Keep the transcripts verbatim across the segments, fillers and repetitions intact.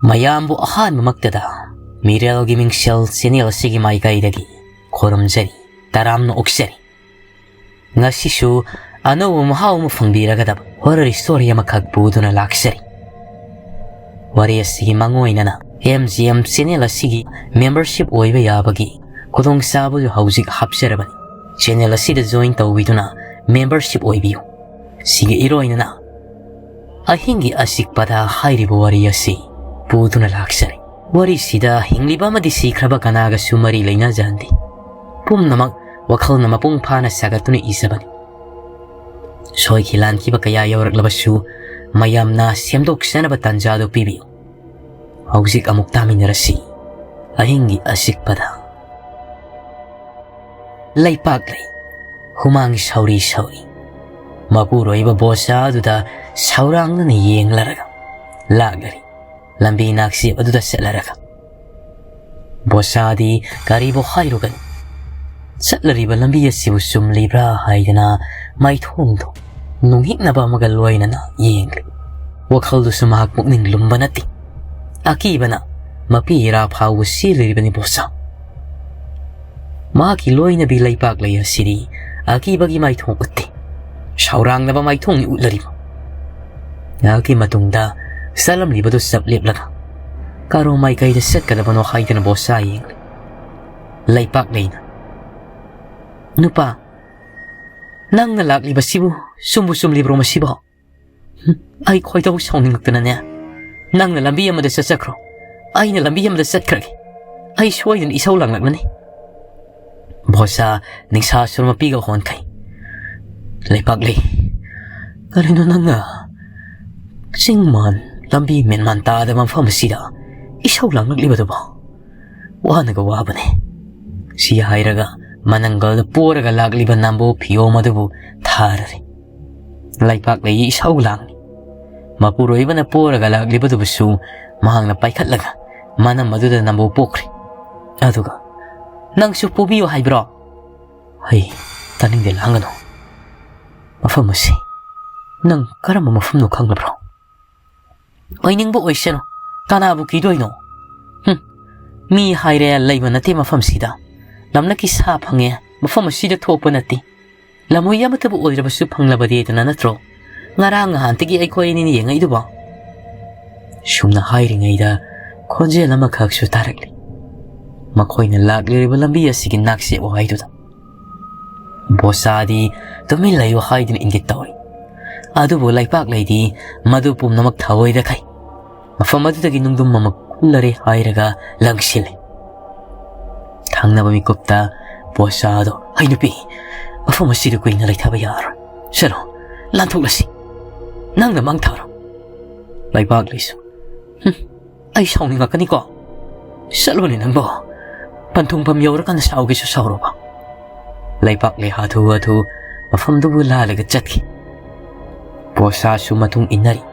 ꯃꯌꯥꯝꯕꯨ ꯑꯍꯥꯟꯕꯃꯛꯇꯗ ꯃꯤꯔꯦꯜꯒꯤ ꯃꯤꯡꯁꯦꯜ ꯆꯦꯅꯦꯜ ꯑꯁꯤꯒꯤ ꯃꯥꯏꯀꯩꯗꯒꯤ ꯈꯨꯔꯨꯝꯖꯔꯤ, ꯇꯔꯥꯝꯅ ꯑꯣꯛꯆꯔꯤ꯫ ꯉꯁꯤꯁꯨ ꯑꯅꯧꯕ ꯃꯍꯥꯎ ꯑꯃ ꯐꯪꯕꯤꯔꯒꯗꯕ ꯍꯣꯔꯔ ꯁ꯭ꯇꯣꯔꯤ ꯑꯃꯈꯛ ꯄꯨꯗꯨꯅ ꯂꯥꯛꯆꯔꯤ꯫ ꯋꯥꯔꯤ ꯑꯁꯤꯒꯤ ꯃꯥꯡꯑꯣꯏꯅꯅ ꯑꯦꯝ ꯖꯤ ꯑꯦꯝ ꯆꯦꯅꯦꯜ ꯑꯁꯤꯒꯤ ꯃꯦꯝꯕꯔꯁꯤꯞ ꯑꯣꯏꯕ ꯌꯥꯕꯒꯤ ꯈꯨꯗꯣꯡꯆꯥꯕꯁꯨ ꯍꯧꯖꯤꯛ ꯍꯥꯞꯆꯔꯕꯅꯤ꯫ ꯆꯦꯅꯦꯜ ꯑꯁꯤꯗ ꯖꯣꯏꯟ ꯇꯧꯕꯤꯗꯨꯅ ꯃꯦꯝꯕꯔꯁꯤꯞ ꯑꯣꯏꯕꯤꯌꯨ꯫ ꯁꯤꯒꯤ ꯏꯔꯣꯏꯅꯅ ꯑꯍꯤꯡꯒꯤ ꯑꯆꯤꯛꯄꯗ ꯍꯥꯏꯔꯤꯕ ꯋꯥꯔꯤ ꯑꯁꯤ ꯄꯨꯗꯨꯅ ꯂꯥꯛꯆꯔꯤ꯫ ꯋꯥꯔꯤꯁꯤꯗ ꯍꯤꯡꯂꯤꯕ ꯑꯃꯗꯤ ꯁꯤꯈ꯭ꯔꯕ ꯀꯅꯥꯒꯁꯨ ꯃꯔꯤ ꯂꯩꯅꯖꯍꯟꯗꯦ꯫ ꯄꯨꯝꯅꯃꯛ ꯋꯥꯈꯜꯅ ꯃꯄꯨꯡ ꯐꯥꯅ ꯁꯥꯒꯠꯇꯨꯅ ꯏꯖꯕꯅꯤ꯫ ꯁꯣꯏꯈꯤ ꯂꯥꯟꯈꯤꯕ ꯀꯌꯥ ꯌꯥꯎꯔꯛꯂꯕꯁꯨ ꯃꯌꯥꯝꯅ ꯁꯦꯝꯗꯣꯛꯆꯅꯕ ꯇꯥꯟꯖꯥꯗꯨ ꯄꯤꯕꯤꯌꯨ꯫ ꯍꯧꯖꯤꯛ ꯑꯃꯨꯛ ꯇꯥꯃꯤꯟꯅꯔꯁꯤ꯫ ꯑꯍꯤꯡꯒꯤ ꯑꯆꯤꯛꯄꯗ꯫ ꯂꯩꯄꯥꯛ ꯂꯩ꯫ ꯍꯨꯃꯥꯡ ꯁꯧꯔꯤ ꯁꯧꯔꯤ꯫ ꯃꯄꯨꯔꯣꯏꯕ ꯕꯣꯁꯥ ꯑꯗꯨꯗ ꯁꯧꯔꯥꯡꯅꯅ ꯌꯦꯡꯂꯔꯒ ꯂꯥꯛꯂꯔꯤ꯫ ꯂꯝꯕꯤ ꯅꯥꯛꯁꯦꯞ ꯑꯗꯨꯗ ꯆꯠꯂꯔꯒ꯫ ꯕꯣꯁꯥꯗꯤ ꯀꯔꯤꯕꯨ ꯍꯥꯏꯔꯨꯒꯅꯤ? ꯆꯠꯂꯔꯤꯕ ꯂꯝꯕꯤ ꯑꯁꯤꯕꯨ ꯆꯨꯝꯂꯤꯕ꯭ꯔꯥ ꯍꯥꯏꯗꯅ ꯃꯥꯏꯊꯣꯡꯗꯣ ꯅꯨꯡꯍꯤꯛꯅꯕ ꯑꯃꯒ ꯂꯣꯏꯅꯅ ꯌꯦꯡꯂꯤ꯫ ꯋꯥꯈꯜꯗꯨꯁꯨ ꯃꯍꯥꯛ ꯄꯨꯛꯅꯤꯡ ꯂꯨꯝꯕ ꯅꯠꯇꯦ꯫ ꯑꯀꯤꯕꯅ ꯃꯄꯤ ꯏꯔꯥ ꯐꯥꯎꯕ ꯆꯦꯜꯂꯤꯔꯤꯕꯅꯤ ꯕꯣꯁꯥ꯫ ꯃꯍꯥꯛꯀꯤ ꯂꯣꯏꯅꯕꯤ ꯂꯩꯄꯥꯛ ꯂꯩ ꯑꯁꯤꯗꯤ ꯑꯀꯤꯕꯒꯤ ꯃꯥꯏꯊꯣꯡ ꯎꯠꯇꯦ꯫ ꯁꯥꯎꯔꯥꯡꯅꯕ ꯃꯥꯏꯊꯣꯡꯅꯤ ꯎꯠꯂꯔꯤꯕ꯫ ꯉꯥꯏꯍꯥꯛꯀꯤ ꯃꯇꯨꯡꯗ ꯆꯠꯂꯝꯂꯤꯕꯗꯨ ꯆꯞ ꯂꯦꯞꯂꯒ ꯀꯔꯣꯝ ꯃꯥꯏꯀꯩꯗ ꯆꯠꯀꯗꯕꯅꯣ ꯍꯥꯏꯗꯅ ꯕꯣꯁꯥ ꯌꯦꯡꯂꯤ꯫ ꯂꯩꯄꯥꯛ ꯂꯩꯅ, "ꯅꯨꯄꯥ, ꯅꯪꯅ ꯂꯥꯛꯂꯤꯕꯁꯤꯕꯨ ꯆꯨꯝꯕꯨ ꯆꯨꯝꯂꯤꯕ꯭ꯔꯣ ꯃꯁꯤꯕꯣ? ꯍꯨꯝ, ꯑꯩ ꯈꯣꯏꯗꯧ ꯁꯥꯎꯅꯤꯡꯉꯛꯇꯅꯅꯦ, ꯅꯪꯅ ꯂꯝꯕꯤ ꯑꯃꯗ ꯆꯠꯆꯈ꯭ꯔꯣ, ꯑꯩꯅ ꯂꯝꯕꯤ ꯑꯃꯗ ꯆꯠꯈ꯭ꯔꯒꯦ꯫ ꯑꯩ ꯁꯣꯏꯗꯅ ꯏꯁꯧ ꯂꯥꯡꯂꯛꯂꯅꯤ꯫" ꯕꯣꯁꯥ ꯅꯤꯡꯁꯥ ꯁꯨꯔ ꯃꯄꯤꯒ ꯍꯣꯟꯈꯩ꯫ "ꯂꯩꯄꯥꯛ ꯂꯩ, ꯀꯔꯤꯅꯣ ꯅꯪꯅ ꯆꯤꯡ ꯃꯥꯟ, ꯂꯝꯕꯤ ꯃꯦꯟꯃꯥꯟ ꯇꯥꯗꯕ ꯃꯐꯝ ꯑꯁꯤꯗ ꯏꯁꯧ ꯂꯥꯡꯂꯛꯂꯤꯕꯗꯨꯕꯣ? ꯋꯥꯅꯒ ꯋꯥꯕꯅꯦ꯫" ꯁꯤ ꯍꯥꯏꯔꯒ ꯃꯅꯪꯒꯜꯗ ꯄꯣꯔꯒ ꯂꯥꯛꯂꯤꯕ ꯅꯥꯝꯕꯣ ꯐꯤꯌꯣꯝ ꯑꯗꯨꯕꯨ ꯊꯥꯔꯔꯤ꯫ ꯂꯩꯄꯥꯛ ꯂꯩ ꯏꯁꯧ ꯂꯥꯡꯂꯤ꯫ ꯃꯄꯨꯔꯣꯏꯕꯅ ꯄꯣꯔꯒ ꯂꯥꯛꯂꯤꯕꯗꯨꯕꯨꯁꯨ ꯃꯍꯥꯛꯅ ꯄꯥꯏꯈꯠꯂꯒ ꯃꯅꯝ ꯑꯗꯨꯗ ꯅꯥꯝꯕꯣ ꯄꯣꯛꯈ꯭ꯔꯦ꯫ ꯑꯗꯨꯒ, "ꯅꯪꯁꯨ ꯄꯣꯕꯤꯌꯨ ꯍꯥꯏꯕ꯭ꯔꯣ?" "ꯍꯩ, ꯇꯥꯅꯤꯡꯗꯦ, ꯂꯥꯡꯒꯅꯨ꯫ ꯃꯐꯝ ꯑꯁꯤ ꯅꯪ ꯀꯔꯝꯕ ꯃꯐꯝꯅꯣ ꯈꯪꯂꯕ꯭ꯔꯣ?" "ꯑꯣꯏꯅꯤꯡꯕ ꯑꯣꯏꯁꯅꯨ, ꯀꯅꯥꯕꯨ ꯀꯤꯗꯣꯏꯅꯣ? ꯍꯨꯝ, ꯃꯤ ꯍꯥꯏꯔꯦ ꯂꯩꯕ ꯅꯠꯇꯦ ꯃꯐꯝꯁꯤꯗ꯫ ꯂꯝꯂꯛꯀꯤ ꯁꯥ ꯐꯪꯉꯦ, ꯃꯐꯝ ꯑꯁꯤꯗ ꯊꯣꯛꯄ ꯅꯠꯇꯦ꯫ ꯂꯝꯍꯨꯏ ꯑꯃꯠꯇꯕꯨ ꯑꯣꯏꯔꯕꯁꯨ ꯐꯪꯂꯕꯗꯤꯗꯅ ꯅꯠꯇ꯭ꯔꯣ ꯉꯔꯥꯡ ꯅꯍꯥꯟꯇꯒꯤ ꯑꯩꯈꯣꯏ ꯑꯅꯤꯅ ꯌꯦꯡꯉꯛꯏꯗꯨꯕꯣ? ꯁꯨꯝꯅ ꯍꯥꯏꯔꯤꯉꯩꯗ ꯈꯣꯟꯖꯦꯜ ꯑꯃꯈꯛꯁꯨ ꯇꯥꯔꯛꯂꯤ꯫ ꯃꯈꯣꯏꯅ ꯂꯥꯛꯂꯤꯕ ꯂꯝꯕꯤ ꯑꯁꯤꯒꯤ ꯅꯥꯛꯁꯦꯞ ꯋꯥꯍꯩꯗꯨꯗ꯫ ꯕꯣꯁꯥꯗꯤ ꯇꯨꯃꯤꯟ ꯂꯩꯌꯨ ꯍꯥꯏꯗꯨꯅ ꯏꯪꯒꯤꯠ ꯇꯧꯔꯤ꯫ ꯑꯗꯨꯕꯨ ꯂꯩꯄꯥꯛꯂꯩꯗꯤ ꯃꯗꯨ ꯄꯨꯝꯅꯃꯛ ꯊꯑꯣꯏꯗꯈꯩ ꯃꯐꯝ ꯑꯗꯨꯗꯒꯤ ꯅꯨꯡꯗꯨꯝ ꯑꯃ ꯀꯨꯜꯂꯔꯦ ꯍꯥꯏꯔꯒ ꯂꯪꯁꯤꯜꯂꯤ꯫ ꯊꯪꯅꯕ ꯃꯤꯀꯨꯞꯇ ꯕꯣꯁꯥꯗꯣ, "ꯑꯩ ꯅꯨꯄꯤ, ꯃꯐꯝ ꯑꯁꯤꯗ ꯀꯨꯏꯅ ꯂꯩꯊꯕ ꯌꯥꯔꯣꯏ꯫ ꯆꯠꯂꯣ, ꯂꯥꯟꯊꯣꯛꯂꯁꯤ꯫ ꯅꯪꯅ ꯃꯥꯡ ꯊꯥꯔꯣ꯫" ꯂꯩꯄꯥꯛꯂꯩꯁꯨ, "ꯍꯨꯝ, ꯑꯩ ꯁꯥꯎꯅꯤꯡꯉꯛꯀꯅꯤꯀꯣ꯫ ꯆꯠꯂꯣꯅꯦ ꯅꯪꯕꯣ꯫ ꯄꯟꯊꯨꯡꯐꯝ ꯌꯧꯔꯀꯥꯟꯗ ꯁꯥꯎꯒꯦꯁꯨ ꯁꯥꯎꯔꯣꯕ꯫" ꯂꯩꯄꯥꯛꯂꯩ ꯍꯥꯊꯨ ꯍꯥꯊꯨ ꯃꯐꯝꯗꯨꯕꯨ ꯂꯥꯜꯂꯒ ꯆꯠꯈꯤ꯫ ꯕꯣꯁꯥꯁꯨ ꯃꯇꯨꯡ ꯏꯟꯅꯔꯤ,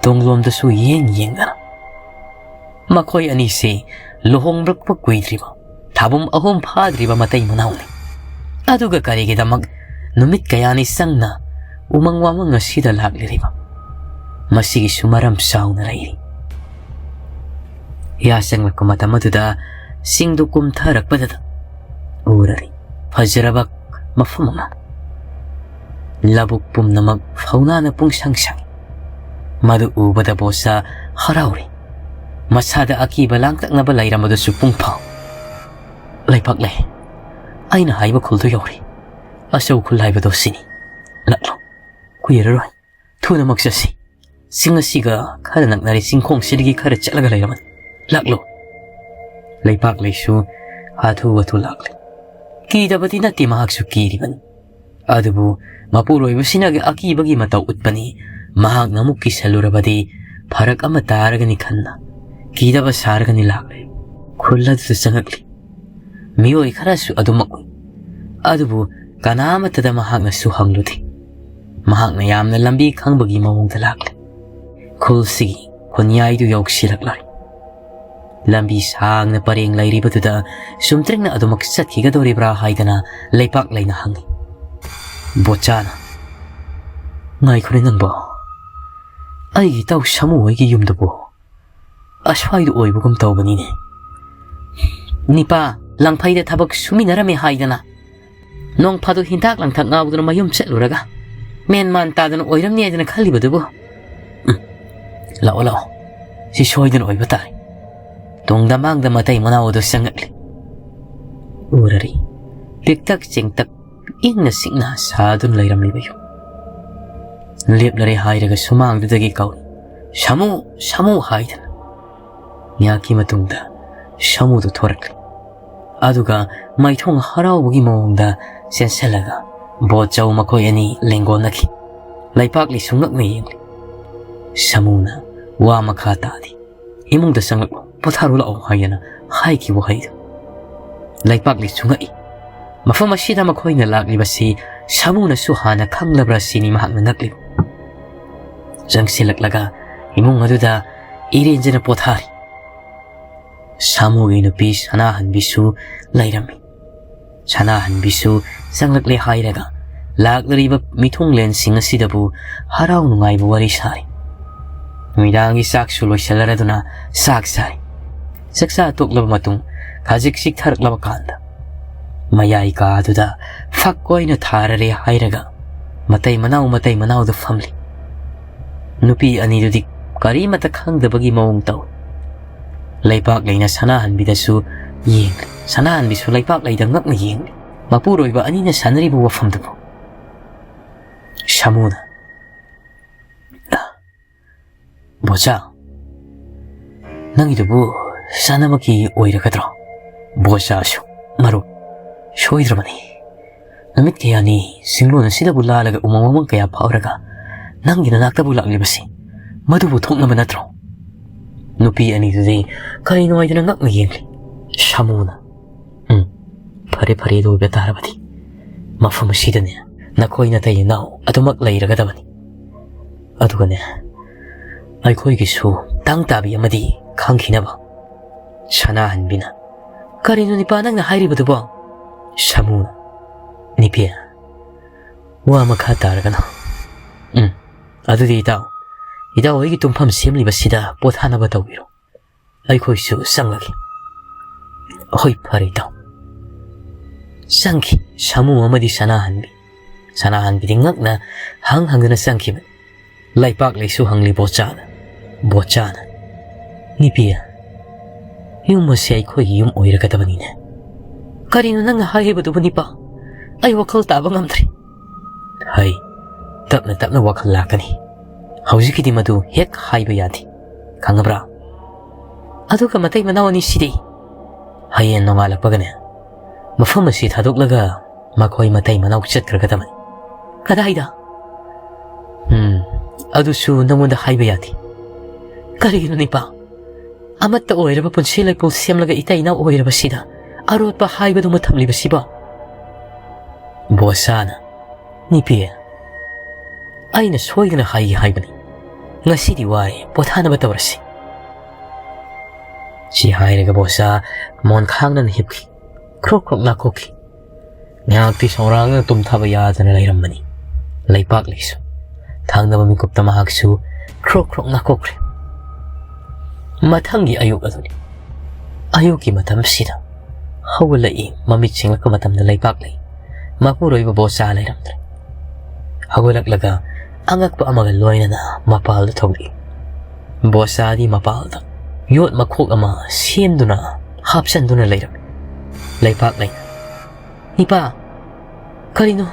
ꯇꯨꯡꯂꯣꯝꯗꯁꯨ ꯌꯦꯡ ꯌꯦꯡꯗꯅ꯫ ꯃꯈꯣꯏ ꯑꯅꯤꯁꯤ ꯂꯨꯍꯣꯡꯂꯛꯄ ꯀꯨꯏꯗ꯭ꯔꯤꯕ, ꯊꯥꯕꯨꯝ ꯑꯍꯨꯝ ꯐꯥꯗ꯭ꯔꯤꯕ ꯃꯇꯩ ꯃꯅꯥꯎꯅꯤ꯫ ꯑꯗꯨꯒ ꯀꯔꯤꯒꯤꯗꯃꯛ ꯅꯨꯃꯤꯠ ꯀꯌꯥꯅꯤ ꯆꯪꯅ ꯎꯃꯪ ꯋꯥꯃꯪ ꯑꯁꯤꯗ ꯂꯥꯛꯂꯤꯔꯤꯕ? ꯃꯁꯤꯒꯤꯁꯨ ꯃꯔꯝ ꯆꯥꯎꯅ ꯂꯩꯔꯤ꯫ ꯌꯥꯆꯪꯂꯛꯄ ꯃꯇꯝ ꯑꯗꯨꯗ ꯆꯤꯡꯗꯨ ꯀꯨꯝꯊꯔꯛꯄꯗꯗ ꯎꯔꯔꯤ ꯐꯖꯔꯕ ꯃꯐꯝ ꯑꯃ꯫ ꯂꯧꯕꯨꯛ ꯄꯨꯝꯅꯃꯛ ꯐꯧꯅꯥꯅ ꯄꯨꯡꯁꯪ ꯁꯪꯏ꯫ ꯃꯗꯨ ꯎꯕꯗ ꯕꯣꯁꯥ ꯍꯔꯥꯎꯔꯤ꯫ ꯃꯁꯥꯗ ꯑꯀꯤꯕ ꯂꯥꯡꯇꯛꯅꯕ ꯂꯩꯔꯝꯕꯗꯨꯁꯨ ꯄꯨꯡ ꯐꯥꯎ꯫ "ꯂꯩꯄꯥꯛꯂꯩ, ꯑꯩꯅ ꯍꯥꯏꯕ ꯈꯨꯜꯗꯨ ꯌꯧꯔꯦ꯫ ꯑꯆꯧ ꯈꯨꯜ ꯍꯥꯏꯕꯗꯣ ꯁꯤꯅꯤ꯫ ꯂꯥꯛꯂꯣ, ꯀꯨꯏꯔꯔꯣꯏ꯫ ꯊꯨꯅꯃꯛ ꯆꯠꯁꯤ꯫ ꯆꯤꯡ ꯑꯁꯤꯒ ꯈꯔ ꯅꯛꯅꯔꯦ, ꯆꯤꯡꯈꯣꯡꯁꯤꯗꯒꯤ ꯈꯔ ꯆꯠꯂꯒ ꯂꯩꯔꯕꯅꯤ꯫ ꯂꯥꯛꯂꯣ꯫" ꯂꯩꯄꯥꯛꯂꯩꯁꯨ ꯍꯥꯊꯨ ꯍꯥꯊꯨ ꯂꯥꯛꯂꯤ꯫ ꯀꯤꯗꯕꯗꯤ ꯅꯠꯇꯦ, ꯃꯍꯥꯛꯁꯨ ꯀꯤꯔꯤꯕꯅꯤ꯫ ꯑꯗꯨꯕꯨ ꯃꯄꯨꯔꯣꯏꯕꯁꯤꯅ ꯑꯀꯤꯕꯒꯤ ꯃꯇꯧ ꯎꯠꯄꯅꯤ꯫ ꯃꯍꯥꯛꯅ ꯑꯃꯨꯛ ꯀꯤꯁꯜꯂꯨꯔꯕꯗꯤ ꯐꯔꯛ ꯑꯃ ꯇꯥꯔꯒꯅꯤ ꯈꯟꯅ ꯀꯤꯗꯕ ꯁꯥꯔꯒꯅꯤ ꯂꯥꯛꯂꯦ꯫ ꯈꯨꯜ ꯑꯗꯨꯗ ꯆꯪꯉꯛꯂꯤ꯫ ꯃꯤꯑꯣꯏ ꯈꯔꯁꯨ ꯑꯗꯨꯃꯛ ꯎꯏ꯫ ꯑꯗꯨꯕꯨ ꯀꯅꯥ ꯑꯃꯠꯇꯗ ꯃꯍꯥꯛꯅꯁꯨ ꯍꯪꯂꯨꯗꯦ꯫ ꯃꯍꯥꯛꯅ ꯌꯥꯝꯅ ꯂꯝꯕꯤ ꯈꯪꯕꯒꯤ ꯃꯑꯣꯡꯗ ꯂꯥꯛꯂꯦ꯫ ꯈꯨꯜꯁꯤꯒꯤ ꯈꯨꯟꯌꯥꯏꯗꯨ ꯌꯧꯁꯤꯜꯂꯛꯂꯔꯦ꯫ ꯂꯝꯕꯤ ꯁꯥꯡꯅ ꯄꯔꯦꯡ ꯂꯩꯔꯤꯕꯗꯨꯗ ꯆꯨꯝꯇ꯭ꯔꯤꯡꯅ ꯑꯗꯨꯃꯛ ꯆꯠꯈꯤꯒꯗꯧꯔꯤꯕ꯭ꯔꯥ ꯍꯥꯏꯗꯅ ꯂꯩꯄꯥꯛꯂꯩꯅ ꯍꯪꯉꯤ꯫ ꯕꯣꯆꯥꯅ, "ꯉꯥꯏꯈꯣꯅꯦ ꯅꯪꯕꯣ, ꯑꯩꯒꯤ ꯏꯇꯥꯎ ꯁꯥꯃꯨ ꯍꯣꯏꯒꯤ ꯌꯨꯝꯗꯨꯕꯨ ꯑꯁ꯭ꯋꯥꯏꯗ ꯑꯣꯏꯕꯒꯨꯝ ꯇꯧꯕꯅꯤꯅꯦ꯫ ꯅꯤꯄꯥ ꯂꯪꯐꯩꯗ ꯊꯕꯛ ꯁꯨꯃꯤꯟꯅꯔꯝꯃꯦ ꯍꯥꯏꯗꯅ ꯅꯣꯡ ꯐꯥꯗꯣꯛ ꯍꯤꯗꯥꯛ ꯂꯥꯡꯊꯛ ꯉꯥꯎꯗꯨꯅ ꯃꯌꯨꯝ ꯆꯠꯂꯨꯔꯒ ꯃꯦꯟ ꯃꯥꯟ ꯇꯥꯗꯅ ꯑꯣꯏꯔꯝꯅꯤ ꯍꯥꯏꯗꯅ ꯈꯜꯂꯤꯕꯗꯨꯕꯨ꯫ ꯎꯝ, ꯂꯥꯛꯑꯣ, ꯂꯥꯛꯑꯣ, ꯁꯤ ꯁꯣꯏꯗꯅ ꯑꯣꯏꯕ ꯇꯥꯔꯦ꯫ ꯇꯨꯡꯗ ꯃꯥꯡꯗ ꯃꯇꯩ ꯃꯅꯥꯎ ꯑꯗꯨ ꯆꯪꯉꯛꯂꯤ꯫ ꯎꯔꯔꯤ, ꯄꯤꯛꯇꯛ ꯆꯦꯡꯇꯛ ꯏꯪꯅ ꯆꯤꯛꯅ ꯁꯥꯗꯨꯅ ꯂꯩꯔꯝꯂꯤꯕ ꯌꯨꯝ꯫ ꯂꯦꯞꯂꯔꯦ ꯍꯥꯏꯔꯒ ꯁꯨꯃꯥꯡꯗꯨꯗꯒꯤ ꯀꯧꯏ, "ꯁꯥꯃꯨ, ꯁꯥꯃꯨ" ꯍꯥꯏꯗꯅ꯫ ꯉꯥꯏꯍꯥꯛꯀꯤ ꯃꯇꯨꯡꯗ ꯁꯥꯃꯨꯗꯨ ꯊꯣꯔꯛꯂꯤ꯫ ꯑꯗꯨꯒ ꯃꯥꯏꯊꯣꯡ ꯍꯔꯥꯎꯕꯒꯤ ꯃꯑꯣꯡꯗ ꯆꯦꯟꯁꯤꯜꯂꯒ ꯕꯣꯠ ꯆꯧ ꯃꯈꯣꯏ ꯑꯅꯤ ꯂꯦꯡꯒꯣꯟꯅꯈꯤ꯫ ꯂꯩꯄꯥꯛꯂꯤꯁꯨ ꯉꯛꯅ ꯌꯦꯡꯂꯤ꯫ ꯁꯥꯃꯨꯅ ꯋꯥ ꯃꯈꯥ ꯇꯥꯗꯦ꯫ "ꯏꯃꯨꯡꯗ ꯆꯪꯂꯛꯂꯣ, ꯄꯣꯊꯥꯔꯨ ꯂꯥꯛꯑꯣ" ꯍꯥꯏꯗꯅ ꯍꯥꯏꯈꯤꯕ ꯋꯥꯍꯩꯗꯨ꯫ ꯂꯩꯄꯥꯛꯂꯤꯁꯨ ꯉꯛꯏ꯫ ꯃꯐꯝ ꯑꯁꯤꯗ ꯃꯈꯣꯏꯅ ꯂꯥꯛꯂꯤꯕꯁꯤ ꯁꯥꯃꯨꯅꯁꯨ ꯍꯥꯟꯅ ꯈꯪꯂꯕ꯭ꯔꯥ ꯁꯤꯅꯤ ꯃꯍꯥꯛꯅ ꯉꯛꯂꯤꯕ꯫ ꯆꯪꯁꯤꯜꯂꯛꯂꯒ ꯏꯃꯨꯡ ꯑꯗꯨꯗ ꯏꯔꯦꯟꯖꯅ ꯄꯣꯊꯥꯔꯤ꯫ ꯁꯥꯃꯨꯒꯤ ꯅꯨꯄꯤ ꯁꯅꯥꯍꯟꯕꯤꯁꯨ ꯂꯩꯔꯝꯃꯤ꯫ ꯁꯅꯥꯍꯟꯕꯤꯁꯨ ꯆꯪꯂꯛꯂꯦ ꯍꯥꯏꯔꯒ ꯂꯥꯛꯂꯤꯕ ꯃꯤꯊꯨꯡꯂꯦꯟꯁꯤꯡ ꯑꯁꯤꯗꯕꯨ ꯍꯔꯥꯎ ꯅꯨꯡꯉꯥꯏꯕ ꯋꯥꯔꯤ ꯁꯥꯔꯤ꯫ ꯅꯨꯃꯤꯗꯥꯡꯒꯤ ꯆꯥꯛꯁꯨ ꯂꯣꯏꯁꯤꯜꯂꯔꯗꯨꯅ ꯆꯥꯛ ꯆꯥꯔꯤ꯫ ꯆꯥꯛꯆꯥ ꯇꯣꯛꯂꯕ ꯃꯇꯨꯡ ꯈꯖꯤꯛ ꯆꯤꯛꯊꯔꯛꯂꯕ ꯀꯥꯟꯗ ꯃꯌꯥꯏ ꯀꯥꯗꯨꯗ ꯐꯛ ꯑꯣꯏꯅ ꯊꯥꯔꯔꯦ ꯍꯥꯏꯔꯒ ꯃꯇꯩ ꯃꯅꯥꯎ ꯃꯇꯩ ꯃꯅꯥꯎꯗ ꯐꯝꯂꯤ꯫ ꯅꯨꯄꯤ ꯑꯅꯤꯗꯨꯗꯤ ꯀꯔꯤꯃꯠꯇ ꯈꯪꯗꯕꯒꯤ ꯃꯑꯣꯡ ꯇꯧꯏ꯫ ꯂꯩꯄꯥꯛꯂꯩꯅ ꯁꯅꯥꯍꯟꯕꯤꯗꯁꯨ ꯌꯦꯡꯂꯤ꯫ ꯁꯅꯥꯍꯟꯕꯤꯁꯨ ꯂꯩꯄꯥꯛꯂꯩꯗ ꯉꯛꯅ ꯌꯦꯡꯂꯤ꯫ ꯃꯄꯨꯔꯣꯏꯕ ꯑꯅꯤꯅ ꯁꯥꯟꯅꯔꯤꯕ ꯋꯥꯐꯝꯗꯨꯕꯨ꯫ ꯁꯥꯃꯨꯅ, "ꯕꯣꯆꯥ, ꯅꯪꯒꯤꯗꯨꯕꯨ ꯆꯥꯅꯕꯒꯤ ꯑꯣꯏꯔꯒꯗ꯭ꯔꯣ?" ꯕꯣꯆꯥꯁꯨ, "ꯃꯔꯨꯞ, ꯁꯣꯏꯗ꯭ꯔꯕꯅꯤ꯫ ꯅꯨꯃꯤꯠ ꯀꯌꯥꯅꯤ ꯆꯤꯡꯂꯣꯟ ꯑꯁꯤꯗꯕꯨ ꯂꯥꯜꯂꯒ ꯎꯃꯪ ꯋꯥꯃꯪ ꯀꯌꯥ ꯐꯥꯎꯔꯒ ꯅꯪꯒꯤ ꯅꯅꯥꯛꯇꯕꯨ ꯂꯥꯛꯂꯤꯕꯁꯤ ꯃꯗꯨꯕꯨ ꯊꯣꯛꯅꯕ ꯅꯠꯇ꯭ꯔꯣ?" ꯅꯨꯄꯤ ꯑꯅꯤꯗꯨꯗꯤ ꯀꯔꯤꯅꯣ ꯍꯥꯏꯗꯅ ꯉꯛꯅ ꯌꯦꯡꯂꯤ꯫ ꯁꯥꯃꯨꯅ, "ꯎꯝ, ꯐꯔꯦ, ꯐꯔꯦ, ꯑꯗꯨ ꯑꯣꯏꯕ ꯇꯥꯔꯕꯗꯤ ꯃꯐꯝ ꯑꯁꯤꯗꯅꯦ ꯅꯈꯣꯏ ꯅꯇꯩ ꯏꯅꯥꯎ ꯑꯗꯨꯃꯛ ꯂꯩꯔꯒꯗꯕꯅꯤ꯫ ꯑꯗꯨꯒꯅꯦ, ꯑꯩꯈꯣꯏꯒꯤꯁꯨ ꯇꯪ ꯇꯥꯕꯤ ꯑꯃꯗꯤ ꯈꯪꯈꯤꯅꯕ꯫" ꯁꯅꯥꯍꯟꯕꯤꯅ, "ꯀꯔꯤꯅꯣ ꯅꯤꯄꯥ ꯅꯪꯅ ꯍꯥꯏꯔꯤꯕꯗꯨꯕꯣ?" ꯁꯥꯃꯨꯅ, "ꯅꯤꯄꯤ, ꯋꯥ ꯃꯈꯥ ꯇꯥꯔꯒꯅꯨ꯫ ꯎꯝ, ꯑꯗꯨꯗꯤ ꯏꯇꯥꯎ, ꯏꯇꯥꯎ ꯍꯣꯏꯒꯤ ꯇꯨꯝꯐꯝ ꯁꯦꯝꯂꯤꯕꯁꯤꯗ ꯄꯣꯊꯥꯅꯕ ꯇꯧꯕꯤꯔꯣ꯫ ꯑꯩꯈꯣꯏꯁꯨ ꯆꯪꯂꯒꯦ꯫ ꯍꯣꯏ, ꯐꯔꯦ, ꯏꯇꯥꯎ꯫ ꯆꯪꯈꯤ ꯁꯥꯃꯨ ꯑꯃꯗꯤ ꯁꯅꯥꯍꯟꯕꯤ꯫ ꯁꯅꯥꯍꯟꯕꯤꯗꯤ ꯉꯛꯅ ꯍꯪ ꯍꯪꯗꯨꯅ ꯆꯪꯈꯤꯕꯅꯤ꯫ ꯂꯩꯄꯥꯛꯂꯩꯁꯨ ꯍꯪꯂꯤ ꯕꯣꯆꯥꯅ꯫ ꯕꯣꯆꯥꯅ, "ꯅꯤꯄꯤ, ꯌꯨꯝ ꯑꯁꯤ ꯑꯩꯈꯣꯏꯒꯤ ꯌꯨꯝ ꯑꯣꯏꯔꯒꯗꯕꯅꯤꯅꯦ꯫ ꯀꯔꯤꯅꯣ ꯅꯪꯅ ꯍꯥꯏꯔꯤꯕꯗꯨꯕꯨ, ꯅꯤꯄꯥ? ꯑꯩ ꯋꯥꯈꯜ ꯇꯥꯕ ꯉꯝꯗ꯭ꯔꯦ꯫" "ꯍꯩ, ꯇꯞꯅ ꯇꯞꯅ ꯋꯥꯈꯜ ꯂꯥꯛꯀꯅꯤ꯫ ꯍꯧꯖꯤꯛꯀꯤꯗꯤ ꯃꯗꯨ ꯍꯦꯛ ꯍꯥꯏꯕ ꯌꯥꯗꯦ, ꯈꯪꯉꯕ꯭ꯔꯥ? ꯑꯗꯨꯒ ꯃꯇꯩ ꯃꯅꯥꯎ ꯑꯅꯤꯁꯤꯗꯤ ꯍꯌꯦꯡ ꯅꯣꯡꯉꯥꯜꯂꯛꯄꯒꯅꯦ, ꯃꯐꯝ ꯑꯁꯤ ꯊꯥꯗꯣꯛꯂꯒ ꯃꯈꯣꯏ ꯃꯇꯩ ꯃꯅꯥꯎ ꯆꯠꯈ꯭ꯔꯒꯗꯕꯅꯤ꯫" "ꯀꯗꯥꯏꯗ?" "ꯎꯝ, ꯑꯗꯨꯁꯨ ꯅꯉꯣꯟꯗ ꯍꯥꯏꯕ ꯌꯥꯗꯦ꯫" "ꯀꯔꯤꯒꯤꯅꯣ, ꯅꯤꯄꯥ? ꯑꯃꯠꯇ ꯑꯣꯏꯔꯕ ꯄꯨꯟꯁꯤ ꯂꯩꯄꯣꯛ ꯁꯦꯝꯂꯒ ꯏꯇꯩ ꯏꯅꯥꯎ ꯑꯣꯏꯔꯕꯁꯤꯗ ꯑꯔꯣꯠꯄ ꯍꯥꯏꯕꯗꯨꯃ ꯊꯝꯂꯤꯕꯁꯤꯕꯣ?" ꯕꯣꯁꯥꯅ, "ꯅꯤꯄꯤ, ꯑꯩꯅ ꯁꯣꯏꯗꯅ ꯍꯥꯏꯒꯦ ꯍꯥꯏꯕꯅꯤ꯫ ꯉꯁꯤꯗꯤ ꯋꯥꯔꯦ, ꯄꯣꯊꯥꯅꯕ ꯇꯧꯔꯁꯤ꯫" ꯁꯤ ꯍꯥꯏꯔꯒ ꯕꯣꯁꯥ ꯃꯣꯟ ꯈꯥꯡꯅꯅ ꯍꯤꯞꯈꯤ꯫ ꯈ꯭ꯔꯣꯛ ꯈ꯭ꯔꯣꯛ ꯅꯥꯀꯣꯛꯈꯤ꯫ ꯉꯥꯏꯍꯥꯛꯇꯤ ꯁꯧꯔꯥꯡꯅ ꯇꯨꯝꯊꯕ ꯌꯥꯗꯅ ꯂꯩꯔꯝꯕꯅꯤ꯫ ꯂꯩꯄꯥꯛꯂꯩꯁꯨ ꯊꯪꯅꯕ ꯃꯤꯀꯨꯞꯇ ꯃꯍꯥꯛꯁꯨ ꯈ꯭ꯔꯣꯛ ꯈ꯭ꯔꯣꯛ ꯅꯥꯀꯣꯛꯈ꯭ꯔꯦ꯫ ꯃꯊꯪꯒꯤ ꯑꯌꯨꯛ ꯑꯗꯨꯅꯤ꯫ ꯑꯌꯨꯛꯀꯤ ꯃꯇꯝꯁꯤꯗ ꯍꯧꯒꯠꯂꯛꯏ꯫ ꯃꯃꯤꯠ ꯁꯤꯡꯂꯛꯄ ꯃꯇꯝꯗ ꯂꯩꯄꯥꯛꯂꯩ ꯃꯄꯨꯔꯣꯏꯕ ꯕꯣꯁꯥ ꯂꯩꯔꯝꯗ꯭ꯔꯦ꯫ ꯍꯧꯒꯠꯂꯛꯂꯒ ꯑꯉꯛꯄ ꯑꯃꯒ ꯂꯣꯏꯅꯅ ꯃꯄꯥꯜꯗ ꯊꯣꯛꯂꯛꯏ꯫ ꯕꯣꯁꯥꯗꯤ ꯃꯄꯥꯜꯗ ꯌꯣꯠ ꯃꯈꯣꯛ ꯑꯃ ꯁꯦꯝꯗꯨꯅ ꯍꯥꯞꯆꯟꯗꯨꯅ ꯂꯩꯔꯝꯃꯤ꯫ ꯂꯩꯄꯥꯛꯂꯩꯅ, "ꯅꯤꯄꯥ, ꯀꯔꯤꯅꯣ?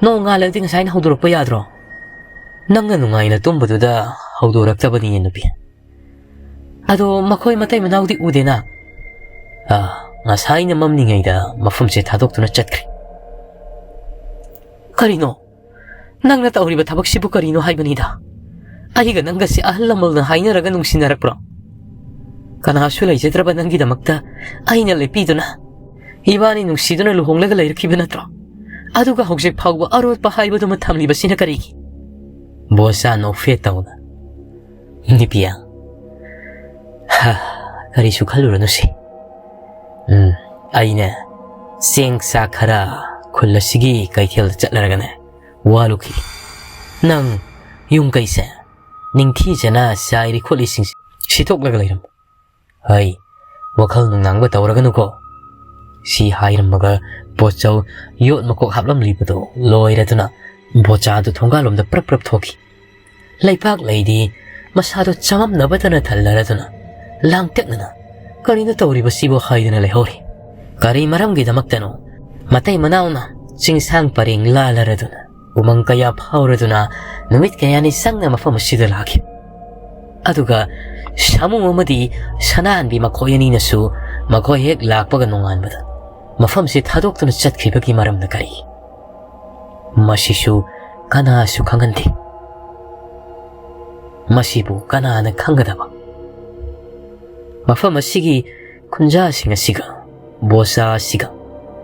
ꯅꯣꯡ ꯉꯥꯜꯂꯗꯤ ꯉꯁꯥꯏꯅ ꯍꯧꯗꯣꯔꯛꯄ ꯌꯥꯗ꯭ꯔꯣ? ꯅꯪꯅ ꯅꯨꯡꯉꯥꯏꯅ ꯇꯨꯝꯕꯗꯨꯗ ꯍꯧꯗꯣꯔꯛꯇꯕꯅꯤꯅꯦ, ꯅꯨꯄꯤ꯫ ꯑꯗꯣ ꯃꯈꯣꯏ ꯃꯇꯩ ꯃꯅꯥꯎꯗꯤ ꯎꯗꯦꯅ?" "ꯑꯥ, ꯉꯁꯥꯏꯅ ꯃꯝꯂꯤꯉꯩꯗ ꯃꯐꯝꯁꯦ ꯊꯥꯗꯣꯛꯇꯨꯅ ꯆꯠꯈ꯭ꯔꯦ꯫" "ꯀꯔꯤꯅꯣ? ꯅꯪꯅ ꯇꯧꯔꯤꯕ ꯊꯕꯛꯁꯤꯕꯨ ꯀꯔꯤꯅꯣ ꯍꯥꯏꯕꯅꯤꯗ? ꯑꯩꯒ ꯅꯪꯒꯁꯤ ꯑꯍꯜ ꯂꯃꯟꯅ ꯍꯥꯏꯅꯔꯒ ꯅꯨꯡꯁꯤꯅꯔꯛꯄ꯭ꯔꯣ? ꯀꯅꯥꯁꯨ ꯂꯩꯖꯗ꯭ꯔꯕ ꯅꯪꯒꯤꯗꯃꯛꯇ ꯑꯩꯅ ꯂꯦꯞꯄꯤꯗꯨꯅ ꯏꯕꯥꯅꯤ ꯅꯨꯡꯁꯤꯗꯨꯅ ꯂꯨꯍꯣꯡꯂꯒ ꯂꯩꯔꯛꯈꯤꯕ ꯅꯠꯇ꯭ꯔꯣ? ꯑꯗꯨꯒ ꯍꯧꯖꯤꯛ ꯐꯥꯎꯕ ꯑꯔꯣꯠꯄ ꯍꯥꯏꯕꯗꯨꯃ ꯊꯝꯂꯤꯕꯁꯤꯅ ꯀꯔꯤꯒꯤ?" ꯕꯣꯁꯥ ꯅꯣꯛꯐꯦꯠ ꯇꯧꯅ, "ꯅꯤꯄꯤꯌꯥ, ꯍꯥ, ꯀꯔꯤꯁꯨ ꯈꯜꯂꯨꯔꯅꯨꯁꯦ꯫ ꯎꯝ, ꯑꯩꯅ ꯆꯦꯡ ꯆꯥꯛ ꯈꯔ ꯈꯨꯜ ꯑꯁꯤꯒꯤ ꯀꯩꯊꯦꯜꯗ ꯆꯠꯂꯔꯒꯅꯦ, ꯋꯥꯂꯨꯈꯤ꯫ ꯅꯪ ꯌꯨꯝ ꯀꯩꯁꯦ ꯅꯤꯡꯊꯤꯖꯅ ꯆꯥꯏꯔꯤ ꯈꯣꯠꯂꯤꯁꯤꯡꯁꯦ ꯁꯤꯠꯇꯣꯛꯂꯒ ꯂꯩꯔꯝꯃꯨ꯫ "ꯍꯩ, ꯋꯥꯈꯜ ꯅꯨꯡꯅꯥꯡꯕ ꯇꯧꯔꯒꯅꯨꯀꯣ"꯫ ꯁꯤ ꯍꯥꯏꯔꯝꯃꯒ ꯕꯣꯆꯧ ꯌꯣꯠ ꯃꯀꯣꯛ ꯍꯥꯞꯂꯝꯂꯤꯕꯗꯨ ꯂꯣꯏꯔꯗꯨꯅ ꯕꯣꯆꯥꯗꯨ ꯊꯣꯡꯒꯥꯜꯂꯣꯝꯗ ꯄ꯭ꯔꯞ ꯄ꯭ꯔꯞ ꯊꯣꯛꯈꯤ꯫ ꯂꯩꯄꯥꯛꯂꯩꯗꯤ ꯃꯁꯥꯗꯨ ꯆꯃꯝꯅꯕꯇꯅ ꯊꯜꯂꯔꯗꯨꯅ ꯂꯥꯡꯇꯛꯅꯅ "ꯀꯔꯤꯅꯣ ꯇꯧꯔꯤꯕꯁꯤꯕꯨ?" ꯍꯥꯏꯗꯨꯅ ꯂꯩꯍꯧꯔꯤ꯫ ꯀꯔꯤ ꯃꯔꯝꯒꯤꯗꯃꯛꯇꯅꯣ ꯃꯇꯩ ꯃꯅꯥꯎꯅ ꯆꯤꯡꯁꯥꯡ ꯄꯔꯦꯡ ꯂꯥꯜꯂꯔꯗꯨꯅ, ꯎꯃꯪ ꯀꯌꯥ ꯐꯥꯎꯔꯗꯨꯅ, ꯅꯨꯃꯤꯠ ꯀꯌꯥꯅꯤ ꯆꯪꯅ ꯃꯐꯝ ꯑꯁꯤꯗ ꯂꯥꯛꯈꯤ꯫ ꯑꯗꯨꯒ ꯁꯥꯃꯨ ꯑꯃꯗꯤ ꯁꯅꯥꯍꯟꯕꯤ ꯃꯈꯣꯏ ꯑꯅꯤꯅꯁꯨ ꯃꯈꯣꯏ ꯍꯦꯛ ꯂꯥꯛꯄꯒ ꯅꯣꯡꯉꯥꯟꯕꯗ ꯃꯐꯝꯁꯤ ꯊꯥꯗꯣꯛꯇꯨꯅ ꯆꯠꯈꯤꯕꯒꯤ ꯃꯔꯝꯅ ꯀꯔꯤ? ꯃꯁꯤꯁꯨ ꯀꯅꯥꯁꯨ ꯈꯪꯍꯟꯗꯦ꯫ ꯃꯁꯤꯕꯨ ꯀꯅꯥꯅ ꯈꯪꯒꯗꯕ? ꯃꯐꯝ ꯑꯁꯤꯒꯤ ꯈꯨꯟꯖꯥꯁꯤꯡ ꯑꯁꯤꯒ, ꯕꯣꯁꯥ ꯑꯁꯤꯒ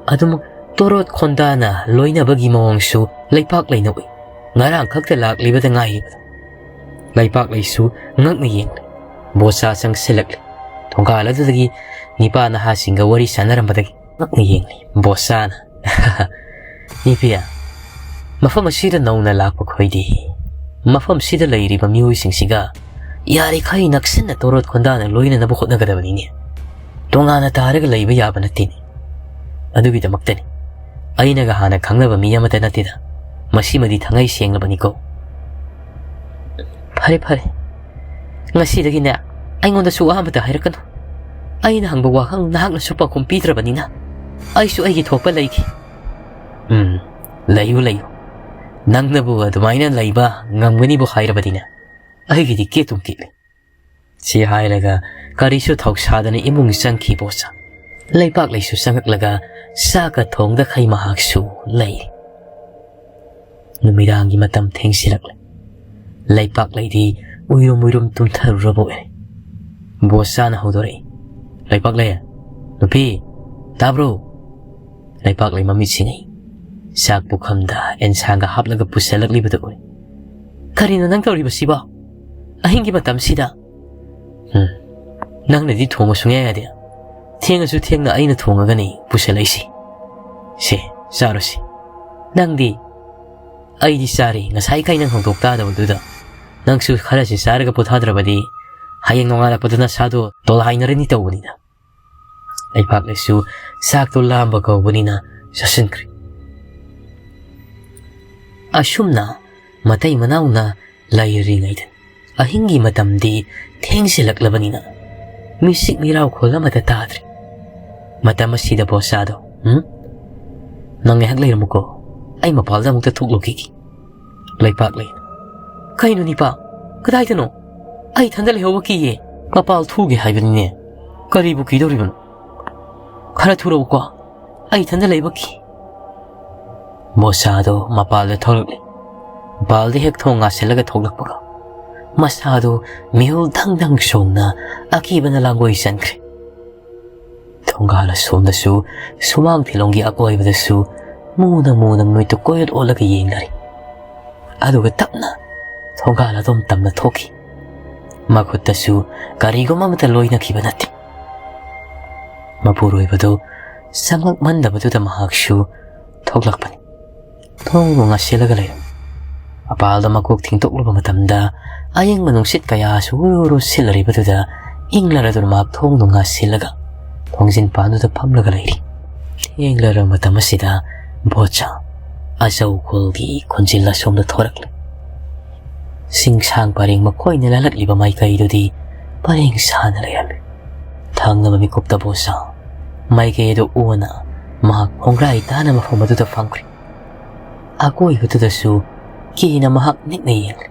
ꯑꯗꯨꯝ ꯇꯣꯔꯣꯠ ꯈꯣꯟꯗꯥꯅ ꯂꯣꯏꯅꯕꯒꯤ ꯃꯑꯣꯡꯁꯨ ꯂꯩꯄꯥꯛꯂꯩꯅ ꯎꯏ꯫ ꯉꯔꯥꯡ ꯈꯛꯇ ꯂꯥꯛꯂꯤꯕꯗ ꯉꯥꯏꯔꯤꯕꯗ ꯂꯩꯄꯥꯛꯂꯩꯁꯨ ꯉꯛꯅ ꯌꯦꯡꯂꯤ꯫ ꯕꯣꯁꯥ ꯆꯪꯁꯤꯜꯂꯛꯂꯤ꯫ ꯊꯣꯡꯒꯥꯜ ꯑꯗꯨꯗꯒꯤ ꯅꯤꯄꯥ ꯅꯍꯥꯁꯤꯡꯒ ꯋꯥꯔꯤ ꯁꯥꯟꯅꯔꯝꯕꯗꯒꯤ ꯉꯛꯅ ꯌꯦꯡꯂꯤ꯫ ꯕꯣꯁꯥꯅ, "ꯅꯤꯄꯤꯌꯥ, ꯃꯐꯝ ꯑꯁꯤꯗ ꯅꯧꯅ ꯂꯥꯛꯄ ꯈꯣꯏꯗꯤ ꯃꯐꯝꯁꯤꯗ ꯂꯩꯔꯤꯕ ꯃꯤꯑꯣꯏꯁꯤꯡꯁꯤꯒ ꯌꯥꯔꯤꯈꯩ ꯅꯛꯁꯤꯟꯅ ꯇꯣꯔꯣꯠ ꯈꯣꯟꯗꯥꯅ ꯂꯣꯏꯅꯅꯕ ꯍꯣꯠꯅꯒꯗꯕꯅꯤꯅꯦ꯫ ꯇꯣꯉꯥꯟꯅ ꯇꯥꯔꯒ ꯂꯩꯕ ꯌꯥꯕ ꯅꯠꯇꯦꯅꯦ꯫ ꯑꯗꯨꯒꯤꯗꯃꯛꯇꯅꯤ ꯑꯩꯅꯒ ꯍꯥꯟꯅ ꯈꯪꯅꯕ ꯃꯤ ꯑꯃꯠꯇ ꯅꯠꯇꯦꯗ꯫ ꯃꯁꯤꯃꯗꯤ ꯊꯉꯩ ꯁꯦꯡꯂꯕꯅꯤꯀꯣ"꯫ "ꯐꯔꯦ, ꯐꯔꯦ꯫ ꯉꯁꯤꯗꯒꯤꯅꯦ ꯑꯩꯉꯣꯟꯗꯁꯨ ꯋꯥ ꯑꯃꯠꯇ ꯍꯥꯏꯔꯛꯀꯅꯨ꯫ ꯑꯩꯅ ꯍꯪꯕ ꯋꯥꯍꯪ ꯅꯍꯥꯛꯅꯁꯨ ꯄꯥꯎꯈꯨꯝ ꯄꯤꯗ꯭ꯔꯕꯅꯤꯅ ꯑꯩꯁꯨ ꯑꯩꯒꯤ ꯊꯣꯛꯄ ꯂꯩꯈꯤ"꯫ "ꯎꯝ, ꯂꯩꯌꯨ, ꯂꯩꯌꯨ꯫ ꯅꯪꯅꯕꯨ ꯑꯗꯨꯃꯥꯏꯅ ꯂꯩꯕ ꯉꯝꯒꯅꯤꯕꯨ ꯍꯥꯏꯔꯕꯗꯤꯅꯦ ꯑꯩꯒꯤꯗꯤ ꯀꯦꯠꯇꯨꯝ ꯀꯦꯠꯂꯤ"꯫ ꯁꯤ ꯍꯥꯏꯔꯒ ꯀꯔꯤꯁꯨ ꯊꯧꯁꯥꯗꯅ ꯏꯃꯨꯡ ꯆꯪꯈꯤ ꯕꯣꯁꯥ꯫ ꯂꯩꯄꯥꯛꯂꯩꯁꯨ ꯆꯪꯉꯛꯂꯒ ꯆꯥꯛꯀ ꯊꯣꯡꯗꯈꯩ ꯃꯍꯥꯛꯁꯨ ꯂꯩ꯫ ꯅꯨꯃꯤꯗꯥꯡꯒꯤ ꯃꯇꯝ ꯊꯦꯡꯁꯤꯜꯂꯛꯂꯦ꯫ ꯂꯩꯄꯥꯛꯂꯩꯗꯤ ꯎꯏꯔꯨꯝ ꯎꯏꯔꯨꯝ ꯇꯨꯝꯊꯔꯨꯔꯕ ꯑꯣꯏꯔꯦ꯫ ꯕꯣꯁꯥꯅ ꯍꯧꯗꯣꯔꯛꯏ, "ꯂꯩꯄꯥꯛꯂꯩ, ꯅꯨꯄꯤ, ꯇꯥꯕ꯭ꯔꯣ?" ꯂꯩꯄꯥꯛꯂꯩ ꯃꯃꯤꯠ ꯁꯤꯡꯉꯤ꯫ ꯆꯥꯛ ꯄꯨꯈꯝꯗ ꯑꯦꯟꯁꯥꯡꯒ ꯍꯥꯞꯂꯒ ꯄꯨꯁꯜꯂꯛꯂꯤꯕꯗꯨ ꯎꯏ꯫ "ꯀꯔꯤꯅꯣ ꯅꯪ ꯇꯧꯔꯤꯕꯁꯤꯕꯣ? ꯑꯍꯤꯡꯒꯤ ꯃꯇꯝꯁꯤꯗ?" "ꯎꯝ, ꯅꯪꯅꯗꯤ ꯊꯣꯡꯕ ꯁꯨꯡꯌꯥ ꯌꯥꯗꯦ꯫ ꯊꯦꯡꯉꯁꯨ ꯊꯦꯡꯅ ꯑꯩꯅ ꯊꯣꯡꯉꯒꯅꯤ ꯄꯨꯁꯜꯂꯛꯏꯁꯤ꯫ ꯁꯦ, ꯆꯥꯔꯣꯁꯤ꯫ ꯅꯪꯗꯤ?" "ꯑꯩꯗꯤ ꯆꯥꯔꯤ, ꯉꯁꯥꯏꯈꯩ ꯅꯪ ꯍꯧꯗꯣꯛ ꯇꯥꯗꯕꯗꯨꯗ꯫ ꯅꯪꯁꯨ ꯈꯔꯁꯤ ꯆꯥꯔꯒ ꯄꯣꯊꯥꯗ꯭ꯔꯕꯗꯤ ꯍꯌꯦꯡ ꯅꯣꯡꯉꯥꯜꯂꯛꯄꯗ ꯅꯁꯥꯗꯣ ꯇꯣꯂꯥꯏꯅꯔꯅꯤ ꯇꯧꯕꯅꯤꯗ꯫ ꯂꯩꯄꯥꯛꯂꯩꯁꯨ ꯆꯥꯛꯇꯣ ꯂꯥꯝꯕ ꯀꯧꯕꯅꯤꯅ ꯆꯥꯁꯤꯟꯈ꯭ꯔꯦ꯫ ꯑꯁꯨꯝꯅ ꯃꯇꯩ ꯃꯅꯥꯎꯅ ꯂꯩꯔꯤꯉꯩꯗ ꯑꯍꯤꯡꯒꯤ ꯃꯇꯝꯗꯤ ꯊꯦꯡꯖꯤꯜꯂꯛꯂꯕꯅꯤꯅ ꯃꯤꯁꯤꯛ ꯃꯤꯔꯥꯎꯈꯣꯜ ꯑꯃꯠꯇ ꯇꯥꯗ꯭ꯔꯦ꯫ ꯃꯇꯝ ꯑꯁꯤꯗ ꯕꯣꯁꯥꯗꯣ, "ꯎꯝ? ꯅꯪ ꯉꯥꯏꯍꯥꯛ ꯂꯩꯔꯝꯃꯨꯀꯣ, ꯑꯩ ꯃꯄꯥꯜꯗ ꯑꯃꯨꯛꯇ ꯊꯣꯛꯂꯨꯈꯤꯒꯦ꯫" ꯂꯩꯄꯥꯛꯂꯩ, "ꯀꯩꯅꯣ ꯅꯤꯄꯥ? ꯀꯗꯥꯏꯗꯅꯣ? ꯑꯩ ꯏꯊꯟꯗ ꯂꯩꯍꯧꯕ ꯀꯤꯌꯦ꯫ ꯃꯄꯥꯜ ꯊꯣꯛꯎꯒꯦ ꯍꯥꯏꯕꯅꯤꯅꯦ꯫ ꯀꯔꯤꯕꯨ ꯀꯤꯗꯧꯔꯤꯕꯅꯣ? ꯈꯔ ꯊꯨꯔꯛꯎꯀꯣ, ꯑꯩ ꯏꯊꯟꯗ ꯂꯩꯕ ꯀꯤ꯫" ꯕꯣꯁꯥꯗꯣ ꯃꯄꯥꯜꯗ ꯊꯣꯛꯂꯛꯂꯦ꯫ ꯃꯄꯥꯜꯗ ꯍꯦꯛ ꯊꯣꯡ ꯉꯥꯁꯤꯜꯂꯒ ꯊꯣꯛꯂꯛꯄꯒ ꯃꯁꯥꯗꯣ ꯃꯤꯍꯨꯜ ꯗꯪ ꯗꯪ ꯁꯣꯡꯅ ꯑꯀꯤꯕꯅ ꯂꯥꯡꯒꯣꯏ ꯆꯟꯈ꯭ꯔꯦ꯫ ꯊꯣꯡꯒꯥꯜ ꯑꯁꯣꯝꯗꯁꯨ, ꯁꯨꯃꯥꯡ ꯐꯤꯂꯣꯡꯒꯤ ꯑꯀꯣꯏꯕꯗꯁꯨ ꯃꯨꯅ ꯃꯨꯅ ꯃꯃꯤꯠꯇꯨ ꯀꯣꯏꯑꯣꯠ ꯑꯣꯠꯂꯒ ꯌꯦꯡꯂꯔꯦ꯫ ꯑꯗꯨꯒ ꯇꯞꯅ ꯊꯣꯡꯒꯥꯜ ꯑꯗꯣꯝ ꯇꯝꯅ ꯊꯣꯛꯈꯤ꯫ ꯃꯈꯨꯠꯇꯁꯨ ꯀꯔꯤꯒꯨꯝꯕ ꯑꯃꯠꯇ ꯂꯣꯏꯅꯈꯤꯕ ꯅꯠꯇꯦ꯫ ꯃꯄꯨꯔꯣꯏꯕꯗꯨ ꯆꯪꯂꯛꯃꯟꯗꯕꯗꯨꯗ ꯃꯍꯥꯛꯁꯨ ꯊꯣꯛꯂꯛꯄꯅꯤ꯫ ꯊꯣꯡꯗꯨ ꯉꯥꯁꯤꯜꯂꯒ ꯂꯩꯔꯝꯃꯤ꯫ ꯃꯄꯥꯜꯗ ꯃꯀꯣꯛ ꯊꯤꯡꯇꯣꯛꯂꯨꯕ ꯃꯇꯝꯗ ꯑꯌꯤꯡꯕ ꯅꯨꯡꯁꯤꯠ ꯀꯌꯥꯁꯨ ꯎꯔꯨ ꯎꯔꯨ ꯁꯤꯠꯂꯔꯤꯕꯗꯨꯗ ꯏꯪꯂꯔꯗꯨꯅ ꯃꯍꯥꯛ ꯊꯣꯡꯗꯨ ꯉꯥꯁꯤꯜꯂꯒ ꯊꯣꯡꯖꯤꯟ ꯄꯥꯟꯗꯨꯗ ꯐꯝꯂꯒ ꯂꯩꯔꯤ꯫ ꯊꯦꯡꯂꯔꯕ ꯃꯇꯝ ꯑꯁꯤꯗ ꯕꯣꯆꯥ ꯑꯆꯧ ꯈꯨꯜꯒꯤ ꯈꯣꯟꯖꯦꯜ ꯑꯁꯣꯝꯗ ꯊꯣꯔꯛꯂꯦ꯫ ꯆꯤꯡꯁꯥꯡ ꯄꯔꯦꯡ ꯃꯈꯣꯏꯅ ꯂꯥꯜꯂꯛꯂꯤꯕ ꯃꯥꯏꯀꯩꯗꯨꯗꯤ ꯄꯔꯦꯡ ꯁꯥꯅ ꯂꯩꯔꯝꯃꯤ꯫ ꯊꯪꯅꯕ ꯃꯤꯀꯨꯞꯇ ꯕꯣꯆꯥ ꯃꯥꯏꯀꯩ ꯑꯗꯨ ꯎꯅ ꯃꯍꯥꯛ ꯈꯣꯡꯒ꯭ꯔꯥꯏ ꯇꯥꯅ ꯃꯐꯝ ꯑꯗꯨꯗ ꯐꯝꯈ꯭ꯔꯦ꯫ ꯑꯀꯣꯏꯕꯗꯨꯗꯁꯨ ꯀꯤꯅ ꯃꯍꯥꯛ ꯅꯤꯛꯅ ꯌꯦꯡꯂꯦ꯫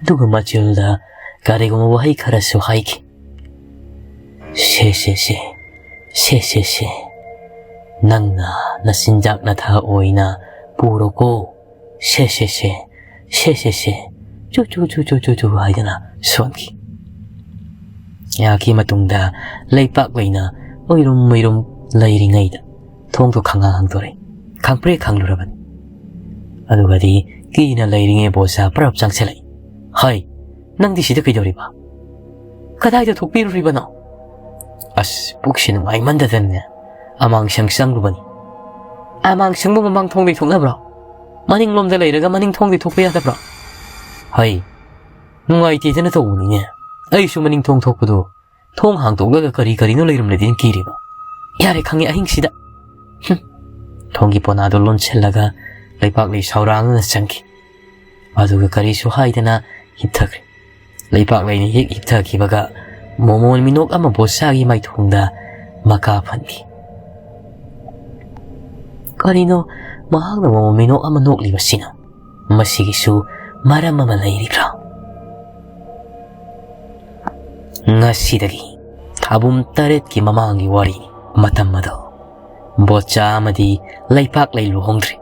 ꯑꯗꯨꯒ ꯃꯆꯤꯜꯗ ꯀꯔꯤꯒꯨꯝꯕ ꯋꯥꯍꯩ ꯈꯔꯁꯨ ꯍꯥꯏꯈꯤ꯫ "ꯁꯦ, ꯁꯦ, ꯁꯦ, ꯁꯦ, ꯁꯦ, ꯁꯦ, ꯅꯪꯅ ꯅꯆꯤꯟꯖꯥꯛ ꯅꯊꯥ ꯑꯣꯏꯅ ꯄꯨꯔꯣꯀꯣ, ꯁꯦ, ꯁꯦ, ꯁꯦ, ꯁꯦ, ꯁꯦ, ꯁꯦ, ꯆꯨ, ꯆꯨ, ꯆꯨ, ꯆꯨ, ꯆꯨ, ꯆꯨ" ꯍꯥꯏꯗꯅ ꯁꯣꯟꯈꯤ꯫ ꯌꯥꯈꯤ ꯃꯇꯨꯡꯗ ꯂꯩꯄꯥꯛꯂꯩꯅ ꯎꯏꯔꯨꯝ ꯎꯏꯔꯨꯝ ꯂꯩꯔꯤꯉꯩꯗ ꯊꯣꯡꯗꯣ ꯈꯪꯍꯥꯡ ꯍꯥꯡꯗꯣꯔꯛꯏ꯫ ꯈꯪꯄ꯭ꯔꯦꯛ ꯈꯪꯂꯨꯔꯕꯅꯤ꯫ ꯑꯗꯨꯒꯗꯤ ꯀꯤꯅ ꯂꯩꯔꯤꯉꯩ ꯕꯣꯁꯥ ꯄꯔꯞ ꯆꯪꯁꯤꯜꯂꯛꯏ꯫ "ꯍꯩ, ꯅꯪꯗꯤ ꯁꯤꯗ ꯀꯩꯗꯧꯔꯤꯕ? ꯀꯗꯥꯏꯗ ꯊꯣꯛꯄꯤꯔꯨꯔꯤꯕꯅꯣ?" "ꯑꯁ, ꯄꯨꯛꯁꯤ ꯅꯨꯡꯉꯥꯏꯃꯟꯗꯗꯅꯅꯦ, ꯑꯃꯥꯡꯁꯪ ꯆꯪꯂꯨꯕꯅꯤ꯫" "ꯑꯃꯥꯡꯁꯪꯕꯨ ꯃꯃꯥꯡ ꯊꯣꯡꯗꯩ ꯊꯣꯛꯅꯕ꯭ꯔꯣ? ꯃꯅꯤꯡꯂꯣꯝꯗ ꯂꯩꯔꯒ ꯃꯅꯤꯡ ꯊꯣꯡꯗꯩ ꯊꯣꯛꯄ ꯌꯥꯗꯕ꯭ꯔꯣ?" "ꯍꯩ, "ꯅꯨꯡꯉꯥꯏꯇꯦꯗꯅ ꯇꯧꯕꯅꯤꯅꯦ꯫ ꯑꯩꯁꯨ ꯃꯅꯤꯡ ꯊꯣꯡ ꯊꯣꯛꯄꯗꯣ ꯊꯣꯡ ꯍꯥꯡꯗꯣꯛꯂꯒ ꯀꯔꯤ ꯀꯔꯤꯅꯣ ꯂꯩꯔꯝꯂꯗꯤꯅ ꯀꯤꯔꯤꯕ꯫ ꯌꯥꯔꯦ, ꯈꯪꯉꯦ, ꯑꯍꯤꯡꯁꯤꯗ꯫" ꯍꯨꯝ꯫ ꯊꯣꯡꯒꯤ ꯄꯣꯅꯥꯗꯣ ꯂꯣꯟꯁꯤꯜꯂꯒ ꯂꯩꯄꯥꯛꯂꯩ ꯁꯥꯎꯔꯥꯡꯅ ꯆꯪꯈꯤ꯫ ꯑꯗꯨꯒ ꯀꯔꯤꯁꯨ ꯍꯥꯏꯗꯅ ꯍꯤꯞꯊꯈ꯭ꯔꯦ꯫ ꯂꯩꯄꯥꯛꯂꯩꯅ ꯍꯦꯛ ꯍꯤꯞꯊꯈꯤꯕꯒ ꯃꯣꯃꯣꯟ ꯃꯤꯅꯣꯛ ꯑꯃ ꯕꯣꯁꯥꯒꯤ ꯃꯥꯏꯊꯣꯡꯗ ꯃꯀꯥ ꯐꯟꯈꯤ꯫ ꯀꯔꯤꯅꯣ ꯃꯍꯥꯛꯅ ꯃꯣꯃꯣꯟ ꯃꯤꯅꯣꯛ ꯑꯃ ꯅꯣꯛꯂꯤꯕꯁꯤꯅ? ꯃꯁꯤꯒꯤꯁꯨ ꯃꯔꯝ ꯑꯃ ꯂꯩꯔꯤꯕ꯭ꯔꯥ? ꯉꯁꯤꯗꯒꯤ ꯊꯥꯕꯨꯝ ꯇꯔꯦꯠꯀꯤ ꯃꯃꯥꯡꯒꯤ ꯋꯥꯔꯤꯅꯤ꯫ ꯃꯇꯝ ꯑꯗꯣ ꯕꯣꯆꯥ ꯑꯃꯗꯤ ꯂꯩꯄꯥꯛꯂꯩ ꯂꯨꯍꯣꯡꯗ꯭ꯔꯤ꯫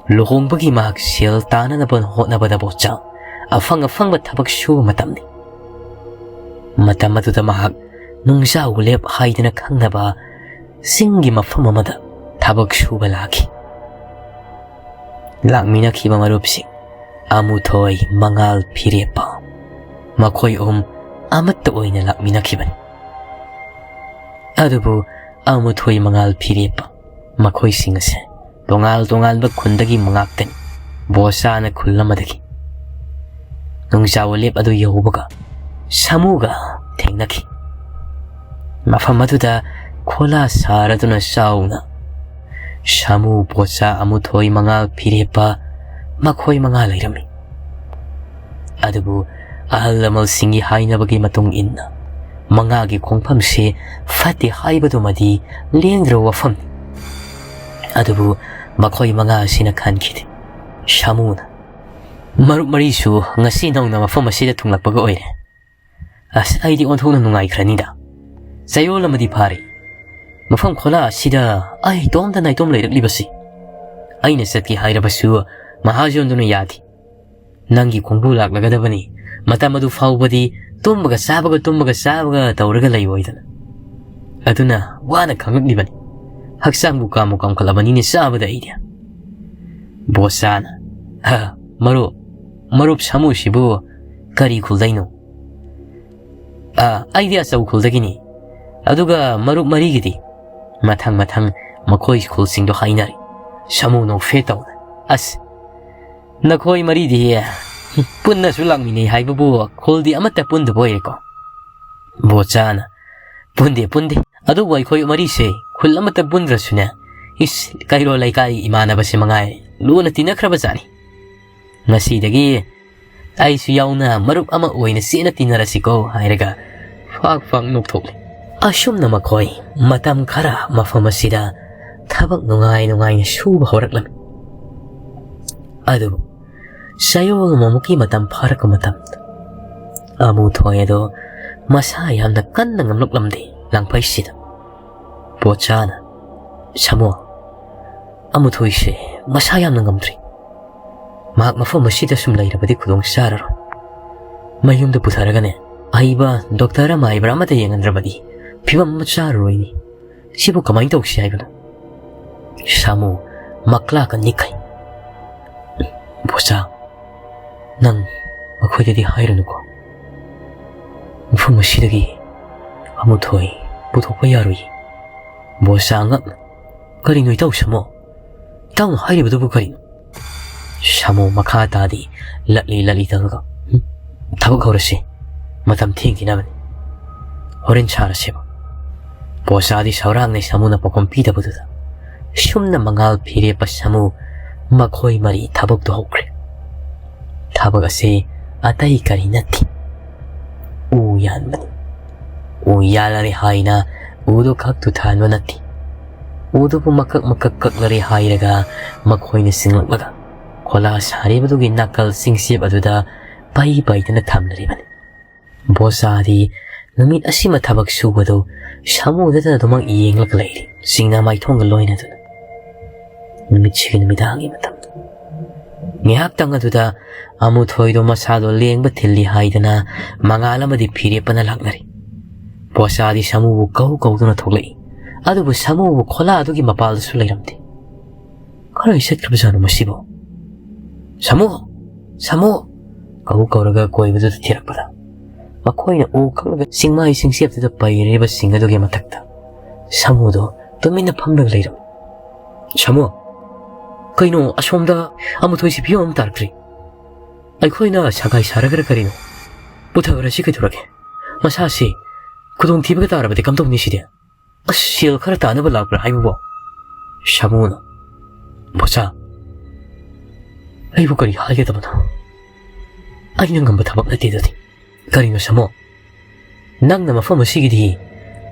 ꯂꯨꯍꯣꯡꯕꯒꯤ ꯃꯍꯥꯛ ꯁꯦꯜ ꯇꯥꯅꯅꯕ ꯍꯣꯠꯅꯕꯗ ꯕꯣꯆꯥ ꯑꯐꯪ ꯑꯐꯪꯕ ꯊꯕꯛ ꯁꯨꯕ ꯃꯇꯝꯅꯤ꯫ ꯃꯇꯝ ꯑꯗꯨꯗ ꯃꯍꯥꯛ ꯅꯨꯡꯖꯥꯎ ꯂꯦꯞ ꯍꯥꯏꯗꯅ ꯈꯪꯅꯕ ꯆꯤꯡꯒꯤ ꯃꯐꯝ ꯑꯃꯗ ꯊꯕꯛ ꯁꯨꯕ ꯂꯥꯛꯈꯤ꯫ ꯂꯥꯛꯃꯤꯟꯅꯈꯤꯕ ꯃꯔꯨꯞꯁꯤꯡ ꯑꯃꯨꯊꯣꯏ, ꯃꯉꯥꯜ, ꯐꯤꯔꯦꯞꯄ, ꯃꯈꯣꯏ ꯑꯍꯨꯝ ꯑꯃꯠꯇ ꯑꯣꯏꯅ ꯂꯥꯛꯃꯤꯟꯅꯈꯤꯕꯅꯤ꯫ ꯑꯗꯨꯕꯨ ꯑꯃꯨꯊꯣꯏ, ꯃꯉꯥꯜ, ꯐꯤꯔꯦꯞꯄ ꯃꯈꯣꯏꯁꯤꯡ ꯑꯁꯦ ꯇꯣꯉꯥꯟ ꯇꯣꯉꯥꯟꯕ ꯈꯨꯟꯗꯒꯤ ꯉꯥꯛꯇꯅꯤ꯫ ꯕꯣꯁꯥꯅ ꯈꯨꯜ ꯑꯃꯗꯒꯤ꯫ ꯅꯨꯡꯖꯥꯎ ꯂꯦꯞ ꯑꯗꯨ ꯌꯧꯕꯒ ꯁꯥꯃꯨꯒ ꯊꯦꯡꯅꯈꯤ꯫ ꯃꯐꯝ ꯑꯗꯨꯗ ꯈꯣꯂꯥ ꯁꯥꯔꯗꯨꯅ ꯆꯥꯎꯅ ꯁꯥꯃꯨ, ꯕꯣꯁꯥ, ꯑꯃꯨꯊꯣꯏ, ꯃꯉꯥꯜ, ꯐꯤꯔꯦꯞꯄ ꯃꯈꯣꯏ ꯃꯉꯥ ꯂꯩꯔꯝꯃꯤ꯫ ꯑꯗꯨꯕꯨ ꯑꯍꯜ ꯂꯃꯟꯁꯤꯡꯒꯤ ꯍꯥꯏꯅꯕꯒꯤ ꯃꯇꯨꯡ ꯏꯟꯅ ꯃꯉꯥꯒꯤ ꯈꯣꯡꯐꯝꯁꯦ ꯐꯠꯇꯦ ꯍꯥꯏꯕꯗꯨꯃꯗꯤ ꯂꯦꯡꯗ꯭ꯔꯕ ꯋꯥꯐꯝꯅꯤ꯫ ꯑꯗꯨꯕꯨ ꯃꯈꯣꯏ ꯃꯉꯥ ꯑꯁꯤꯅ ꯈꯟꯈꯤꯗꯦ꯫ ꯁꯥꯃꯨꯅ, "ꯃꯔꯨꯞ ꯃꯔꯤꯁꯨ ꯉꯁꯤ ꯅꯧꯅ ꯃꯐꯝ ꯑꯁꯤꯗ ꯊꯨꯡꯂꯛꯄꯒ ꯑꯣꯏꯔꯦ꯫ ꯑꯁ, ꯑꯩꯗꯤ ꯑꯣꯟꯊꯣꯛꯅ ꯅꯨꯡꯉꯥꯏꯈ꯭ꯔꯅꯤꯗ꯫ ꯆꯌꯣꯜ ꯑꯃꯗꯤ ꯐꯥꯔꯦ ꯃꯐꯝ ꯈꯣꯂꯥ ꯑꯁꯤꯗ ꯑꯩ ꯏꯇꯣꯝꯇ ꯅꯥꯏꯇꯣꯝ ꯂꯩꯔꯛꯂꯤꯕꯁꯤ꯫ ꯑꯩꯅ ꯆꯠꯀꯦ ꯍꯥꯏꯔꯕꯁꯨ ꯃꯍꯥꯖꯣꯟꯗꯨꯅ ꯌꯥꯗꯦ꯫ ꯅꯪꯒꯤ ꯈꯣꯡꯕꯨ ꯂꯥꯛꯂꯒꯗꯕꯅꯤ꯫ ꯃꯇꯝ ꯑꯗꯨ ꯐꯥꯎꯕꯗꯤ ꯇꯨꯝꯕꯒ ꯆꯥꯕꯒ, ꯇꯨꯝꯕꯒ ꯆꯥꯕꯒ ꯇꯧꯔꯒ ꯂꯩꯔꯣꯏꯗꯅ꯫ ꯑꯗꯨꯅ ꯋꯥꯅ ꯈꯥꯡꯂꯛꯂꯤꯕꯅꯤ꯫ ꯍꯛꯆꯥꯡꯕꯨ ꯀꯥꯝꯕꯨ ꯀꯥꯝꯈꯠꯂꯕꯅꯤꯅꯦ ꯆꯥꯕꯗ ꯑꯩꯗꯤ꯫" ꯕꯣꯁꯥꯅ, "ꯍ, ꯃꯔꯨꯞ, ꯃꯔꯨꯞ ꯁꯥꯃꯨꯁꯤꯕꯨ ꯀꯔꯤ ꯈꯨꯜꯗꯩꯅꯣ?" "ꯑ, ꯑꯩꯗꯤ ꯑꯆꯧ ꯈꯨꯜꯗꯒꯤꯅꯤ꯫ ꯑꯗꯨꯒ ꯃꯔꯨꯞ ꯃꯔꯤꯒꯤꯗꯤ?" ꯃꯊꯪ ꯃꯊꯪ ꯃꯈꯣꯏ ꯈꯨꯜꯁꯤꯡꯗꯣ ꯍꯥꯏꯅꯔꯤ꯫ ꯁꯥꯃꯨ ꯅꯣꯛꯐꯦ ꯇꯧꯅ, "ꯑꯁ, ꯅꯈꯣꯏ ꯃꯔꯤꯗꯤ ꯄꯨꯟꯅꯁꯨ ꯂꯥꯛꯃꯤꯟꯅꯩ ꯍꯥꯏꯕꯕꯨ ꯈꯨꯜꯗꯤ ꯑꯃꯠꯇ ꯄꯨꯟꯗꯕ ꯑꯣꯏꯔꯦꯀꯣ꯫ ꯕꯣꯆꯥꯅ, "ꯄꯨꯟꯗꯦ, ꯄꯨꯟꯗꯦ꯫ ꯑꯗꯨꯕꯨ ꯑꯩꯈꯣꯏ ꯃꯔꯤꯁꯦ ꯈꯨꯜ ꯑꯃꯠꯇ ꯄꯨꯟꯗ꯭ꯔꯁꯨꯅꯦ, ꯏꯁ, ꯀꯩꯔꯣꯜ ꯂꯩꯀꯥꯏ ꯏꯃꯥꯟꯅꯕꯁꯦ ꯃꯉꯥꯏ ꯂꯨꯅ ꯇꯤꯟꯅꯈ꯭ꯔꯕ ꯖꯥꯠꯅꯤ꯫ ꯉꯁꯤꯗꯒꯤ ꯑꯩꯁꯨ ꯌꯥꯎꯅ ꯃꯔꯨꯞ ꯑꯃ ꯑꯣꯏꯅ ꯆꯦꯠꯅ ꯇꯤꯟꯅꯔꯁꯤꯀꯣ" ꯍꯥꯏꯔꯒ ꯐꯥꯛ ꯐꯥꯛ ꯅꯣꯛꯊꯣꯛꯂꯤ꯫ ꯑꯁꯨꯝꯅ ꯃꯈꯣꯏ ꯃꯇꯝ ꯈꯔ ꯃꯐꯝ ꯑꯁꯤꯗ ꯊꯕꯛ ꯅꯨꯡꯉꯥꯏ ꯅꯨꯡꯉꯥꯏꯅ ꯁꯨꯕ ꯍꯧꯔꯛꯂꯝꯃꯤ꯫ ꯑꯗꯨꯕꯨ ꯆꯌꯣꯜ ꯑꯃꯃꯨꯛꯀꯤ ꯃꯇꯝ ꯐꯥꯔꯛꯄ ꯃꯇꯝꯗ ꯑꯃꯨꯊꯣꯏ ꯑꯗꯣ ꯃꯁꯥ ꯌꯥꯝꯅ ꯀꯟꯅ ꯉꯝꯂꯛꯂꯝꯗꯦ ꯂꯥꯡꯐꯩꯁꯤꯗ꯫ ꯕꯣꯆꯥꯅ, "ꯁꯥꯃꯨ, ꯑꯃꯨꯊꯣꯏꯁꯦ ꯃꯁꯥ ꯌꯥꯝꯅ ꯉꯝꯗ꯭ꯔꯤ꯫ ꯃꯍꯥꯛ ꯃꯐꯝ ꯑꯁꯤꯗ ꯁꯨꯝ ꯂꯩꯔꯕꯗꯤ ꯈꯨꯗꯣꯡ ꯆꯥꯔꯔꯣꯏ꯫ ꯃꯌꯨꯝꯗ ꯄꯨꯊꯔꯒꯅꯦ, ꯑꯍꯩꯕ ꯗꯣꯛꯇꯔ ꯑꯃ ꯍꯥꯏꯕ꯭ꯔꯥ ꯑꯃꯗ ꯌꯦꯡꯍꯟꯗ꯭ꯔꯕꯗꯤ ꯐꯤꯕꯝ ꯑꯃ ꯆꯥꯔꯔꯣꯏꯅꯤ꯫ ꯁꯤꯕꯨ ꯀꯃꯥꯏꯅ ꯇꯧꯁꯤ ꯍꯥꯏꯕꯅꯣ?" ꯁꯥꯃꯨ ꯃꯀ꯭ꯂꯥꯛꯀ ꯅꯤꯛꯈꯩ꯫ "ꯕꯣꯆꯥ, ꯅꯪ ꯃꯈꯣꯏꯗꯗꯤ ꯍꯥꯏꯔꯨꯅꯨꯀꯣ꯫ ꯃꯐꯝ ꯑꯁꯤꯗꯒꯤ ꯑꯃꯨꯊꯣꯏ ꯄꯨꯊꯣꯛꯄ ꯌꯥꯔꯣꯏꯌꯦ꯫" ꯕꯣꯆꯥ ꯉꯛꯅ, "ꯀꯔꯤꯅꯣ ꯏꯇꯥꯎ ꯁꯥꯃꯨ? ꯏꯇꯥꯎꯅ ꯍꯥꯏꯔꯤꯕꯗꯨꯕꯨ ꯀꯔꯤꯅꯣ?" ꯁꯥꯃꯨ ꯃꯈꯥ ꯇꯥꯗꯤ ꯂꯠꯂꯤ ꯂꯠꯂꯤ ꯇꯧꯔꯒ, "ꯍꯨꯝ, ꯊꯕꯛ ꯍꯧꯔꯁꯤ꯫ ꯃꯇꯝ ꯊꯦꯡꯈꯤꯅꯕꯅꯤ꯫ ꯍꯣꯔꯦꯟ ꯁꯥꯔꯁꯦꯕ꯫" ꯕꯣꯆꯥꯗꯤ ꯁꯧꯔꯥꯡꯅꯩ ꯁꯥꯃꯨꯅ ꯄꯥꯎꯈꯨꯝ ꯄꯤꯗꯕꯗꯨꯗ꯫ ꯁꯨꯝꯅ ꯃꯉꯥꯜ ꯐꯤꯔꯦꯞꯄ ꯁꯥꯃꯨ ꯃꯈꯣꯏ ꯃꯔꯤ ꯊꯕꯛꯇꯨ ꯍꯧꯈ꯭ꯔꯦ꯫ ꯊꯕꯛ ꯑꯁꯤ ꯑꯇꯩ ꯀꯔꯤ ꯅꯠꯇꯦ, ꯎ ꯌꯥꯟꯕꯅꯤ꯫ ꯎ ꯌꯥꯜꯂꯔꯦ ꯍꯥꯏꯅ ꯎꯗꯨ ꯈꯛꯇꯨ ꯊꯥꯟꯕ ꯅꯠꯇꯦ꯫ ꯎꯗꯨꯕꯨ ꯃꯀꯛ ꯃꯀꯛ ꯀꯛꯂꯔꯦ ꯍꯥꯏꯔꯒ ꯃꯈꯣꯏꯅ ꯆꯤꯡꯂꯛꯂꯒ ꯈꯣꯂꯥ ꯁꯥꯔꯤꯕꯗꯨꯒꯤ ꯅꯥꯀꯜ ꯆꯤꯡꯆꯦꯞ ꯑꯗꯨꯗ ꯄꯩ ꯄꯩꯗꯅ ꯊꯝꯂꯔꯤꯕꯅꯤ꯫ ꯕꯣꯆꯥꯗꯤ ꯅꯨꯃꯤꯠ ꯑꯁꯤꯃ ꯊꯕꯛ ꯁꯨꯕꯗꯨ ꯁꯥꯃꯨꯗꯇ ꯑꯗꯨꯃꯛ ꯌꯦꯡꯂꯒ ꯂꯩꯔꯤ, ꯆꯤꯡꯅ ꯃꯥꯏꯊꯣꯡꯒ ꯂꯣꯏꯅꯗꯨꯅ꯫ ꯅꯨꯃꯤꯠꯁꯤꯒꯤ ꯅꯨꯃꯤꯗꯥꯡꯒꯤ ꯃꯇꯝꯗ ꯉꯥꯏꯍꯥꯛꯇꯪ ꯑꯗꯨꯗ ꯑꯃꯨꯊꯣꯏꯗꯣ ꯃꯁꯥꯗꯣ ꯂꯦꯡꯕ ꯊꯤꯜꯂꯤ ꯍꯥꯏꯗꯅ ꯃꯉꯥꯜ ꯑꯃꯗꯤ ꯐꯤꯔꯦꯞꯄꯅ ꯂꯥꯛꯅꯔꯤ꯫ ꯕꯣꯆꯥꯗꯤ ꯁꯥꯃꯨꯕꯨ ꯀꯧ ꯀꯧꯗꯨꯅ ꯊꯣꯛꯂꯛꯏ꯫ ꯑꯗꯨꯕꯨ ꯁꯥꯃꯨꯕꯨ ꯈꯣꯂꯥ ꯑꯗꯨꯒꯤ ꯃꯄꯥꯜꯗꯁꯨ ꯂꯩꯔꯝꯗꯦ꯫ "ꯀꯔꯥꯏ ꯆꯠꯈ꯭ꯔꯕꯖꯥꯠꯅꯣ ꯃꯁꯤꯕꯣ? ꯁꯥꯃꯨ! ꯁꯥꯃꯨ!" ꯀꯧ ꯀꯧꯔꯒ ꯀꯣꯏꯕꯗꯨꯗ ꯊꯤꯔꯛꯄꯗ, ꯃꯈꯣꯏꯅ ꯎ ꯀꯛꯂꯒ ꯆꯤꯡꯃꯥꯏ ꯆꯤꯡꯆꯦꯞꯇꯨꯗ ꯄꯩꯔꯤꯕꯁꯤꯡ ꯑꯗꯨꯒꯤ ꯃꯊꯛꯇ ꯁꯥꯃꯨꯗꯣ ꯇꯨꯃꯤꯟꯅ ꯐꯝꯂꯒ ꯂꯩꯔꯝꯃꯤ꯫ "ꯁꯥꯃꯨ! ꯀꯩꯅꯣ ꯑꯁꯣꯝꯗ ꯑꯃꯨꯊꯣꯏꯁꯤ ꯐꯤꯕꯝ ꯑꯃ ꯇꯥꯔꯛꯇ꯭ꯔꯤ?" ꯑꯩꯈꯣꯏꯅ ꯁꯒꯥꯏ ꯁꯥꯔꯒꯔ ꯀꯔꯤꯅꯣ? ꯄꯨꯊꯈ꯭ꯔꯁꯤ ꯀꯩꯗꯧꯔꯒꯦ? ꯃꯁꯥꯁꯤ ꯈꯨꯗꯣꯡꯊꯤꯕꯒ ꯇꯥꯔꯕꯗꯤ ꯀꯝꯗꯧꯅꯤ ꯁꯤꯗꯤ? ꯑꯁ, ꯁꯦꯜ ꯈꯔ ꯇꯥꯅꯕ ꯂꯥꯛꯄ꯭ꯔꯥ ꯍꯥꯏꯕꯕꯨ? ꯁꯥꯃꯨꯅ, "ꯕꯣꯆꯥ, ꯑꯩꯕꯨ ꯀꯔꯤ ꯍꯥꯏꯒꯗꯕꯅꯣ? ꯑꯩꯅ ꯉꯝꯕ ꯊꯕꯛ ꯅꯠꯇꯦ ꯑꯗꯨꯗꯤ꯫" "ꯀꯔꯤꯅꯣ ꯁꯥꯃꯨ? ꯅꯪꯅ ꯃꯐꯝ ꯑꯁꯤꯒꯤꯗꯤ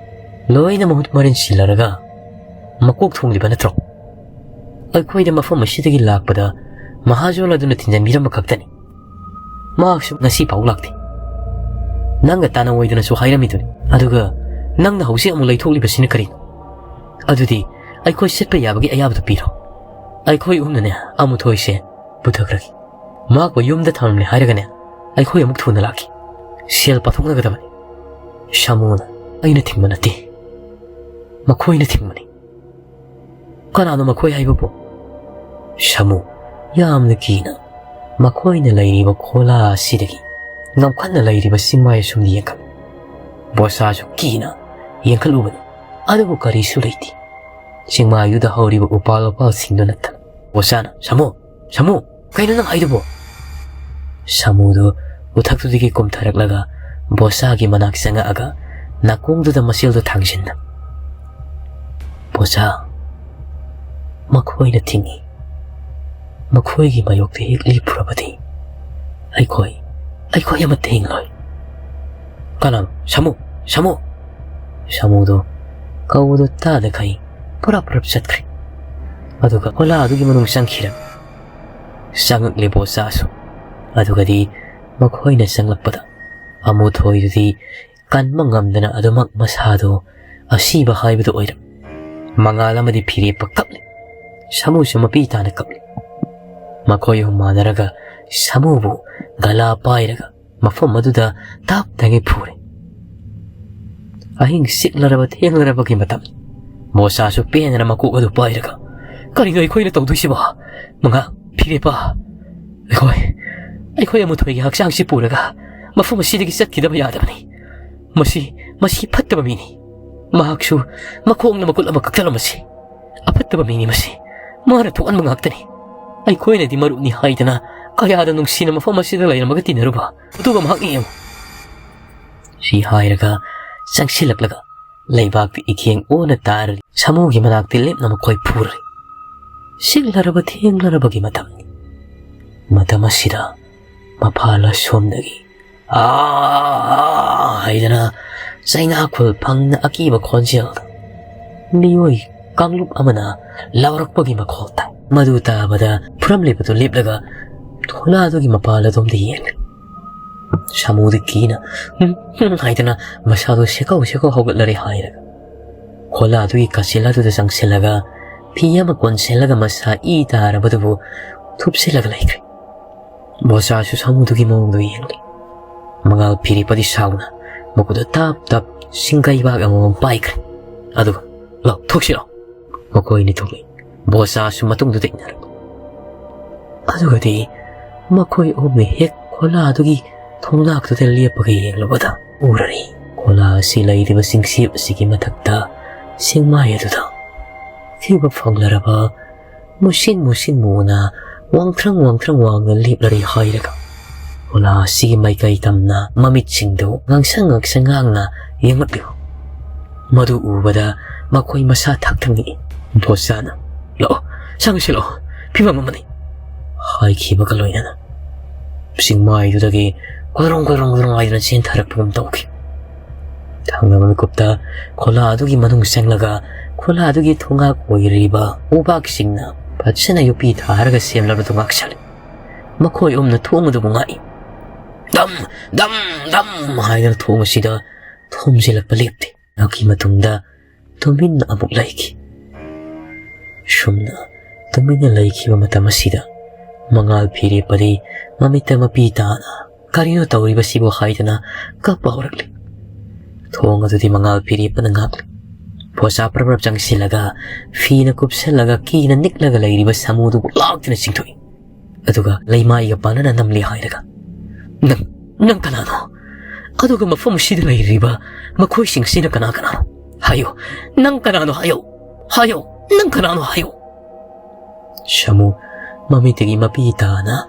ꯂꯣꯏꯅ ꯃꯍꯨꯠ ꯃꯔꯤꯟ ꯁꯤꯜꯂꯔꯒ ꯃꯀꯣꯛ ꯊꯣꯡꯂꯤꯕ ꯅꯠꯇ꯭ꯔꯣ? ꯑꯩꯈꯣꯏꯗ ꯃꯐꯝ ꯑꯁꯤꯗꯒꯤ ꯂꯥꯛꯄꯗ ꯃꯍꯥꯖꯣꯟ ꯑꯗꯨꯅ ꯊꯤꯟꯖꯟꯕꯤꯔꯝꯕ ꯈꯛꯇꯅꯤ꯫ ꯃꯍꯥꯛꯁꯨ ꯉꯁꯤ ꯐꯥꯎ ꯂꯥꯛꯇꯦ꯫ ꯅꯪꯒ ꯇꯥꯅꯧ ꯍꯥꯏꯗꯨꯅꯁꯨ ꯍꯥꯏꯔꯝꯃꯤꯗꯨꯅꯤ꯫ ꯑꯗꯨꯒ ꯅꯪꯅ ꯍꯧꯖꯤꯛ ꯑꯃꯨꯛ ꯂꯩꯊꯣꯛꯂꯤꯕꯁꯤꯅ ꯀꯔꯤꯅꯣ? ꯑꯗꯨꯗꯤ ꯑꯩꯈꯣꯏ ꯆꯠꯄ ꯌꯥꯕꯒꯤ ꯑꯌꯥꯕꯗꯨ ꯄꯤꯔꯣ꯫ ꯑꯩꯈꯣꯏ ꯑꯍꯨꯝꯅꯅꯦ ꯑꯃꯨꯊꯣꯏꯁꯦ ꯄꯨꯊꯈ꯭ꯔꯒꯦ꯫ ꯃꯍꯥꯛꯄꯨ ꯌꯨꯝꯗ ꯊꯝꯂꯝꯂꯦ ꯍꯥꯏꯔꯒꯅꯦ ꯑꯩꯈꯣꯏ ꯑꯃꯨꯛ ꯊꯨꯅ ꯂꯥꯛꯈꯤ꯫ ꯁꯦꯜ ꯄꯥꯊꯣꯛꯅꯒꯗꯕꯅꯤ꯫" ꯁꯥꯃꯨꯅ, "ꯑꯩꯅ ꯊꯤꯡꯕ ꯅꯠꯇꯦ, ꯃꯈꯣꯏꯅ ꯊꯤꯡꯕꯅꯤ꯫" "ꯀꯅꯥꯅꯣ ꯃꯈꯣꯏ ꯍꯥꯏꯕꯕꯨ?" ꯁꯥꯃꯨ, ꯌꯥꯝꯅ ꯀꯤꯅ, ꯃꯈꯣꯏꯅ ꯂꯩꯔꯤꯕ ꯈꯣꯂꯥ ꯑꯁꯤꯗꯒꯤ ꯉꯝꯈꯠꯅ ꯂꯩꯔꯤꯕ ꯆꯤꯡꯃꯥꯏ ꯑꯁꯨꯝ ꯌꯦꯡꯈꯠꯂꯤ꯫ ꯕꯣꯁꯥꯁꯨ ꯀꯤꯅ ꯌꯦꯡꯈꯠꯂꯨꯕꯅꯤ, ꯑꯗꯨꯕꯨ ꯀꯔꯤꯁꯨ ꯂꯩꯇꯦ꯫ ꯆꯤꯡꯃꯥꯏꯗꯨꯗ ꯍꯧꯔꯤꯕ ꯎꯄꯥꯜ ꯋꯥꯄꯥꯜꯁꯤꯡꯗꯨ ꯅꯠꯇꯅ꯫ ꯕꯣꯁꯥꯅ, "ꯁꯥꯃꯨ! ꯁꯥꯃꯨ! ꯀꯩꯅꯣ ꯅꯪ ꯍꯥꯏꯗꯨꯕꯣ?" ꯁꯥꯃꯨꯗꯨ ꯎꯊꯛꯇꯨꯗꯒꯤ ꯀꯨꯝꯊꯔꯛꯂꯒ ꯕꯣꯁꯥꯒꯤ ꯃꯅꯥꯛ ꯆꯪꯉꯛꯑꯒ ꯅꯥꯀꯣꯡꯗꯨꯗ ꯃꯆꯦꯜꯗꯨ ꯊꯥꯡꯖꯤꯟꯅ, "ꯕꯣꯁꯥ, ꯃꯈꯣꯏꯅ ꯊꯤꯡꯉꯤ꯫ ꯃꯈꯣꯏꯒꯤ ꯃꯥꯌꯣꯛꯇ ꯍꯦꯛ ꯂꯦꯞꯄꯨꯔꯕꯗꯤ ꯑꯩꯈꯣꯏ, ꯑꯩꯈꯣꯏ ꯑꯃꯠꯇ ꯍꯤꯡꯂꯣꯏ꯫" "ꯀꯅꯥꯅꯣ? ꯁꯥꯃꯨ! ꯁꯥꯃꯨ!" ꯁꯥꯃꯨꯗꯣ ꯀꯧꯕꯗꯣ ꯇꯥꯗꯈꯩ ꯄꯨꯔꯞ ꯄꯨꯔꯞ ꯆꯠꯈ꯭ꯔꯦ꯫ ꯑꯗꯨꯒ ꯈꯣꯂꯥ ꯑꯗꯨꯒꯤ ꯃꯅꯨꯡ ꯆꯪꯈꯤꯔ ꯆꯪꯉꯛꯂꯦ ꯕꯣꯁꯥꯁꯨ꯫ ꯑꯗꯨꯒꯗꯤ ꯃꯈꯣꯏꯅ ꯆꯪꯂꯛꯄꯗ ꯑꯃꯨꯊꯣꯏꯗꯨꯗꯤ ꯀꯟꯕ ꯉꯝꯗꯅ ꯑꯗꯨꯃꯛ ꯃꯁꯥꯗꯣ ꯑꯁꯤꯕ ꯍꯥꯏꯕꯗꯨ ꯑꯣꯏꯔꯝ꯫ ꯃꯉꯥꯜ ꯑꯃꯗꯤ ꯐꯤꯔꯦꯞꯄ ꯀꯞꯂꯤ꯫ ꯁꯥꯃꯨꯁꯨ ꯃꯄꯤ ꯇꯥꯅ ꯀꯞꯂꯤ꯫ ꯃꯈꯣꯏ ꯑꯍꯨꯝ ꯃꯥꯟꯅꯔꯒ ꯁꯥꯃꯨꯕꯨ ꯒꯂꯥ ꯄꯥꯏꯔꯒ ꯃꯐꯝ ꯑꯗꯨꯗ ꯇꯞ ꯇꯥꯉꯩ ꯐꯨꯔꯦ꯫ ꯑꯍꯤꯡ ꯆꯤꯛꯂꯔꯕ ꯊꯦꯡꯂꯔꯕꯒꯤ ꯃꯇꯝ꯫ ꯃꯣꯁꯥꯁꯨ ꯄꯦꯟꯗꯅ ꯃꯀꯣꯛ ꯑꯗꯨ ꯄꯥꯏꯔꯒ, "ꯀꯔꯤꯅꯣ ꯑꯩꯈꯣꯏꯅ ꯇꯧꯗꯣꯏꯁꯤꯕꯣ? ꯃꯉꯥ, ꯐꯤꯔꯦꯞꯄ, ꯑꯩꯈꯣꯏ, ꯑꯩꯈꯣꯏ ꯑꯃꯨꯊꯣꯏꯒꯤ ꯍꯛꯆꯥꯡꯁꯤ ꯄꯨꯔꯒ ꯃꯐꯝ ꯑꯁꯤꯗꯒꯤ ꯆꯠꯈꯤꯗꯕ ꯌꯥꯗꯕꯅꯤ꯫ ꯃꯁꯤ, ꯃꯁꯤ ꯐꯠꯇꯕ ꯃꯤꯅꯤ꯫ ꯃꯍꯥꯛꯁꯨ ꯃꯈꯣꯡꯅ ꯃꯈꯨꯠ ꯑꯃ ꯀꯛꯊꯠꯂꯝꯕꯁꯤ꯫ ꯑꯐꯠꯇꯕ ꯃꯤꯅꯤ ꯃꯁꯤ꯫ ꯃꯥꯅ ꯊꯣꯛꯍꯟꯕ ꯉꯥꯛꯇꯅꯤ꯫ ꯑꯩꯈꯣꯏꯅꯗꯤ ꯃꯔꯨꯞꯅꯤ ꯍꯥꯏꯗꯅ ꯀꯌꯥꯗ ꯅꯨꯡꯁꯤꯅ ꯃꯐꯝ ꯑꯁꯤꯗ ꯂꯩꯔꯝꯃꯒ ꯇꯤꯟꯅꯔꯨꯕ꯫ ꯑꯗꯨꯒ ꯃꯍꯥꯛ ꯌꯦꯡꯉꯨ꯫ ꯁꯤ ꯍꯥꯏꯔꯒ ꯆꯪꯁꯤꯜꯂꯛꯂꯒ ꯂꯩꯕꯥꯛꯇ ꯏꯈꯦꯡ ꯑꯣꯅ ꯇꯥꯔ ꯁꯥꯃꯨꯒꯤ ꯃꯅꯥꯛꯇ ꯂꯦꯞꯅ ꯃꯈꯣꯏ ꯐꯨꯔꯦ꯫ ꯁꯤꯛꯂꯔꯕ ꯊꯦꯡꯂꯔꯕꯒꯤ ꯃꯇꯝꯅꯤ꯫ ꯃꯇꯝ ꯑꯁꯤꯗ ꯃꯐꯥꯜ ꯑꯁꯣꯝꯗꯒꯤ "ꯑꯥ" ꯍꯥꯏꯗꯅ ꯆꯩꯅꯥꯈꯨꯜ ꯐꯪꯅ ꯑꯀꯤꯕ ꯈꯣꯟꯖꯦꯜꯗ ꯃꯤꯑꯣꯏ ꯀꯥꯡꯂꯨꯞ ꯑꯃꯅ ꯂꯥꯎꯔꯛꯄꯒꯤ ꯃꯈꯣꯜ ꯇꯥꯏ꯫ ꯃꯗꯨ ꯇꯥꯕꯗ ꯐꯨꯔꯝꯂꯤꯕꯗꯨ ꯂꯦꯞꯂꯒ ꯈꯣꯂꯥꯗꯨꯒꯤ ꯃꯄꯥꯜ ꯑꯗꯣꯝꯗ ꯌꯦꯡꯂꯤ꯫ ꯁꯥꯃꯨꯗꯨ ꯀꯤꯅ "ꯍꯨꯝ, ꯍꯨꯝ" ꯍꯥꯏꯗꯅ ꯃꯁꯥꯗꯨ ꯁꯦꯀꯧ ꯁꯦꯀꯧ ꯍꯧꯒꯠꯂꯔꯦ ꯍꯥꯏꯔꯒ ꯈꯣꯂꯥꯗꯨꯒꯤ ꯀꯥꯆꯤꯜ ꯑꯗꯨꯗ ꯆꯪꯁꯤꯜꯂꯒ ꯐꯤ ꯑꯃ ꯀꯣꯟꯁꯤꯜꯂꯒ ꯃꯁꯥ ꯏ ꯇꯥꯔꯕꯗꯨꯕꯨ ꯊꯨꯞꯆꯤꯜꯂꯒ ꯂꯩꯈ꯭ꯔꯦ꯫ ꯕꯣꯆꯥꯁꯨ ꯁꯥꯃꯨꯗꯨꯒꯤ ꯃꯑꯣꯡꯗꯨ ꯌꯦꯡꯂꯤ꯫ ꯃꯉꯥꯜ ꯐꯤꯔꯦꯞꯄꯗꯤ ꯁꯥꯎꯅ ꯃꯈꯨꯠꯇ ꯇꯞ ꯇꯞ ꯁꯤꯡꯒꯩꯕꯥꯛ ꯑꯃꯃꯝ ꯄꯥꯏꯈ꯭ꯔꯦ꯫ ꯑꯗꯨꯒ "ꯂꯥꯎ, ꯊꯣꯛꯁꯤ ꯂꯥꯎ"꯫ ꯃꯈꯣꯏꯅꯤ ꯊꯣꯛꯂꯛꯏ꯫ ꯕꯣꯆꯥꯁꯨ ꯃꯇꯨꯡꯗꯨꯗ ꯏꯟꯅꯔꯛꯏ꯫ ꯑꯗꯨꯒꯗꯤ ꯃꯈꯣꯏ ꯑꯍꯨꯝꯅ ꯍꯦꯛ ꯈꯣꯂꯥꯗꯨꯒꯤ ꯊꯣꯡꯅꯥꯛꯇꯨꯗ ꯂꯦꯞꯄꯒ ꯌꯦꯡꯂꯨꯕꯗ ꯎꯔꯔꯤ꯫ ꯈꯣꯂꯥ ꯑꯁꯤ ꯂꯩꯔꯤꯕ ꯆꯤꯡꯁꯤꯞ ꯑꯁꯤꯒꯤ ꯃꯊꯛꯇ ꯁꯤꯡꯃꯥꯏ ꯑꯗꯨꯗ ꯊꯤꯕ ꯐꯪꯂꯔꯕ ꯃꯨꯁꯤꯟ ꯃꯨꯁꯤꯟ ꯃꯨꯅ ꯋꯥꯡꯊ꯭ꯔꯪ ꯋꯥꯡꯊ꯭ꯔꯪ ꯋꯥꯡꯅ ꯂꯦꯞꯂꯔꯤ ꯍꯥꯏꯔꯒ ꯈꯣꯂꯥ ꯑꯁꯤꯒꯤ ꯃꯥꯏꯀꯩ ꯇꯝꯅ ꯃꯃꯤꯠꯁꯤꯡꯗꯨ ꯉꯥꯡꯁꯪ ꯉꯥꯡꯁꯪ ꯉꯥꯡꯅ ꯌꯦꯡꯂꯛꯂꯤꯕ꯫ ꯃꯗꯨ ꯎꯕꯗ ꯃꯈꯣꯏ ꯃꯁꯥ ꯊꯛ ꯊꯛ ꯅꯤꯛꯏ꯫ ꯕꯣꯆꯥꯅ "ꯂꯥꯛꯑꯣ, ꯆꯪꯁꯤ ꯂꯥꯛꯑꯣ, ꯐꯤꯕꯝ ꯑꯃꯅꯤ" ꯍꯥꯏꯈꯤꯕꯒ ꯂꯣꯏꯅꯅ ꯆꯤꯡꯃꯥꯏꯗꯨꯗꯒꯤ ꯒꯣꯗ꯭ꯔꯣꯡ ꯒꯣꯗ꯭ꯔꯣꯡ ꯒꯣꯗ꯭ꯔꯣꯡ ꯍꯥꯏꯗꯨꯅ ꯆꯦꯟꯊꯔꯛꯄꯒꯨꯝ ꯇꯧꯈꯤ꯫ ꯊꯪꯅꯕ ꯃꯤꯀꯨꯞꯇ ꯈꯣꯂꯥ ꯑꯗꯨꯒꯤ ꯃꯅꯨꯡ ꯆꯪꯂꯒ ꯈꯣꯂꯥ ꯑꯗꯨꯒꯤ ꯊꯣꯡꯒꯥꯛ ꯑꯣꯏꯔꯤꯕ ꯎꯕꯥꯛꯁꯤꯡꯅ ꯐꯖꯅ ꯌꯣꯠꯄꯤ ꯊꯥꯔꯒ ꯁꯦꯝꯂꯕꯗꯨ ꯉꯥꯛꯁꯜꯂꯤ꯫ ꯃꯈꯣꯏ ꯑꯍꯨꯝꯅ ꯊꯣꯡ ꯑꯗꯨꯕꯨ ꯉꯥꯛꯏ꯫ "ꯗꯝ, ꯗꯝ, ꯗꯝ" ꯍꯥꯏꯗꯨꯅ ꯊꯣꯡ ꯑꯁꯤꯗ ꯊꯣꯝꯖꯤꯜꯂꯛꯄ ꯂꯦꯞꯇꯦ꯫ ꯃꯗꯨꯒꯤ ꯃꯇꯨꯡꯗ ꯇꯨꯃꯤꯟꯅ ꯑꯃꯨꯛ ꯂꯩꯈꯤ꯫ ꯁꯨꯝꯅ ꯇꯨꯃꯤꯟꯅ ꯂꯩꯈꯤꯕ ꯃꯇꯝ ꯑꯁꯤꯗ ꯃꯉꯥꯜ ꯐꯤꯔꯦꯞꯄꯗꯤ ꯃꯃꯤꯠꯇ ꯃꯄꯤ ꯇꯥꯅ "ꯀꯔꯤꯅꯣ ꯇꯧꯔꯤꯕꯁꯤꯕꯨ?" ꯍꯥꯏꯗꯨꯅ ꯀꯞꯄ ꯍꯧꯔꯛꯂꯤ꯫ ꯊꯣꯡ ꯑꯗꯨꯗꯤ ꯃꯉꯥꯜ ꯐꯤꯔꯦꯞꯄꯅ ꯉꯥꯛꯂꯤ꯫ ꯕꯣꯆꯥ ꯄ꯭ꯔꯞ ꯄ꯭ꯔꯞ ꯆꯪꯁꯤꯜꯂꯒ ꯐꯤꯅ ꯀꯨꯞꯁꯜꯂꯒ ꯀꯤꯅ ꯅꯤꯛꯂꯒ ꯂꯩꯔꯤꯕ ꯁꯥꯃꯨꯗꯨꯕꯨ ꯂꯥꯎꯗꯨꯅ ꯆꯤꯡꯊꯣꯛꯏ꯫ ꯑꯗꯨꯒ ꯂꯩꯃꯥꯏꯒ ꯄꯥꯟꯅꯅ ꯅꯝꯂꯤ ꯍꯥꯏꯔꯒ, "ꯅꯪ, ꯅꯪ ꯀꯅꯥꯅꯣ? ꯑꯗꯨꯒ ꯃꯐꯝ ꯑꯁꯤꯗ ꯂꯩꯔꯤꯕ ꯃꯈꯣꯏꯁꯤꯡꯁꯤꯅ ꯀꯅꯥ ꯀꯅꯥꯅꯣ? ꯍꯥꯏꯌꯨ, ꯅꯪ ꯀꯅꯥꯅꯣ ꯍꯥꯏꯌꯨ, ꯍꯥꯏꯌꯨ, ꯅꯪ ꯀꯅꯥꯅꯣ ꯍꯥꯏꯌꯨ"꯫ ꯁꯥꯃꯨ ꯃꯃꯤꯠꯇꯒꯤ ꯃꯄꯤ ꯇꯥꯅ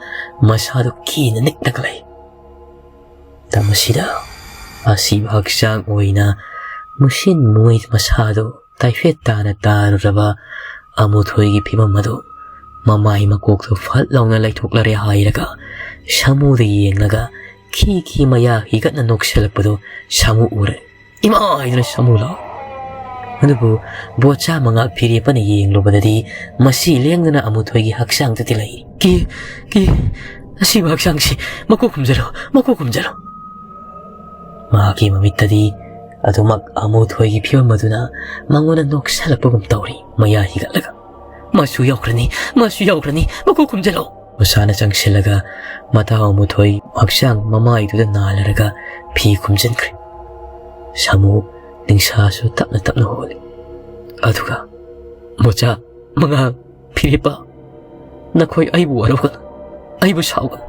ꯃꯁꯥꯗꯨ ꯀꯤꯅ ꯅꯤꯛꯂꯒ ꯂꯩ꯫ ꯃꯇꯝ ꯑꯁꯤꯗ ꯑꯁꯤꯕ ꯍꯛꯆꯥꯡ ꯑꯣꯏꯅ ꯃꯨꯁꯤꯟ ꯃꯨꯏ ꯃꯁꯥꯗꯨ ꯇꯥꯏꯐꯦꯠ ꯇꯥꯅ ꯇꯥꯔꯨꯔꯕ ꯑꯃꯨꯊꯣꯏꯒꯤ ꯐꯤꯕꯝ ꯑꯗꯨ ꯃꯃꯥꯏ ꯃꯀꯣꯛꯇꯨ ꯐꯠ ꯂꯥꯎꯅ ꯂꯩꯊꯣꯛꯂꯔꯦ ꯍꯥꯏꯔꯒ ꯁꯥꯃꯨꯗ ꯌꯦꯡꯂꯒ ꯈꯤ ꯈꯤ ꯃꯌꯥ ꯍꯤꯒꯠꯅ ꯅꯣꯛꯁꯤꯜꯂꯛꯄꯗꯨ ꯁꯥꯃꯨ ꯎꯔꯦ꯫ "ꯏꯃꯥ!" ꯍꯥꯏꯗꯨꯅ ꯁꯥꯃꯨ ꯂꯥꯎ꯫ ꯑꯗꯨꯕꯨ ꯕꯣꯆꯥ ꯃꯉꯥꯜ ꯐꯤꯔꯦꯞꯄꯅ ꯌꯦꯡꯂꯨꯕꯗꯗꯤ ꯃꯁꯤ ꯂꯦꯡꯗꯅ ꯑꯃꯨꯊꯣꯏꯒꯤ ꯍꯛꯆꯥꯡꯗꯗꯤ ꯂꯩꯔꯤ꯫ "ꯀꯤ, ꯀꯤ, ꯑꯁꯤꯕ ꯍꯛꯆꯥꯡꯁꯤ ꯃꯀꯣꯛ ꯈꯨꯝꯖꯤꯜꯂꯣ, ꯃꯀꯣꯛ ꯈꯨꯝꯖꯤꯜꯂꯣ!" ꯃꯍꯥꯛꯀꯤ ꯃꯃꯤꯠꯇꯗꯤ ꯑꯗꯨꯃꯛ ꯑꯃꯨꯊꯣꯏꯒꯤ ꯐꯤꯕꯝ ꯑꯗꯨꯅ ꯃꯉꯣꯟꯗ ꯅꯣꯛꯁꯜꯂꯛꯄꯒꯨꯝ ꯇꯧꯔꯤ꯫ ꯃꯌꯥ ꯍꯤꯒꯠꯂꯒ, "ꯃꯥꯁꯨ ꯌꯥꯎꯈ꯭ꯔꯅꯤ, ꯃꯥꯁꯨ ꯌꯥꯎꯈ꯭ꯔꯅꯤ, ꯃꯀꯣꯛ ꯈꯨꯝꯖꯤꯜꯂꯣ!" ꯃꯁꯥꯅ ꯆꯪꯁꯤꯜꯂꯒ ꯃꯇꯥꯎ ꯑꯃꯨꯊꯣꯏ ꯍꯛꯆꯥꯡ ꯃꯃꯥꯏꯗꯨꯗ ꯅꯥꯜꯂꯔꯒ ꯐꯤ ꯈꯨꯝꯖꯤꯟꯈ꯭ꯔꯦ꯫ ꯁꯥꯃꯨ ꯅꯤꯡꯁꯥꯁꯨ ꯇꯞꯅ ꯇꯞꯅ ꯍꯣꯜꯂꯤ꯫ ꯑꯗꯨꯒ, "ꯃꯣꯆꯥ, ꯃꯉꯥꯜ, ꯐꯤꯔꯦꯞꯄ, ꯅꯈꯣꯏ ꯑꯩꯕꯨ ꯋꯥꯔꯧꯒꯅꯨ, ꯑꯩꯕꯨ ꯁꯥꯎꯒꯅꯨ꯫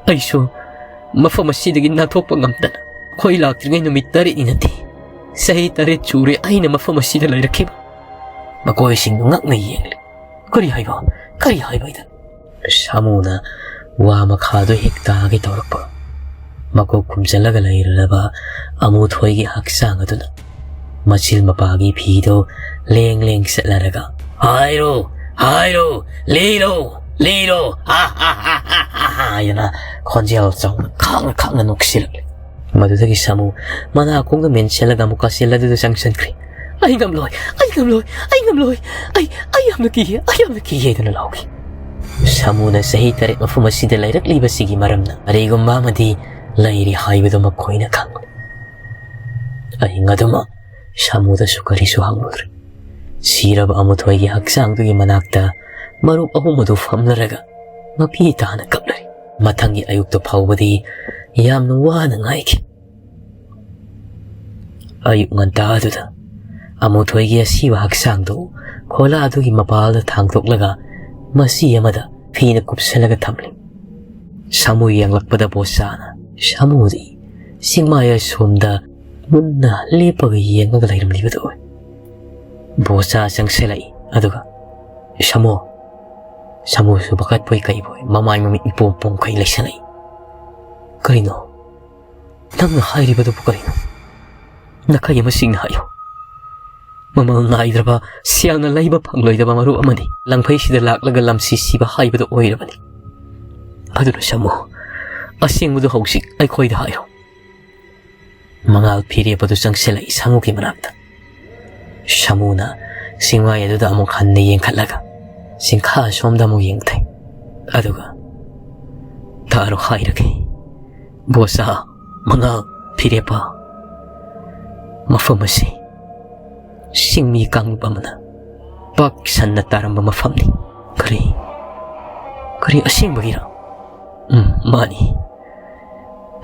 ꯑꯩꯁꯨ ꯃꯐꯝ ꯑꯁꯤꯗꯒꯤ ꯅꯥꯟꯊꯣꯛꯄ ꯉꯝꯗꯅ ꯈꯣꯏ ꯂꯥꯛꯇ꯭ꯔꯤꯉꯩ ꯅꯨꯃꯤꯠ ꯇꯔꯦꯠꯅꯤ ꯅꯠꯇꯦ, ꯆꯍꯤ ꯇꯔꯦꯠ ꯆꯨꯔꯦ ꯑꯩꯅ ꯃꯐꯝ ꯑꯁꯤꯗ ꯂꯩꯔꯛꯈꯤꯕ꯫" ꯃꯈꯣꯏꯁꯤꯡꯗꯨ ꯉꯛꯅ ꯌꯦꯡꯂꯤ꯫ "ꯀꯔꯤ ꯍꯥꯏꯕ? ꯀꯔꯤ ꯍꯥꯏꯕ?" ꯍꯥꯏꯗꯅ ꯁꯥꯃꯨꯅ ꯋꯥ ꯃꯈꯥꯗꯣ ꯍꯦꯛ ꯇꯥꯒꯦ ꯇꯧꯔꯛꯄ꯫ ꯃꯀꯣꯛ ꯈꯨꯝꯖꯤꯜꯂꯒ ꯂꯩꯔꯨꯔꯕ ꯑꯃꯨꯊꯣꯏꯒꯤ ꯍꯛꯆꯥꯡ ꯑꯗꯨꯅ ꯃꯆꯤꯜ ꯃꯄꯥꯒꯤ ꯐꯤꯗꯣ ꯂꯦꯡ ꯂꯦꯡ ꯆꯠꯅꯔꯒ, "ꯍꯥꯏꯔꯣ, ꯍꯥꯏꯔꯣ, ꯂꯤꯔꯣ, ꯂꯤꯔꯣ, ꯍꯥ, ꯍꯥ, ꯍꯥ, ꯍꯥ, ꯍꯥ, ꯍꯥ," ꯍꯥꯏꯗꯅ ꯈꯣꯟꯖꯦꯜ ꯆꯥꯎꯅ ꯈꯥꯡꯅ ꯈꯥꯡꯅ ꯅꯣꯛꯁꯤꯜꯂꯛꯂꯦ꯫ ꯃꯗꯨꯗꯒꯤ ꯁꯥꯃꯨ ꯃꯅꯥ ꯀꯣꯡꯗ ꯃꯦꯟꯁꯤꯜꯂꯒ ꯑꯃꯨꯛ ꯀꯥꯆꯤꯜ ꯑꯗꯨꯗ ꯆꯪꯁꯤꯟꯈ꯭ꯔꯦ꯫ "ꯑꯩ ꯉꯝꯂꯣꯏ, ꯑꯩ ꯉꯝꯂꯣꯏ, ꯑꯩ ꯉꯝꯂꯣꯏ, ꯑꯩ, ꯑꯩ ꯌꯥꯝꯅ ꯀꯤꯌꯦ, ꯑꯩ ꯌꯥꯝꯅ ꯀꯤꯌꯦ" ꯍꯥꯏꯗꯨꯅ ꯂꯥꯎꯈꯤ꯫ ꯁꯥꯃꯨꯅ ꯆꯍꯤ ꯇꯔꯦꯠ ꯃꯐꯝ ꯑꯁꯤꯗ ꯂꯩꯔꯛꯂꯤꯕꯁꯤꯒꯤ ꯃꯔꯝꯅ ꯀꯔꯤꯒꯨꯝꯕ ꯑꯃꯗꯤ ꯂꯩꯔꯤ ꯍꯥꯏꯕꯗꯨ ꯃꯈꯣꯏꯅ ꯈꯪꯂꯦ꯫ ꯑꯍꯤꯡ ꯑꯗꯨꯃꯛ ꯁꯥꯃꯨꯗꯁꯨ ꯀꯔꯤꯁꯨ ꯍꯪꯂꯨꯗ꯭ꯔꯦ꯫ ꯁꯤꯔꯕ ꯑꯃꯨꯊꯣꯏꯒꯤ ꯍꯛꯆꯥꯡꯗꯨꯒꯤ ꯃꯅꯥꯛꯇ ꯃꯔꯨꯞ ꯑꯍꯨꯝ ꯑꯗꯨ ꯐꯝꯅꯔꯒ ꯃꯄꯤ ꯇꯥꯅ ꯀꯞꯅꯔꯤ꯫ ꯃꯊꯪꯒꯤ ꯑꯌꯨꯛꯇ ꯐꯥꯎꯕꯗꯤ ꯌꯥꯝꯅ ꯋꯥꯅ ꯉꯥꯏꯈꯤ꯫ ꯑꯌꯨꯛ ꯉꯟꯇꯥ ꯑꯗꯨꯗ ꯑꯃꯨꯊꯣꯏꯒꯤ ꯑꯁꯤꯕ ꯍꯛꯆꯥꯡꯗꯨ ꯈꯣꯂꯥ ꯑꯗꯨꯒꯤ ꯃꯄꯥꯜꯗ ꯊꯥꯡꯗꯣꯛꯂꯒ ꯃꯆꯤ ꯑꯃꯗ ꯐꯤꯅ ꯀꯨꯞꯁꯤꯜꯂꯒ ꯊꯝꯂꯤ꯫ ꯁꯥꯃꯨ ꯌꯦꯡꯂꯛꯄꯗ ꯕꯣꯆꯥꯅ ꯁꯥꯃꯨꯗꯤ ꯆꯤꯡꯃꯥꯏ ꯑꯁꯣꯝꯗ ꯃꯨꯟꯅ ꯂꯦꯞꯄꯒ ꯌꯦꯡꯉꯒ ꯂꯩꯔꯝꯂꯤꯕꯗꯨ ꯎꯏ꯫ ꯕꯣꯆꯥ ꯆꯪꯁꯤꯜꯂꯛꯏ, ꯑꯗꯨꯒ, "ꯁꯥꯃꯨ, ꯁꯥꯃꯨꯁꯨ ꯄꯥꯈꯠꯄꯣꯏ ꯀꯩꯕꯣꯏ ꯃꯃꯥꯏ ꯃꯃꯤꯠ ꯏꯄꯣꯝ ꯄꯣꯝꯈꯩ ꯂꯩꯁꯜꯂꯛꯏ꯫ "ꯀꯔꯤꯅꯣ? ꯅꯪꯅ ꯍꯥꯏꯔꯤꯕꯗꯨꯕꯨ ꯀꯔꯤꯅꯣ? ꯅꯥꯈꯩ ꯑꯃ ꯁꯤꯡꯅ ꯍꯥꯏꯌꯨ꯫ ꯃꯃꯜ ꯅꯥꯏꯗ꯭ꯔꯕ, ꯁꯦꯜꯅ ꯂꯩꯕ ꯐꯪꯂꯣꯏꯗꯕ ꯃꯔꯨꯞ ꯑꯃꯅꯤ꯫ ꯂꯪꯐꯩꯁꯤꯗ ꯂꯥꯛꯂꯒ ꯂꯝꯁꯤ ꯁꯤꯕ ꯍꯥꯏꯕꯗꯨ ꯑꯣꯏꯔꯕꯅꯤ꯫ ꯑꯗꯨꯅ ꯁꯥꯃꯨ, ꯑꯁꯦꯡꯕꯗꯨ ꯍꯧꯖꯤꯛ ꯑꯩꯈꯣꯏꯗ ꯍꯥꯏꯔꯣ꯫" ꯃꯉꯥꯜ ꯐꯤꯔꯦꯞ ꯑꯗꯨ ꯆꯪꯁꯤꯜꯂꯛꯏ ꯁꯥꯃꯨꯒꯤ ꯃꯅꯥꯛꯇ꯫ ꯁꯥꯃꯨꯅ ꯆꯤꯡꯃꯥꯏ ꯑꯗꯨꯗ ꯑꯃꯨꯛ ꯍꯟꯅ ꯌꯦꯡꯈꯠꯂꯒ ꯆꯤꯡꯈꯥ ꯁꯣꯝꯗ ꯑꯃꯨꯛ ꯌꯦꯡꯊꯩ꯫ ꯑꯗꯨꯒ, "ꯇꯥꯔꯣ ꯍꯥꯏꯔꯒꯦ, ꯕꯣꯁꯥ ꯃꯉꯥꯜ ꯐꯤꯔꯦꯞꯄ, ꯃꯐꯝ ꯑꯁꯤ ꯆꯤꯡꯃꯤ ꯀꯥꯡꯂꯨꯞ ꯑꯃꯅ ꯄꯥꯛ ꯁꯟꯅ ꯇꯥꯔꯝꯕ ꯃꯐꯝꯅꯤ꯫" "ꯀꯔꯤ? ꯀꯔꯤ, ꯑꯁꯦꯡꯕꯒꯤꯔ?" "ꯎꯝ, ꯃꯥꯅꯤ꯫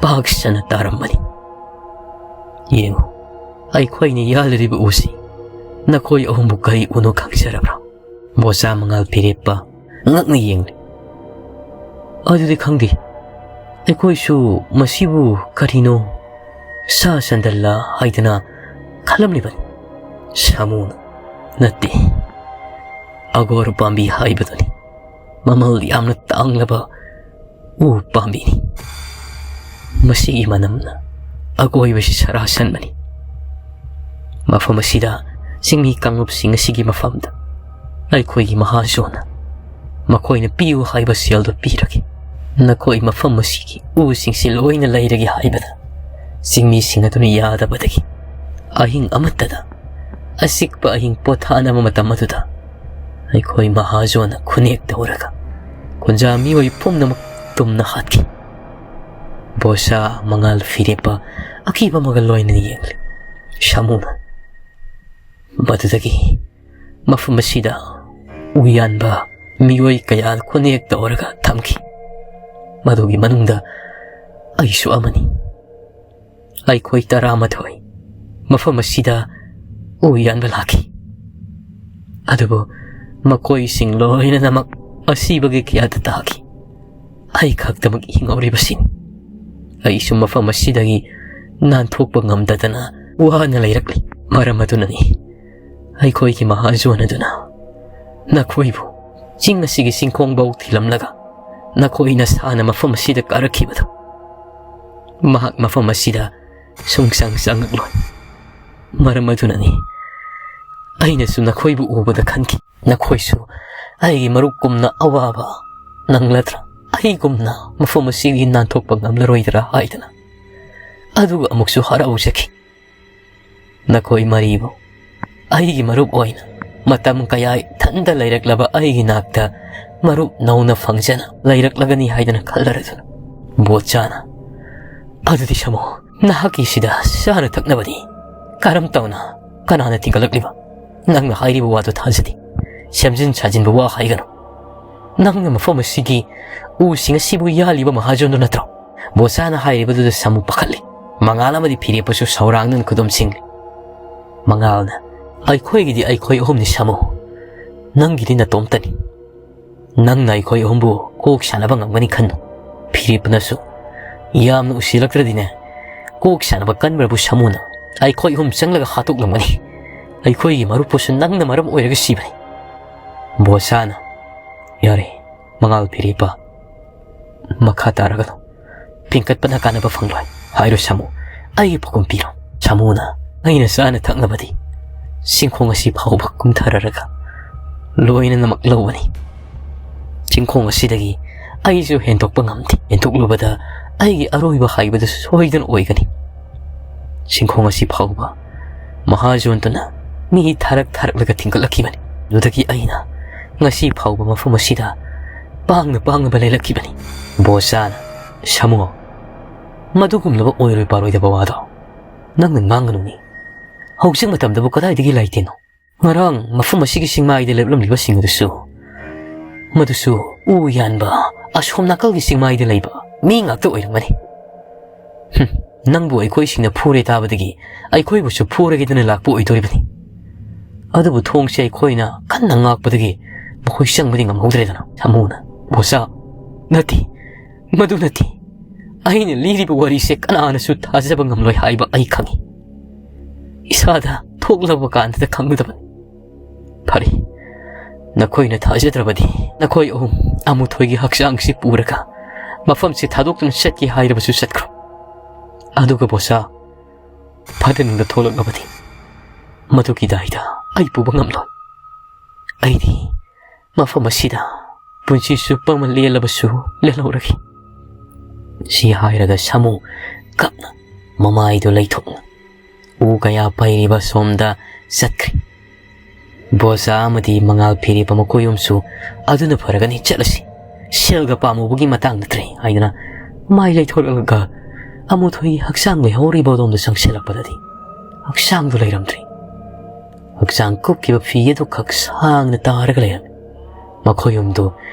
ꯄꯥꯛ ꯁꯟꯅ ꯇꯥꯔꯝꯕꯅꯤ꯫ ꯌꯦꯡꯉꯨ, ꯑꯩꯈꯣꯏꯅ ꯌꯥꯜꯂꯤꯕ ꯎꯁꯤ ꯅꯈꯣꯏ ꯑꯍꯨꯝꯕꯨ ꯀꯔꯤ ꯎꯅꯣ ꯈꯪꯖꯔꯕ꯭ꯔꯥ?" ꯕꯣꯁꯥ ꯃꯉꯥꯜ ꯐꯤꯔꯦꯞꯄ ꯉꯛꯅ ꯌꯦꯡꯂꯤ꯫ "ꯑꯗꯨꯗꯤ ꯈꯪꯗꯦ꯫ ꯑꯩꯈꯣꯏꯁꯨ ꯃꯁꯤꯕꯨ ꯀꯔꯤꯅꯣ, ꯁꯥ ꯁꯟꯗꯜꯂ ꯍꯥꯏꯗꯅ ꯈꯜꯂꯝꯂꯤꯕꯅꯤ꯫" ꯁꯥꯃꯨꯅ, "ꯅꯠꯇꯦ, ꯑꯒꯣꯔ ꯄꯥꯝꯕꯤ ꯍꯥꯏꯕꯗꯨꯅꯤ꯫ ꯃꯃꯜ ꯌꯥꯝꯅ ꯇꯥꯡꯂꯕ ꯎ ꯄꯥꯝꯕꯤꯅꯤ꯫ ꯃꯁꯤꯒꯤ ꯃꯅꯝꯅ ꯑꯀꯣꯏꯕꯁꯤ ꯁꯔꯥ ꯁꯟꯕꯅꯤ꯫ ꯃꯐꯝ ꯑꯁꯤꯗ ꯆꯤꯡꯃꯤ ꯀꯥꯡꯂꯨꯞꯁꯤꯡ ꯑꯁꯤꯒꯤ ꯃꯐꯝꯗ ꯑꯩꯈꯣꯏꯒꯤ ꯃꯍꯥꯖꯣꯟꯅ ꯃꯈꯣꯏꯅ ꯄꯤꯌꯨ ꯍꯥꯏꯕ ꯁꯦꯜꯗꯨ ꯄꯤꯔꯒꯦ꯫ ꯅꯈꯣꯏ ꯃꯐꯝ ꯑꯁꯤꯒꯤ ꯎꯁꯤꯡꯁꯤ ꯂꯣꯏꯅ ꯂꯩꯔꯒꯦ ꯍꯥꯏꯕꯗ ꯆꯤꯡꯃꯤꯁꯤꯡ ꯑꯗꯨꯅ ꯌꯥꯗꯕꯗꯒꯤ ꯑꯍꯤꯡ ꯑꯃꯠꯇꯗ ꯑꯆꯤꯛꯄ ꯑꯍꯤꯡ ꯄꯣꯊꯥꯅꯕ ꯃꯇꯝ ꯑꯗꯨꯗ ꯑꯩꯈꯣꯏ ꯃꯍꯥꯖꯣꯟꯅ ꯈꯨꯅꯦꯛ ꯇꯧꯔꯒ ꯈꯨꯟꯖꯥ ꯃꯤꯑꯣꯏ ꯄꯨꯝꯅꯃꯛ ꯇꯨꯝꯅ ꯍꯥꯠꯈꯤ꯫" ꯕꯣꯁꯥ ꯃꯉꯥꯜ ꯐꯤꯔꯦꯞꯄ ꯑꯀꯤꯕ ꯑꯃꯒ ꯂꯣꯏꯅꯅ ꯌꯦꯡꯂꯤ꯫ ꯁꯥꯃꯨꯅ, "ꯃꯗꯨꯗꯒꯤ ꯃꯐꯝ ꯑꯁꯤꯗ ꯎ ꯌꯥꯟꯕ ꯃꯤꯑꯣꯏ ꯀꯌꯥ ꯈꯨꯅꯦꯛ ꯇꯧꯔꯒ ꯊꯝꯈꯤ꯫ ꯃꯗꯨꯒꯤ ꯃꯅꯨꯡꯗ ꯑꯩꯁꯨ ꯑꯃꯅꯤ꯫ ꯑꯩꯈꯣꯏ ꯇꯔꯥꯃꯥꯊꯣꯏ ꯃꯐꯝ ꯑꯁꯤꯗ ꯎ ꯌꯥꯟꯕ ꯂꯥꯛꯈꯤ꯫ ꯑꯗꯨꯕꯨ ꯃꯈꯣꯏꯁꯤꯡ ꯂꯣꯏꯅꯃꯛ ꯑꯁꯤꯕꯒꯤ ꯀꯌꯥꯗ ꯇꯥꯈꯤ꯫ ꯑꯩ ꯈꯛꯇꯃꯛ ꯍꯤꯡꯍꯧꯔꯤꯕꯁꯤꯅꯤ꯫ ꯑꯩꯁꯨ ꯃꯐꯝ ꯑꯁꯤꯗꯒꯤ ꯅꯥꯟꯊꯣꯛꯄ ꯉꯝꯗꯗꯅ ꯋꯥꯅ ꯂꯩꯔꯛꯂꯤ꯫ ꯃꯔꯝ ꯑꯗꯨꯅꯅꯤ ꯑꯩꯈꯣꯏꯒꯤ ꯃꯍꯥꯖꯣꯟ ꯑꯗꯨꯅ ꯅꯈꯣꯏꯕꯨ ꯆꯤꯡ ꯑꯁꯤꯒꯤ ꯆꯤꯡꯈꯣꯡꯐꯧ ꯊꯤꯜꯂꯝꯂꯒ ꯅꯈꯣꯏ ꯅꯁꯥꯅ ꯃꯐꯝ ꯑꯁꯤꯗ ꯀꯥꯔꯛꯈꯤꯕꯗꯣ, ꯃꯍꯥꯛ ꯃꯐꯝ ꯑꯁꯤꯗ ꯁꯨꯡꯆꯪ ꯆꯪꯉꯛꯂꯣꯏ꯫ ꯃꯔꯝ ꯑꯗꯨꯅꯅꯤ ꯑꯩꯅꯁꯨ ꯅꯈꯣꯏꯕꯨ ꯎꯕꯗ ꯈꯟꯈꯤ, ꯅꯈꯣꯏꯁꯨ ꯑꯩꯒꯤ ꯃꯔꯨꯞꯀꯨꯝꯅ ꯑꯋꯥꯕ ꯅꯪꯂꯗ꯭ꯔꯥ? ꯑꯩꯒꯨꯝꯅ ꯃꯐꯝ ꯑꯁꯤꯒꯤ ꯅꯥꯟꯊꯣꯛꯄ ꯉꯝꯂꯔꯣꯏꯗ꯭ꯔꯥ ꯍꯥꯏꯗꯅ꯫ ꯑꯗꯨꯒ ꯑꯃꯨꯛꯁꯨ ꯍꯔꯥꯎꯖꯈꯤ꯫ ꯅꯈꯣꯏ ꯃꯔꯤꯕꯨ ꯑꯩꯒꯤ ꯃꯔꯨꯞ ꯑꯣꯏꯅ ꯃꯇꯝ ꯀꯌꯥ ꯏꯊꯟꯗ ꯂꯩꯔꯛꯂꯕ ꯑꯩꯒꯤ ꯅꯥꯛꯇ ꯃꯔꯨꯞ ꯅꯧꯅ ꯐꯪꯖꯅ ꯂꯩꯔꯛꯂꯒꯅꯤ ꯍꯥꯏꯗꯅ ꯈꯜꯂꯔꯗꯨꯅ꯫ ꯕꯣꯆꯥꯅ, "ꯑꯗꯨꯗꯤ ꯁꯥꯃꯨ, ꯅꯍꯥꯛꯀꯤꯁꯤꯗ ꯆꯥꯅ ꯊꯛꯅꯕꯗꯤ ꯀꯔꯝ ꯇꯧꯅ, ꯀꯅꯥꯅ ꯊꯤꯡꯒꯠꯂꯛꯂꯤꯕ? ꯅꯪꯅ ꯍꯥꯏꯔꯤꯕ ꯋꯥꯗꯨ ꯊꯥꯖꯗꯦ꯫ ꯁꯦꯝꯖꯤꯟ ꯁꯥꯖꯤꯟꯕ ꯋꯥ ꯍꯥꯏꯒꯅꯨ꯫ ꯅꯪꯅ ꯃꯐꯝ ꯑꯁꯤꯒꯤ ꯎꯁꯤꯡ ꯑꯁꯤꯕꯨ ꯌꯥꯜꯂꯤꯕ ꯃꯍꯥꯖꯣꯟꯗꯨ ꯅꯠꯇ꯭ꯔꯣ?" ꯕꯣꯆꯥꯅ ꯍꯥꯏꯔꯤꯕꯗꯨꯗ ꯁꯥꯃꯨ ꯄꯥꯈꯠꯂꯤ꯫ ꯃꯉꯥꯜ ꯑꯃꯗꯤ ꯐꯤꯔꯦꯞꯄꯁꯨ ꯁꯧꯔꯥꯡꯗꯨꯅ ꯈꯨꯗꯨꯝ ꯁꯤꯡꯂꯤ꯫ ꯃꯉꯥꯜꯅ, "ꯑꯩꯈꯣꯏꯒꯤꯗꯤ ꯑꯩꯈꯣꯏ ꯑꯍꯨꯝꯅꯤ ꯁꯥꯃꯨ, ꯅꯪꯒꯤꯗꯤ ꯅꯇꯣꯝꯇꯅꯤ꯫ ꯅꯪꯅ ꯑꯩꯈꯣꯏ ꯑꯍꯨꯝꯕꯨ ꯀꯣꯛ ꯁꯥꯟꯅꯕ ꯉꯝꯒꯅꯤ ꯈꯟꯅꯨ꯫" ꯐꯤꯔꯦꯞꯄꯅꯁꯨ, "ꯌꯥꯝꯅ ꯎꯁꯤꯜꯂꯛꯇ꯭ꯔꯗꯤꯅꯦ, ꯀꯣꯛ ꯁꯥꯟꯅꯕ ꯀꯟꯕ꯭ꯔꯕꯨ ꯁꯥꯃꯨꯅ ꯑꯩꯈꯣꯏ ꯑꯍꯨꯝ ꯆꯪꯂꯒ ꯍꯥꯠꯇꯣꯛꯂꯝꯒꯅꯤ꯫ ꯑꯩꯈꯣꯏꯒꯤ ꯃꯔꯨꯞꯄꯨꯁꯨ ꯅꯪꯅ ꯃꯔꯝ ꯑꯣꯏꯔꯒ ꯁꯤꯕꯅꯤ꯫" ꯕꯣꯆꯥꯅ, "ꯌꯥꯔꯦ, ꯃꯉꯥꯜ ꯐꯤꯔꯦꯞꯄ, ꯃꯈꯥ ꯇꯥꯔꯒꯅꯨ꯫ ꯐꯤꯡꯀꯠꯄꯅ ꯀꯥꯟꯅꯕ ꯐꯪꯂꯣꯏ꯫ ꯍꯥꯏꯔꯣ ꯁꯥꯃꯨ, ꯑꯩꯒꯤ ꯄꯥꯎꯈꯨꯝ ꯄꯤꯔꯣ꯫" ꯁꯥꯃꯨꯅ, "ꯑꯩꯅ ꯆꯥꯅ ꯊꯛꯅꯕꯗꯤ ꯆꯤꯡꯈꯣꯡ ꯑꯁꯤ ꯐꯥꯎꯕ ꯀꯨꯝꯊꯔꯔꯒ ꯂꯣꯏꯅꯃꯛ ꯂꯧꯕꯅꯤ꯫ ꯆꯤꯡꯈꯣꯡ ꯑꯁꯤꯗꯒꯤ ꯑꯩꯁꯨ ꯍꯦꯟꯗꯣꯛꯄ ꯉꯝꯗꯦ꯫ ꯍꯦꯟꯗꯣꯛꯂꯨꯕꯗ ꯑꯩꯒꯤ ꯑꯔꯣꯏꯕ ꯍꯥꯏꯕꯗꯨ ꯁꯣꯏꯗꯅ ꯑꯣꯏꯒꯅꯤ꯫ ꯆꯤꯡꯈꯣꯡ ꯑꯁꯤ ꯐꯥꯎꯕ ꯃꯍꯥꯖꯣꯟꯗꯨꯅ ꯃꯤ ꯊꯥꯔꯛ ꯊꯥꯔꯛꯂꯒ ꯊꯤꯡꯒꯠꯂꯛꯈꯤꯕꯅꯤ꯫ ꯑꯗꯨꯗꯒꯤ ꯑꯩꯅ ꯉꯁꯤ ꯐꯥꯎꯕ ꯃꯐꯝ ꯑꯁꯤꯗ ꯄꯥꯡꯅ ꯄꯥꯡꯅꯕ ꯂꯩꯔꯛꯈꯤꯕꯅꯤ꯫" ꯕꯣꯆꯥꯅ, "ꯁꯥꯃꯨ, ꯃꯗꯨꯒꯨꯝꯂꯕ ꯑꯣꯏꯔꯣꯏ ꯄꯥꯔꯣꯏꯗꯕ ꯋꯥꯗꯣ ꯅꯪꯅ ꯉꯥꯡꯒꯅꯨꯅꯦ꯫ ꯍꯧꯖꯤꯛ ꯃꯇꯝꯗꯕꯨ ꯀꯗꯥꯏꯗꯒꯤ ꯂꯩꯇꯦꯅꯣ? ꯉꯔꯥꯡ ꯃꯐꯝ ꯑꯁꯤꯒꯤ ꯆꯤꯡꯃꯥꯏꯗ ꯂꯦꯞꯂꯝꯂꯤꯕꯁꯤꯡ ꯑꯗꯨꯁꯨ, ꯃꯗꯨꯁꯨ ꯎ ꯌꯥꯟꯕ ꯑꯁꯣꯝ ꯅꯥꯀꯜꯒꯤ ꯆꯤꯡꯃꯥꯏꯗ ꯂꯩꯕ ꯃꯤ ꯉꯥꯛꯇ ꯑꯣꯏꯔꯝꯒꯅꯤ꯫ ꯍꯨꯝ, ꯅꯪꯕꯨ ꯑꯩꯈꯣꯏꯁꯤꯡꯅ ꯐꯨꯔꯦ ꯇꯥꯕꯗꯒꯤ ꯑꯩꯈꯣꯏꯕꯨꯁꯨ ꯐꯨꯔꯒꯦꯗꯅ ꯂꯥꯛꯄ ꯑꯣꯏꯗꯣꯔꯤꯕꯅꯤ꯫ ꯑꯗꯨꯕꯨ ꯊꯣꯡꯁꯦ ꯑꯩꯈꯣꯏꯅ ꯀꯟꯅ ꯉꯥꯛꯄꯗꯒꯤ ꯃꯈꯣꯏ ꯆꯪꯕꯗꯤ ꯉꯝꯍꯧꯗ꯭ꯔꯦꯗꯅ꯫" ꯁꯥꯃꯨꯅ, "ꯕꯣꯆꯥ, ꯅꯠꯇꯦ, ꯃꯗꯨ ꯅꯠꯇꯦ꯫ ꯑꯩꯅ ꯂꯤꯔꯤꯕ ꯋꯥꯔꯤꯁꯦ ꯀꯅꯥꯅꯁꯨ ꯊꯥꯖꯕ ꯉꯝꯂꯣꯏ ꯍꯥꯏꯕ ꯑꯩ ꯈꯪꯏ꯫ ꯏꯁꯥꯗ ꯊꯣꯛꯂꯕ ꯀꯥꯟꯗꯗ ꯈꯪꯒꯗꯕꯅꯤ꯫ ꯐꯔꯦ, ꯅꯈꯣꯏꯅ ꯊꯥꯖꯗ꯭ꯔꯕꯗꯤ, ꯅꯈꯣꯏ ꯑꯍꯨꯝ ꯑꯃꯨꯊꯣꯏꯒꯤ ꯍꯛꯆꯥꯡꯁꯤ ꯄꯨꯔꯒ ꯃꯐꯝꯁꯤ ꯊꯥꯗꯣꯛꯇꯨꯅ ꯆꯠꯀꯦ ꯍꯥꯏꯔꯕꯁꯨ ꯆꯠꯈ꯭ꯔꯣ, ꯑꯗꯨꯒ ꯕꯣꯁꯥ, ꯐꯠꯇꯅꯨꯡꯗ ꯊꯣꯛꯂꯛꯂꯕꯗꯤ ꯃꯗꯨꯒꯤ ꯗꯥꯏꯗ ꯑꯩ ꯄꯨꯕ ꯉꯝꯂꯣꯏ꯫ ꯑꯩꯗꯤ ꯃꯐꯝ ꯑꯁꯤꯗ ꯄꯨꯟꯁꯤ ꯆꯨꯞꯄ ꯑꯃ ꯂꯦꯜꯂꯕꯁꯨ ꯂꯦꯜꯍꯧꯔꯒꯦ꯫ ꯁꯤ ꯍꯥꯏꯔꯒ ꯁꯥꯃꯨ ꯀꯞꯅ ꯃꯃꯥꯏꯗꯨ ꯂꯩꯊꯣꯛꯅ ꯎ ꯀꯌꯥ ꯄꯩꯔꯤꯕ ꯁꯣꯝꯗ ꯆꯠꯈ꯭ꯔꯦ꯫ ꯕꯣꯁꯥ ꯑꯃꯗꯤ ꯃꯉꯥꯜ ꯐꯤꯔꯤꯕ ꯃꯈꯣꯏ ꯑꯍꯨꯝꯁꯨ "ꯑꯗꯨꯅ ꯐꯔꯒꯅꯤ, ꯆꯠꯂꯁꯤ, ꯁꯦꯜꯒ ꯄꯥꯝꯃꯨꯕꯒꯤ ꯃꯇꯥꯡ ꯅꯠꯇ꯭ꯔꯦ" ꯍꯥꯏꯗꯨꯅ ꯃꯥꯏ ꯂꯩꯊꯣꯔꯛꯂꯒ ꯑꯃꯨꯊꯣꯏꯒꯤ ꯍꯛꯆꯥꯡ ꯂꯩꯍꯧꯔꯤꯕ ꯑꯗꯣꯝꯗ ꯆꯪꯁꯤꯜꯂꯛꯄꯗꯗꯤ ꯍꯛꯆꯥꯡꯗꯨ ꯂꯩꯔꯝꯗ꯭ꯔꯦ꯫ ꯍꯛꯆꯥꯡ ꯀꯨꯞꯈꯤꯕ ꯐꯤ ꯑꯗꯨꯈꯛ ꯁꯥꯡꯅ ꯇꯥꯔꯒ ꯂꯩꯔꯝꯃꯤ꯫ ꯃꯈꯣꯏ ꯑꯍꯨꯝꯗꯨ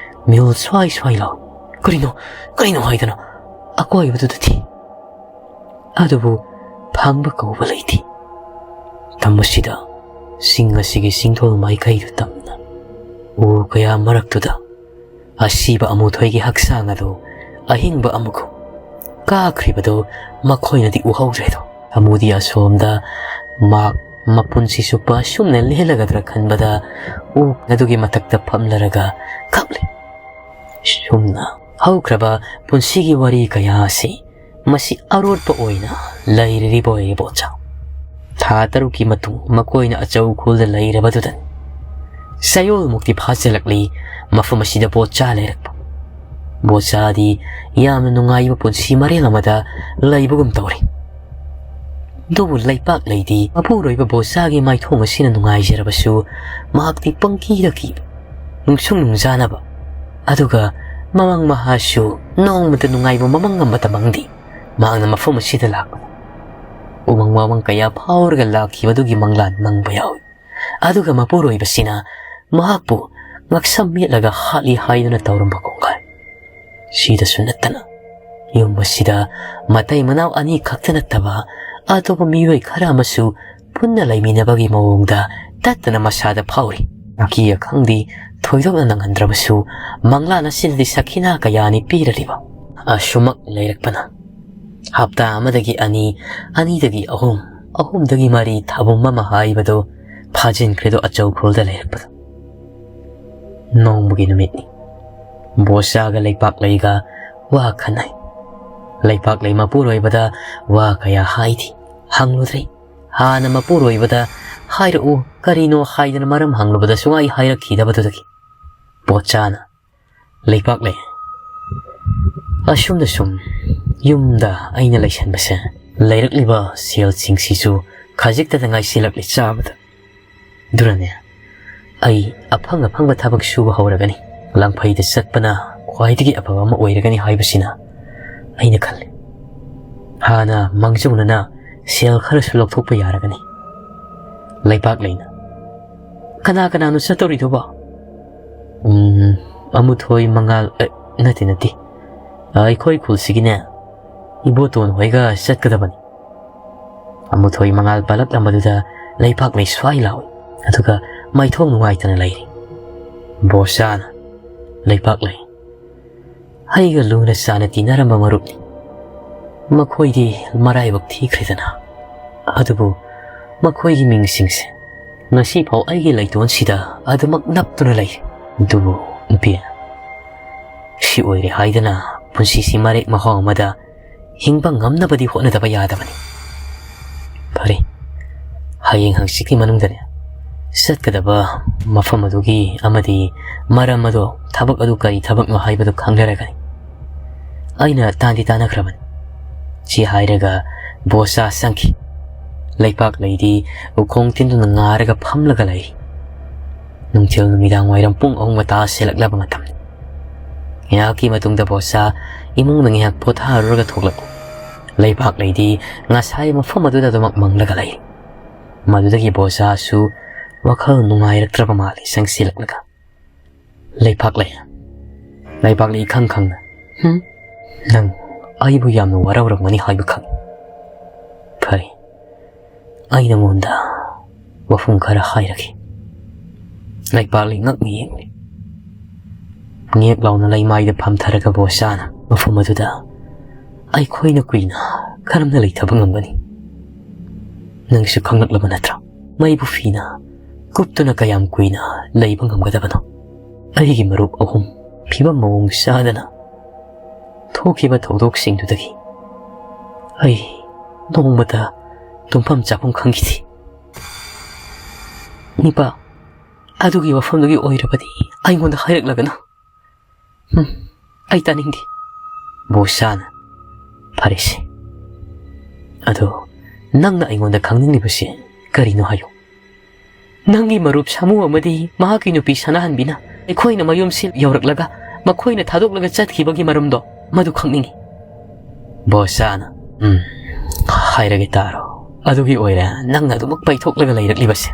ꯃꯤꯍꯨꯜ ꯁ꯭ꯋꯥꯏ ꯁ꯭ꯋꯥꯏ ꯂꯥꯎꯏ꯫ "ꯀꯔꯤꯅꯣ? ꯀꯔꯤꯅꯣ?" ꯍꯥꯏꯗꯨꯅ ꯑꯀꯣꯏꯕꯗꯨꯗ ꯊꯤ꯫ ꯑꯗꯨꯕꯨ ꯐꯪꯕ ꯀꯧꯕ ꯂꯩꯇꯦ꯫ ꯇꯝꯕꯁꯤꯗ ꯆꯤꯡ ꯑꯁꯤꯒꯤ ꯆꯤꯡꯗꯣꯜ ꯃꯥꯏꯀꯩꯗꯨ ꯇꯝꯅ ꯎ ꯀꯌꯥ ꯃꯔꯛꯇꯨꯗ ꯑꯁꯤꯕ ꯑꯃꯨꯊꯣꯏꯒꯤ ꯍꯛꯆꯥꯡ ꯑꯗꯨ ꯑꯍꯤꯡꯕ ꯑꯃꯒꯨꯝ ꯀꯥꯈ꯭ꯔꯤꯕꯗꯨ ꯃꯈꯣꯏꯅꯗꯤ ꯎꯍꯧꯗ꯭ꯔꯦꯗꯣ꯫ ꯑꯃꯨꯗꯤ ꯑꯁꯣꯝꯗ ꯃꯍꯥꯛ ꯃꯄꯨꯟꯁꯤ ꯆꯨꯞꯄ ꯑꯁꯨꯝꯅ ꯂꯦꯜꯂꯒꯗ꯭ꯔꯥ ꯈꯟꯕꯗ ꯎ ꯑꯗꯨꯒꯤ ꯃꯊꯛꯇ ꯐꯝꯂꯔꯒ ꯀꯞꯂꯤ꯫ ꯁꯨꯝꯅ ꯍꯧꯈ꯭ꯔꯕ ꯄꯨꯟꯁꯤꯒꯤ ꯋꯥꯔꯤ ꯀꯌꯥ ꯑꯁꯤ ꯃꯁꯤ ꯑꯔꯣꯠꯄ ꯑꯣꯏꯅ ꯂꯩꯔꯤꯕ ꯑꯣꯏꯔꯦ ꯕꯣꯆꯥ꯫ ꯊꯥ ꯇꯔꯨꯛꯀꯤ ꯃꯇꯨꯡ ꯃꯈꯣꯏꯅ ꯑꯆꯧ ꯈꯨꯜꯗ ꯂꯩꯔꯕꯗꯨꯗ ꯆꯌꯣꯜꯃꯨꯛꯇꯤ ꯐꯥꯖꯤꯜꯂꯛꯂꯤ꯫ ꯃꯐꯝ ꯑꯁꯤꯗ ꯕꯣꯆꯥ ꯂꯩꯔꯛꯄ꯫ ꯕꯣꯆꯥꯗꯤ ꯌꯥꯝꯅ ꯅꯨꯡꯉꯥꯏꯕ ꯄꯨꯟꯁꯤ ꯃꯔꯦꯜ ꯑꯃꯗ ꯂꯩꯕꯒꯨꯝ ꯇꯧꯔꯤ꯫ ꯑꯗꯨꯕꯨ ꯂꯩꯄꯥꯛ ꯂꯩꯗꯤ ꯃꯄꯨꯔꯣꯏꯕ ꯕꯣꯆꯥꯒꯤ ꯃꯥꯏꯊꯣꯡ ꯑꯁꯤꯅ ꯅꯨꯡꯉꯥꯏꯖꯔꯕꯁꯨ ꯃꯍꯥꯛꯇꯤ ꯄꯪꯀꯤꯗ ꯀꯤꯕ, ꯅꯨꯡꯁꯨꯡ ꯅꯨꯡꯖꯥꯅꯕ, ꯑꯗꯨꯒ ꯃꯃꯪ ꯃꯍꯥꯁꯨ ꯅꯣꯡꯃꯇ ꯅꯨꯡꯉꯥꯏꯕ ꯃꯃꯪ ꯑꯃꯇ ꯃꯪꯗꯦ꯫ ꯃꯍꯥꯛꯅ ꯃꯐꯝ ꯑꯁꯤꯗ ꯂꯥꯛꯄꯗ ꯎꯃꯪ ꯋꯥꯃꯪ ꯀꯌꯥ ꯐꯥꯎꯔꯒ ꯂꯥꯛꯈꯤꯕꯗꯨꯒꯤ ꯃꯪꯂꯥꯟ ꯃꯪꯕ ꯌꯥꯎꯏ꯫ ꯑꯗꯨꯒ ꯃꯄꯨꯔꯣꯏꯕꯁꯤꯅ ꯃꯍꯥꯛꯄꯨ ꯉꯛꯁꯝ ꯃꯦꯠꯂꯒ ꯍꯥꯠꯂꯤ ꯍꯥꯏꯗꯨꯅ ꯇꯧꯔꯝꯕ ꯀꯣꯡꯒꯥꯏ꯫ ꯁꯤꯗꯁꯨ ꯅꯠꯇꯅ ꯌꯨꯝ ꯑꯁꯤꯗ ꯃꯇꯩ ꯃꯅꯥꯎ ꯑꯅꯤ ꯈꯛꯇ ꯅꯠꯇꯕ ꯑꯇꯣꯞꯄ ꯃꯤꯑꯣꯏ ꯈꯔ ꯑꯃꯁꯨ ꯄꯨꯟꯅ ꯂꯩꯃꯤꯟꯅꯕꯒꯤ ꯃꯑꯣꯡꯗ ꯇꯠꯇꯅ ꯃꯁꯥꯗ ꯐꯥꯎꯔꯤ꯫ ꯑꯀꯤ ꯑꯈꯪꯗꯤ ꯊꯣꯏꯗꯣꯛꯅ ꯅꯪꯍꯟꯗ꯭ꯔꯕꯁꯨ ꯃꯪꯂꯥꯟ ꯑꯁꯤꯅꯗꯤ ꯁꯈꯤꯅꯥ ꯀꯌꯥꯅꯤ ꯄꯤꯔꯔꯤꯕ꯫ ꯑꯁꯨꯃꯛ ꯂꯩꯔꯛꯄꯅ ꯍꯞꯇꯥ ꯑꯃꯗꯒꯤ ꯑꯅꯤ, ꯑꯅꯤꯗꯒꯤ ꯑꯍꯨꯝ, ꯑꯍꯨꯝꯗꯒꯤ ꯃꯔꯤ ꯊꯥꯕꯨꯝ ꯑꯃ ꯍꯥꯏꯕꯗꯨ ꯐꯥꯖꯤꯟꯈ꯭ꯔꯦꯗꯣ ꯑꯆꯧ ꯈꯨꯜꯗ ꯂꯩꯔꯛꯄꯗ꯫ ꯅꯣꯡꯃꯒꯤ ꯅꯨꯃꯤꯠꯅꯤ꯫ ꯕꯣꯁꯥꯒ ꯂꯩꯄꯥꯛꯂꯩꯒ ꯋꯥ ꯈꯟꯅꯩ꯫ ꯂꯩꯄꯥꯛꯂꯩ ꯃꯄꯨꯔꯣꯏꯕꯗ ꯋꯥ ꯀꯌꯥ ꯍꯥꯏꯗꯦ, ꯍꯪꯂꯨꯗ꯭ꯔꯦ꯫ ꯍꯥꯟꯅ ꯃꯄꯨꯔꯣꯏꯕꯗ ꯍꯥꯏꯔꯛꯎ, ꯀꯔꯤꯅꯣ ꯍꯥꯏꯗꯅ ꯃꯔꯝ ꯍꯪꯂꯨꯕꯗ ꯁꯨꯡꯍꯥꯏ ꯍꯥꯏꯔꯛꯈꯤꯗꯕꯗꯨꯗꯒꯤ ꯕꯣꯆꯥꯅ, "ꯂꯩꯄꯥꯛꯂꯩ, ꯑꯁꯨꯝꯅ ꯁꯨꯝ ꯌꯨꯝꯗ ꯑꯩꯅ ꯂꯩꯁꯟꯕꯁꯦ, ꯂꯩꯔꯛꯂꯤꯕ ꯁꯦꯜꯁꯤꯡꯁꯤꯁꯨ ꯈꯖꯤꯛꯇꯗ ꯉꯥꯏꯁꯤꯜꯂꯛꯂꯦ ꯆꯥꯕꯗ꯫ ꯑꯗꯨꯅꯅꯦ, ꯑꯩ ꯑꯐꯪ ꯑꯐꯪꯕ ꯊꯕꯛ ꯁꯨꯕ ꯍꯧꯔꯒꯅꯤ꯫ ꯂꯪꯐꯩꯗ ꯆꯠꯄꯅ ꯈ꯭ꯋꯥꯏꯗꯒꯤ ꯑꯐꯕ ꯑꯃ ꯑꯣꯏꯔꯒꯅꯤ ꯍꯥꯏꯕꯁꯤꯅ ꯑꯩꯅ ꯈꯜꯂꯤ꯫ ꯍꯥꯟꯅ ꯃꯥꯡꯖꯧꯅꯅ ꯁꯦꯜ ꯈꯔꯁꯨ ꯂꯧꯊꯣꯛꯄ ꯌꯥꯔꯒꯅꯤ꯫" ꯂꯩꯄꯥꯛꯂꯩꯅ, "ꯀꯅꯥ ꯀꯅꯥꯅꯣ ꯆꯠꯇꯧꯔꯤꯗꯨꯕꯣ?" "ꯎꯝ, ꯑꯃꯨꯊꯣꯏ ꯃꯉꯥꯜ, ꯑꯦ, ꯅꯠꯇꯦ, ꯅꯠꯇꯦ꯫ ꯑꯩꯈꯣꯏ ꯈꯨꯜꯁꯤꯒꯤꯅꯦ, ꯏꯕꯣꯇꯣꯟ ꯍꯣꯏꯒ ꯆꯠꯀꯗꯕꯅꯤ꯫" ꯑꯃꯨꯊꯣꯏ ꯃꯉꯥꯜ ꯄꯜꯂꯛꯂꯝꯕꯗꯨꯗ ꯂꯩꯄꯥꯛꯂꯩ ꯁ꯭ꯋꯥꯏ ꯂꯥꯎꯏ꯫ ꯑꯗꯨꯒ ꯃꯥꯏꯊꯣꯡ ꯅꯨꯡꯉꯥꯏꯇꯅ ꯂꯩꯔꯤ꯫ ꯕꯣꯁꯥꯅ, "ꯂꯩꯄꯥꯛꯂꯩ, ꯑꯩꯒ ꯂꯨꯅ ꯆꯥꯅ ꯇꯤꯟꯅꯔꯝꯕ ꯃꯔꯨꯞꯅꯤ꯫ ꯃꯈꯣꯏꯗꯤ ꯃꯔꯥꯏꯕꯛ ꯊꯤꯈ꯭ꯔꯦꯗꯅ꯫ ꯑꯗꯨꯕꯨ ꯃꯈꯣꯏꯒꯤ ꯃꯤꯡꯁꯤꯡꯁꯦ ꯉꯁꯤꯐꯥꯎ ꯑꯩꯒꯤ ꯂꯩꯇꯣꯟꯁꯤꯗ ꯑꯗꯨꯃꯛ ꯅꯞꯇꯨꯅ ꯂꯩ꯫ ꯑꯗꯨꯕꯨ ꯅꯨꯄꯤ, ꯁꯤ ꯑꯣꯏꯔꯦ ꯍꯥꯏꯗꯅ ꯄꯨꯟꯁꯤꯁꯤ ꯃꯔꯦꯛ ꯃꯍꯥꯎ ꯑꯃꯗ ꯍꯤꯡꯕ ꯉꯝꯅꯕꯗꯤ ꯍꯣꯠꯅꯗꯕ ꯌꯥꯗꯕꯅꯤ꯫ ꯐꯔꯦ, ꯍꯌꯦꯡ ꯍꯪꯆꯤꯠꯀꯤ ꯃꯅꯨꯡꯗꯅꯦ, ꯆꯠꯀꯗꯕ ꯃꯐꯝ ꯑꯗꯨꯒꯤ ꯑꯃꯗꯤ ꯃꯔꯝ ꯑꯗꯣ, ꯊꯕꯛ ꯑꯗꯨ ꯀꯔꯤ ꯊꯕꯛꯅꯣ ꯍꯥꯏꯕꯗꯨ ꯈꯪꯅꯔꯒꯅꯤ꯫ ꯑꯩꯅ ꯇꯥꯟꯗꯤ ꯇꯥꯟꯅꯈ꯭ꯔꯕꯅꯤ꯫" ꯁꯤ ꯍꯥꯏꯔꯒ ꯕꯣꯁꯥ ꯆꯪꯈꯤ꯫ ꯂꯩꯄꯥꯛꯂꯩꯗꯤ ꯎꯈꯣꯡ ꯇꯤꯟꯗꯨꯅ ꯉꯥꯔꯒ ꯐꯝꯂꯒ ꯂꯩ꯫ ꯅꯨꯡꯊꯤꯜ ꯅꯨꯃꯤꯗꯥꯡ ꯋꯥꯏꯔꯝ ꯄꯨꯡ ꯑꯍꯨꯝ ꯃꯇꯥ ꯁꯦꯜꯂꯛꯂꯕ ꯃꯇꯝꯅꯤ꯫ ꯉꯥꯏꯍꯥꯛꯀꯤ ꯃꯇꯨꯡꯗ ꯕꯣꯁꯥ ꯏꯃꯨꯡꯗ ꯉꯥꯏꯍꯥꯛ ꯄꯣꯊꯥꯔꯨꯔꯒ ꯊꯣꯛꯂꯛꯏ꯫ ꯂꯩꯄꯥꯛꯂꯩꯗꯤ ꯉꯁꯥꯏ ꯃꯐꯝ ꯑꯗꯨꯗ ꯑꯗꯨꯃꯛ ꯃꯪꯂꯒ ꯂꯩ꯫ ꯃꯗꯨꯗꯒꯤ ꯕꯣꯁꯥꯁꯨ ꯋꯥꯈꯜ ꯅꯨꯡꯉꯥꯏꯔꯛꯇ꯭ꯔꯕ ꯃꯥꯜꯂꯤ ꯆꯪꯁꯤꯜꯂꯛꯂꯒ꯫ "ꯂꯩꯄꯥꯛꯂꯩ, ꯂꯩꯄꯥꯛꯂꯩ ꯏꯈꯪ ꯈꯪꯅ, ꯍꯨꯝ? ꯅꯪ ꯑꯩꯕꯨ ꯌꯥꯝꯅ ꯋꯥꯔꯧꯔꯝꯒꯅꯤ ꯍꯥꯏꯕ ꯈꯪꯏ꯫ ꯐꯔꯦ, ꯑꯩ ꯅꯉꯣꯟꯗ ꯋꯥꯐꯝ ꯈꯔ ꯍꯥꯏꯔꯒꯦ꯫" ꯂꯩꯄꯥꯛꯂꯩ ꯉꯛꯅ ꯌꯦꯡꯂꯤ꯫ ꯉꯦꯛ ꯂꯥꯎꯅ ꯂꯩꯃꯥꯏꯗ ꯐꯝꯊꯔꯒ ꯕꯣꯁꯥꯅ ꯃꯐꯝ ꯑꯗꯨꯗ, "ꯑꯩꯈꯣꯏꯅ ꯀꯨꯏꯅ ꯀꯔꯝꯅ ꯂꯩꯊꯕ ꯉꯝꯒꯅꯤ? ꯅꯪꯁꯨ ꯈꯪꯂꯛꯂꯕ ꯅꯠꯇ꯭ꯔꯥ? ꯃꯩꯕꯨ ꯐꯤꯅ ꯀꯨꯞꯇꯨꯅ ꯀꯌꯥꯝ ꯀꯨꯏꯅ ꯂꯩꯕ ꯉꯝꯒꯗꯕꯅꯣ? ꯑꯩꯒꯤ ꯃꯔꯨꯞ ꯑꯍꯨꯝ ꯐꯤꯕꯝ ꯃꯑꯣꯡ ꯆꯥꯗꯅ ꯊꯣꯛꯈꯤꯕ ꯊꯧꯗꯣꯛꯁꯤꯡꯗꯨꯗꯒꯤ ꯑꯩ ꯅꯣꯡꯃꯇ ꯇꯨꯝꯐꯝ ꯆꯥꯐꯝ ꯈꯪꯈꯤꯗꯦ꯫ "ꯅꯤꯄꯥ, ꯑꯗꯨꯒꯤ ꯋꯥꯐꯝꯗꯨꯒꯤ ꯑꯣꯏꯔꯕꯗꯤ ꯑꯩꯉꯣꯟꯗ ꯍꯥꯏꯔꯛꯂꯒꯅꯨ꯫ ꯍꯨꯝ, ꯑꯩ ꯇꯥꯅꯤꯡꯗꯦ꯫" ꯕꯣꯁꯥꯅ, "ꯐꯔꯦꯁꯦ, ꯑꯗꯣ ꯅꯪꯅ ꯑꯩꯉꯣꯟꯗ ꯈꯪꯅꯤꯡꯂꯤꯕꯁꯦ ꯀꯔꯤꯅꯣ ꯍꯥꯏꯌꯨ꯫ ꯅꯪꯒꯤ ꯃꯔꯨꯞ ꯁꯥꯃꯨ ꯑꯃꯗꯤ ꯃꯍꯥꯛꯀꯤ ꯅꯨꯄꯤ ꯁꯅꯥꯍꯟꯕꯤꯅ ꯑꯩꯈꯣꯏꯅ ꯃꯌꯨꯝꯁꯤ ꯌꯧꯔꯛꯂꯒ ꯃꯈꯣꯏꯅ ꯊꯥꯗꯣꯛꯂꯒ ꯆꯠꯈꯤꯕꯒꯤ ꯃꯔꯝꯗꯣ, ꯃꯗꯨ ꯈꯪꯅꯤꯡꯏ꯫" ꯕꯣꯁꯥꯅ, "ꯎꯝ, ꯍꯥꯏꯔꯒꯦ ꯇꯥꯔꯣ꯫ ꯑꯗꯨꯒꯤ ꯑꯣꯏꯔꯦ ꯅꯪꯅ ꯑꯗꯨꯃꯛ ꯄꯩꯊꯣꯛꯂꯒ ꯂꯩꯔꯛꯂꯤꯕꯁꯦ꯫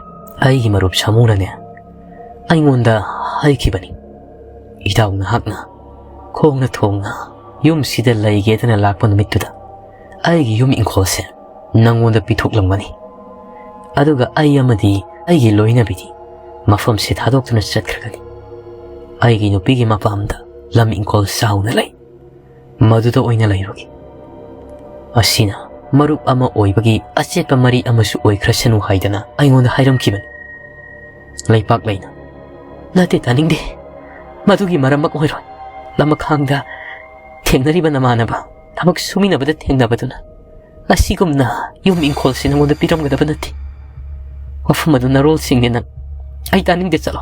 ꯑꯩꯒꯤ ꯃꯔꯨꯞ ꯁꯥꯃꯨꯅꯅꯦ, ꯑꯩꯉꯣꯟꯗ ꯍꯥꯏꯈꯤꯕꯅꯤ, ꯏꯇꯥꯎ ꯅꯍꯥꯛꯅ ꯈꯣꯡꯅ ꯊꯣꯡꯅ ꯌꯨꯝꯁꯤꯗ ꯂꯩꯒꯦꯗꯅ ꯂꯥꯛꯄ ꯅꯨꯃꯤꯠꯇꯨꯗ ꯑꯩꯒꯤ ꯌꯨꯝ ꯏꯪꯈꯣꯜꯁꯦ ꯅꯪꯉꯣꯟꯗ ꯄꯤꯊꯣꯛꯂꯝꯒꯅꯤ꯫ ꯑꯗꯨꯒ ꯑꯩ ꯑꯃꯗꯤ ꯑꯩꯒꯤ ꯂꯣꯏꯅꯕꯤꯗꯤ ꯃꯐꯝꯁꯦ ꯊꯥꯗꯣꯛꯇꯨꯅ ꯆꯠꯈ꯭ꯔꯒꯅꯤ꯫ ꯑꯩꯒꯤ ꯅꯨꯄꯤꯒꯤ ꯃꯄꯥꯝꯗ ꯂꯝ ꯏꯪꯈꯣꯜ ꯆꯥꯎꯅ ꯂꯩ, ꯃꯗꯨꯗ ꯑꯣꯏꯅ ꯂꯩꯔꯨꯒꯦ꯫ ꯑꯁꯤꯅ ꯃꯔꯨꯞ ꯑꯃ ꯑꯣꯏꯕꯒꯤ ꯑꯆꯦꯠꯄ ꯃꯔꯤ ꯑꯃꯁꯨ ꯑꯣꯏꯈ꯭ꯔꯁꯅꯨ" ꯍꯥꯏꯗꯅ ꯑꯩꯉꯣꯟꯗ ꯍꯥꯏꯔꯝꯈꯤꯕꯅꯤ꯫ ꯂꯩꯄꯥꯛꯂꯩꯅ, "ꯅꯠꯇꯦ, ꯇꯥꯅꯤꯡꯗꯦ꯫ ꯃꯗꯨꯒꯤ ꯃꯔꯝꯃꯛ ꯑꯣꯏꯔꯣꯏ꯫ ꯂꯃꯈꯥꯡꯗ ꯊꯦꯡꯅꯔꯤꯕ ꯅꯃꯥꯟꯅꯕ, ꯊꯕꯛ ꯁꯨꯃꯤꯟꯅꯕꯗ ꯊꯦꯡꯅꯕꯗꯨꯅ ꯑꯁꯤꯒꯨꯝꯅ ꯌꯨꯝ ꯏꯪꯈꯣꯜꯁꯤ ꯅꯉꯣꯟꯗ ꯄꯤꯔꯝꯒꯗꯕ ꯅꯠꯇꯦ꯫ ꯋꯥꯐꯝ ꯑꯗꯨ ꯅꯔꯣꯜꯁꯤꯡꯅꯦ ꯅꯪ꯫ ꯑꯩ ꯇꯥꯅꯤꯡꯗꯦ, ꯆꯠꯂꯣ꯫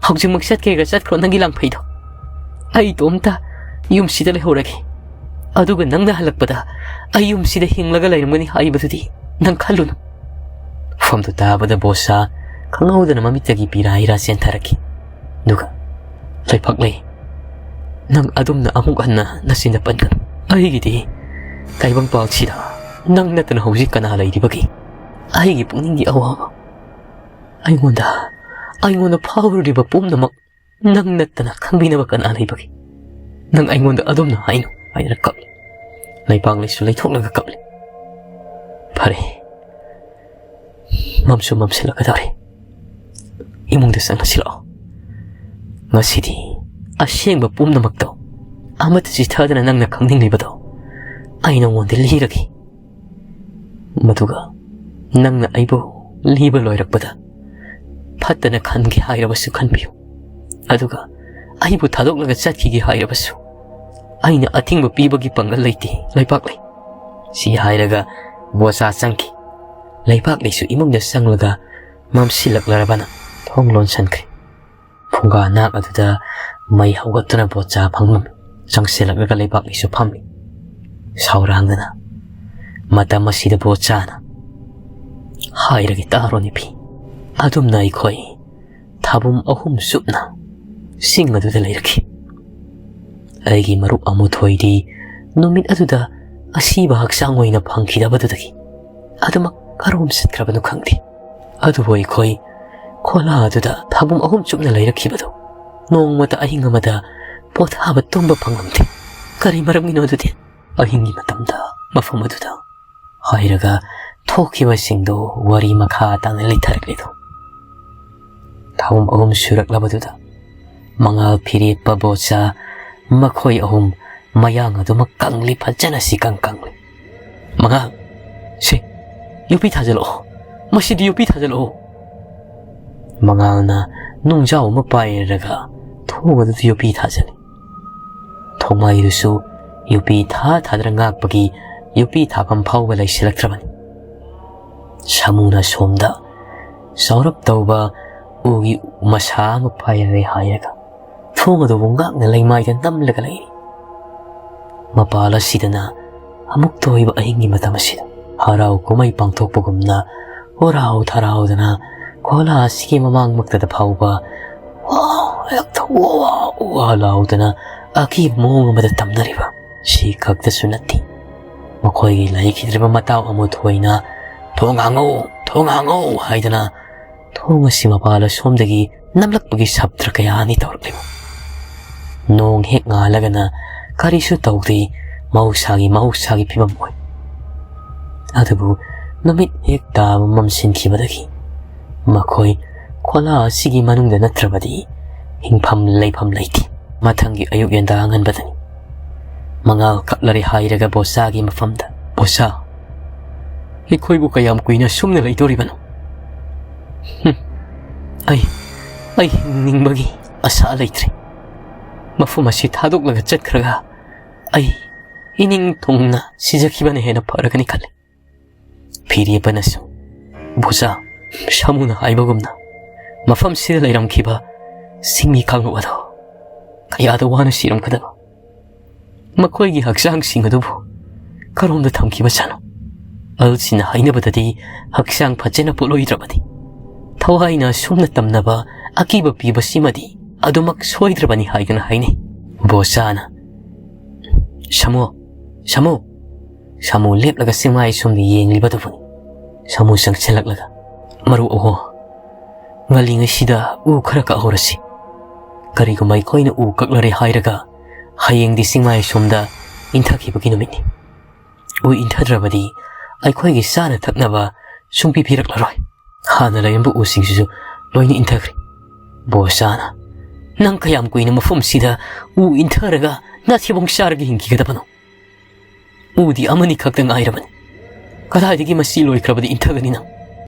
ꯍꯧꯖꯤꯛꯃꯛ ꯆꯠꯀꯦꯒ ꯆꯠꯈ꯭ꯔꯣ ꯅꯪꯒꯤ ꯂꯥꯡꯐꯩꯗꯣ꯫ ꯑꯩ ꯏꯇꯣꯝꯇ ꯌꯨꯝꯁꯤꯗ ꯂꯩꯍꯧꯔꯒꯦ꯫ ꯑꯗꯨꯒ ꯅꯪꯅ ꯍꯜꯂꯛꯄꯗ ꯑꯩ ꯌꯨꯝꯁꯤꯗ ꯍꯤꯡꯂꯒ ꯂꯩꯔꯝꯒꯅꯤ ꯍꯥꯏꯕꯗꯨꯗꯤ ꯅꯪ ꯈꯜꯂꯨꯅꯨ꯫" ꯋꯥꯐꯝꯗꯨ ꯇꯥꯕꯗ ꯕꯣꯁꯥ ꯈꯪꯍꯧꯗꯅ ꯃꯃꯤꯠꯇꯒꯤ ꯄꯤꯔꯥ ꯍꯤꯔꯥ ꯆꯦꯟꯊꯔꯛꯈꯤ꯫ ꯑꯗꯨꯒ, "ꯂꯩꯄꯥꯛꯂꯩ, ꯅꯪ ꯑꯗꯨꯝꯅ ꯑꯃꯨꯛ ꯍꯟꯅ ꯅꯆꯤꯟꯗ ꯄꯟꯒꯅꯨ꯫ ꯑꯩꯒꯤꯗꯤ ꯇꯥꯏꯕꯪꯄꯥꯜꯁꯤꯗ ꯅꯪ ꯅꯠꯇꯅ ꯍꯧꯖꯤꯛ ꯀꯅꯥ ꯂꯩꯔꯤꯕꯒꯦ? ꯑꯩꯒꯤ ꯄꯨꯛꯅꯤꯡꯒꯤ ꯑꯋꯥꯕ, ꯑꯩꯉꯣꯟꯗ, ꯑꯩꯉꯣꯟꯗ ꯐꯥꯎꯔꯤꯕ ꯄꯨꯝꯅꯃꯛ ꯅꯪ ꯅꯠꯇꯅ ꯈꯪꯕꯤꯅꯕ ꯀꯅꯥ ꯂꯩꯕꯒꯦ? ꯅꯪ ꯑꯩꯉꯣꯟꯗ ꯑꯗꯨꯝꯅ ꯍꯥꯏꯅꯨ" ꯍꯥꯏꯗꯅ ꯀꯞꯂꯤ꯫ ꯂꯩꯄꯥꯛꯂꯩꯁꯨ ꯂꯩꯊꯣꯛꯂꯒ ꯀꯞꯂꯤ꯫ "ꯐꯔꯦ, ꯃꯝꯁꯨ ꯃꯝꯁꯤꯜꯂꯛꯀꯗꯧꯔꯦ꯫ ꯏꯃꯨꯡꯗ ꯆꯪꯂꯁꯤ ꯂꯥꯛꯑꯣ꯫ ꯉꯁꯤꯗꯤ ꯑꯁꯦꯡꯕ ꯄꯨꯝꯅꯃꯛꯇꯣ ꯑꯃꯠꯇ ꯆꯤꯊꯗꯅ ꯅꯪꯅ ꯈꯪꯅꯤꯡꯂꯤꯕꯗꯣ ꯑꯩ ꯅꯉꯣꯟꯗ ꯂꯤꯔꯒꯦ꯫ ꯃꯗꯨꯒ ꯅꯪꯅ ꯑꯩꯕꯨ ꯂꯤꯕ ꯂꯣꯏꯔꯛꯄꯗ ꯐꯠꯇꯅ ꯈꯟꯒꯦ ꯍꯥꯏꯔꯕꯁꯨ ꯈꯟꯕꯤꯌꯨ꯫ ꯑꯗꯨꯒ ꯑꯩꯕꯨ ꯊꯥꯗꯣꯛꯂꯒ ꯆꯠꯈꯤꯒꯦ ꯍꯥꯏꯔꯕꯁꯨ ꯑꯩꯅ ꯑꯊꯤꯡꯕ ꯄꯤꯕꯒꯤ ꯄꯥꯡꯒꯜ ꯂꯩꯇꯦ, ꯂꯩꯄꯥꯛꯂꯩ꯫ ꯁꯤ ꯍꯥꯏꯔꯒ ꯕꯣꯆꯥ ꯆꯪꯈꯤ꯫ ꯂꯩꯄꯥꯛꯂꯩꯁꯨ ꯏꯃꯨꯡꯗ ꯆꯪꯂꯒ ꯃꯝꯁꯤꯜꯂꯛꯂꯔꯕꯅ ꯊꯣꯡ ꯂꯣꯟꯁꯤꯟꯈ꯭ꯔꯦ꯫ ꯐꯨꯡꯒꯥ ꯅꯥꯛ ꯑꯗꯨꯗ ꯃꯩ ꯍꯧꯒꯠꯇꯨꯅ ꯕꯣꯆꯥ ꯐꯪꯂꯝꯃꯤ꯫ ꯆꯪꯁꯤꯜꯂꯛꯂꯒ ꯂꯩꯄꯥꯛꯂꯩꯁꯨ ꯐꯝꯂꯤ꯫ ꯁꯥꯎꯔꯥꯡꯗꯅ, "ꯃꯇꯝ ꯑꯁꯤꯗ ꯕꯣꯆꯥꯅ ꯍꯥꯏꯔꯒꯦ ꯇꯥꯔꯣ ꯅꯨꯄꯤ꯫ ꯑꯗꯨꯝꯅ ꯑꯩꯈꯣꯏ ꯊꯥꯕꯨꯝ ꯑꯍꯨꯝ ꯆꯨꯞꯅ ꯆꯤꯡ ꯑꯗꯨꯗ ꯂꯩꯔꯛꯈꯤ꯫ ꯑꯩꯒꯤ ꯃꯔꯨꯞ ꯑꯃꯨꯊꯣꯏꯗꯤ ꯅꯨꯃꯤꯠ ꯑꯗꯨꯗ ꯑꯁꯤꯕ ꯍꯛꯆꯥꯡ ꯑꯣꯏꯅ ꯐꯪꯈꯤꯗꯕꯗꯨꯗꯒꯤ ꯑꯗꯨꯃꯛ ꯀꯔꯣꯝ ꯆꯠꯈ꯭ꯔꯕꯅꯣ ꯈꯪꯗꯦ꯫ ꯑꯗꯨꯕꯨ ꯑꯩꯈꯣꯏ ꯈꯣꯂꯥ ꯑꯗꯨꯗ ꯊꯥꯕꯨꯝ ꯑꯍꯨꯝ ꯆꯨꯞꯅ ꯂꯩꯔꯛꯈꯤꯕꯗꯨ ꯅꯣꯡꯃꯇ ꯑꯍꯤꯡ ꯑꯃꯗ ꯄꯣꯊꯥꯕ ꯇꯨꯝꯕ ꯐꯪꯂꯝꯗꯦ꯫ ꯀꯔꯤ ꯃꯔꯝꯒꯤꯅꯣ ꯑꯗꯨꯗꯤ? ꯑꯍꯤꯡꯒꯤ ꯃꯇꯝꯗ ꯃꯐꯝ ꯑꯗꯨꯗ" ꯍꯥꯏꯔꯒ ꯊꯣꯛꯈꯤꯕꯁꯤꯡꯗꯨ ꯋꯥꯔꯤ ꯃꯈꯥ ꯇꯥꯅ ꯂꯩꯊꯔꯛꯂꯤꯗꯨ꯫ ꯊꯥꯕꯨꯝ ꯑꯍꯨꯝ ꯁꯨꯔꯛꯂꯕꯗꯨꯗ ꯃꯉꯥꯜ ꯐꯤꯔꯦꯞꯄ ꯕꯣꯆꯥ ꯃꯈꯣꯏ ꯑꯍꯨꯝ ꯃꯌꯥꯡ ꯑꯗꯨꯃꯛ ꯀꯪꯂꯤ, ꯐꯖꯅ ꯁꯤꯀꯪ ꯀꯪꯂꯤ꯫ "ꯃꯉꯥꯜ, ꯁꯦ, ꯌꯣꯄꯤ ꯊꯥꯖꯤꯜꯂꯛꯑꯣ, ꯃꯁꯤꯗꯤ ꯌꯣꯄꯤ ꯊꯥꯖꯤꯜꯂꯛꯑꯣ"꯫ ꯃꯉꯥꯜꯅ ꯅꯨꯡꯖꯥꯎ ꯑꯃ ꯄꯥꯏꯔꯒ ꯊꯣꯡ ꯑꯗꯨꯗ ꯌꯣꯄꯤ ꯊꯥꯖꯤꯜꯂꯤ꯫ ꯊꯣꯡꯃꯥꯏꯗꯨꯁꯨ ꯌꯣꯄꯤ ꯊꯥ ꯊꯥꯗꯅ ꯉꯥꯛꯄꯒꯤ ꯌꯣꯄꯤ ꯊꯥꯐꯝ ꯐꯥꯎꯕ ꯂꯩꯁꯤꯜꯂꯛꯇ꯭ꯔꯕꯅꯤ꯫ ꯁꯥꯃꯨꯅ ꯁꯣꯝꯗ ꯆꯥꯎꯔꯞ ꯇꯧꯕ ꯎꯒꯤ ꯃꯁꯥ ꯑꯃ ꯄꯥꯏꯔꯦ ꯍꯥꯏꯔꯒ ꯊꯣꯡ ꯑꯗꯨꯕꯨ ꯉꯥꯛꯅ ꯂꯩꯃꯥꯏꯗ ꯅꯝꯂꯒ ꯂꯩꯔꯤ꯫ ꯃꯄꯥꯜ ꯑꯁꯤꯗꯅ ꯑꯃꯨꯛꯇ ꯑꯣꯏꯕ ꯑꯍꯤꯡꯒꯤ ꯃꯇꯝ ꯑꯁꯤꯗ ꯍꯔꯥꯎ ꯀꯨꯝꯍꯩ ꯄꯥꯡꯊꯣꯛꯄꯒꯨꯝꯅ ꯍꯔꯥꯎ ꯊꯔꯥꯎꯗꯅ ꯈꯣꯂꯥ ꯑꯁꯤꯒꯤ ꯃꯃꯥꯡꯃꯛꯇꯗ ꯐꯥꯎꯕ ꯋꯥ ꯍꯦꯛꯇ ꯋꯥ ꯋꯥ ꯂꯥꯎꯗꯅ ꯑꯀꯤꯕ ꯃꯑꯣꯡ ꯑꯃꯗ ꯇꯝꯅꯔꯤꯕ ꯁꯤ ꯈꯛꯇꯁꯨ ꯅꯠꯇꯦ꯫ ꯃꯈꯣꯏꯒꯤ ꯂꯩꯈꯤꯗ꯭ꯔꯤꯕ ꯃꯇꯥꯎ ꯑꯃꯨꯊꯣꯏꯅ "ꯊꯣꯡ ꯍꯥꯡꯉꯣ, ꯊꯣꯡ ꯍꯥꯡꯉꯣ" ꯍꯥꯏꯗꯅ ꯊꯣꯡ ꯑꯁꯤ ꯃꯄꯥꯜ ꯑꯁꯣꯝꯗꯒꯤ ꯅꯝꯂꯛꯄꯒꯤ ꯁꯕ꯭ꯗ ꯀꯌꯥ ꯑꯅꯤ ꯇꯧꯔꯛꯂꯤꯕ꯫ ꯅꯣꯡ ꯍꯦꯛ ꯉꯥꯜꯂꯒꯅ ꯀꯔꯤꯁꯨ ꯇꯧꯗꯦ, ꯃꯍꯧꯁꯥꯒꯤ, ꯃꯍꯧꯁꯥꯒꯤ ꯐꯤꯕꯝ ꯑꯣꯏ꯫ ꯑꯗꯨꯕꯨ ꯅꯨꯃꯤꯠ ꯍꯦꯛ ꯇꯥꯕ ꯃꯝꯁꯤꯟꯈꯤꯕꯗꯒꯤ ꯃꯈꯣꯏ ꯈꯣꯂꯥ ꯑꯁꯤꯒꯤ ꯃꯅꯨꯡꯗ ꯅꯠꯇ꯭ꯔꯕꯗꯤ ꯍꯤꯡꯐꯝ ꯂꯩꯐꯝ ꯂꯩꯇꯦ꯫ ꯃꯊꯪꯒꯤ ꯑꯌꯨꯛ ꯌꯦꯟꯗꯥ ꯑꯉꯟꯕꯗꯅꯤ꯫ ꯃꯉꯥꯜ ꯀꯞꯂꯔꯦ ꯍꯥꯏꯔꯒ ꯕꯣꯆꯥꯒꯤ ꯃꯐꯝꯗ, "ꯕꯣꯆꯥ, ꯑꯩꯈꯣꯏꯕꯨ ꯀꯌꯥꯝ ꯀꯨꯏꯅ ꯁꯨꯝꯅ ꯂꯩꯗꯣꯔꯤꯕꯅꯣ? ꯍꯨꯝ, ꯑꯩ, ꯑꯩ ꯍꯤꯡꯅꯤꯡꯕꯒꯤ ꯑꯁꯥ ꯂꯩꯇ꯭ꯔꯦ꯫ ꯃꯐꯝ ꯑꯁꯤ ꯊꯥꯗꯣꯛꯂꯒ ꯆꯠꯈ꯭ꯔꯒ ꯑꯩ ꯏꯅꯤꯡ ꯊꯨꯡꯅ ꯁꯤꯖꯈꯤꯕꯅ ꯍꯦꯟꯅ ꯐꯔꯒꯅꯤ ꯈꯜꯂꯤ꯫ ꯐꯤꯔꯦꯞꯄꯅꯁꯨ ꯕꯣꯆꯥ ꯁꯥꯃꯨꯅ ꯍꯥꯏꯕꯒꯨꯝꯅ ꯃꯐꯝꯁꯤꯗ ꯂꯩꯔꯝꯈꯤꯕ ꯁꯤꯡꯃꯤ ꯀꯥꯡꯂꯨꯞ ꯑꯗꯣ ꯀꯌꯥꯗ ꯋꯥꯅ ꯁꯤꯔꯝꯒꯗꯕ꯫ ꯃꯈꯣꯏꯒꯤ ꯍꯛꯆꯥꯡꯁꯤꯡ ꯑꯗꯨꯕꯨ ꯀꯔꯣꯝꯗ ꯊꯝꯈꯤꯕꯖꯥꯠꯅꯣ? ꯑꯍꯜꯁꯤꯡꯅ ꯍꯥꯏꯅꯕꯗꯗꯤ ꯍꯛꯆꯥꯡ ꯐꯖꯅ ꯄꯣꯠꯂꯣꯏꯗ꯭ꯔꯕꯗꯤ ꯊꯋꯥꯏꯅ ꯁꯨꯝꯅ ꯇꯝꯅꯕ ꯑꯀꯤꯕ ꯄꯤꯕꯁꯤꯃꯗꯤ ꯑꯗꯨꯃꯛ ꯁꯣꯏꯗ꯭ꯔꯕꯅꯤ ꯍꯥꯏꯗꯨꯅ ꯍꯥꯏꯅꯩ꯫ ꯕꯣꯆꯥꯅ, "ꯁꯥꯃꯨ, ꯁꯥꯃꯨ!" ꯁꯥꯃꯨ ꯂꯦꯞꯂꯒ ꯆꯤꯡꯃꯥꯏ ꯁꯣꯝꯗ ꯌꯦꯡꯂꯤꯕꯗꯨꯕꯨꯅꯤ꯫ ꯁꯥꯃꯨ ꯆꯪꯁꯤꯜꯂꯛꯂꯒ, "ꯃꯔꯨꯞ ꯑꯍꯣ, ꯉꯜꯂꯤꯉꯩꯁꯤꯗ ꯎ ꯈꯔ ꯀꯛꯍꯧꯔꯁꯤ꯫ ꯀꯔꯤꯒꯨꯝꯕ ꯑꯩꯈꯣꯏꯅ ꯎ ꯀꯛꯂꯔꯦ ꯍꯥꯏꯔꯒ ꯍꯌꯦꯡꯗꯤ ꯆꯤꯡꯃꯥꯏ ꯁꯣꯝꯗ ꯏꯟꯊꯈꯤꯕꯒꯤ ꯅꯨꯃꯤꯠꯅꯤ꯫ ꯎ ꯏꯟꯊꯗ꯭ꯔꯕꯗꯤ ꯑꯩꯈꯣꯏꯒꯤ ꯆꯥꯅ ꯊꯛꯅꯕ ꯁꯨꯡꯄꯤ ꯄꯤꯔꯛꯂꯔꯣꯏ꯫ ꯍꯥꯟꯅ ꯂꯩꯔꯝꯕ ꯎꯁꯤꯡꯁꯤꯁꯨ ꯂꯣꯏꯅ ꯏꯟꯊꯈ꯭ꯔꯦ꯫" ꯕꯣꯆꯥꯅ, "ꯅꯪ ꯀꯌꯥꯝ ꯀꯨꯏꯅ ꯃꯐꯝꯁꯤꯗ ꯎ ꯏꯟꯊꯔꯒ ꯅꯥꯊꯤꯕꯣꯡ ꯆꯥꯔꯒ ꯍꯤꯡꯈꯤꯒꯗꯕꯅꯣ? ꯎꯗꯤ ꯑꯃꯅꯤ ꯈꯛꯇ ꯉꯥꯏꯔꯕꯅꯤ꯫ ꯀꯗꯥꯏꯗꯒꯤ ꯃꯁꯤ ꯂꯣꯏꯈ꯭ꯔꯕꯗꯤ ꯏꯟꯊꯒꯅꯤ ꯅꯪ?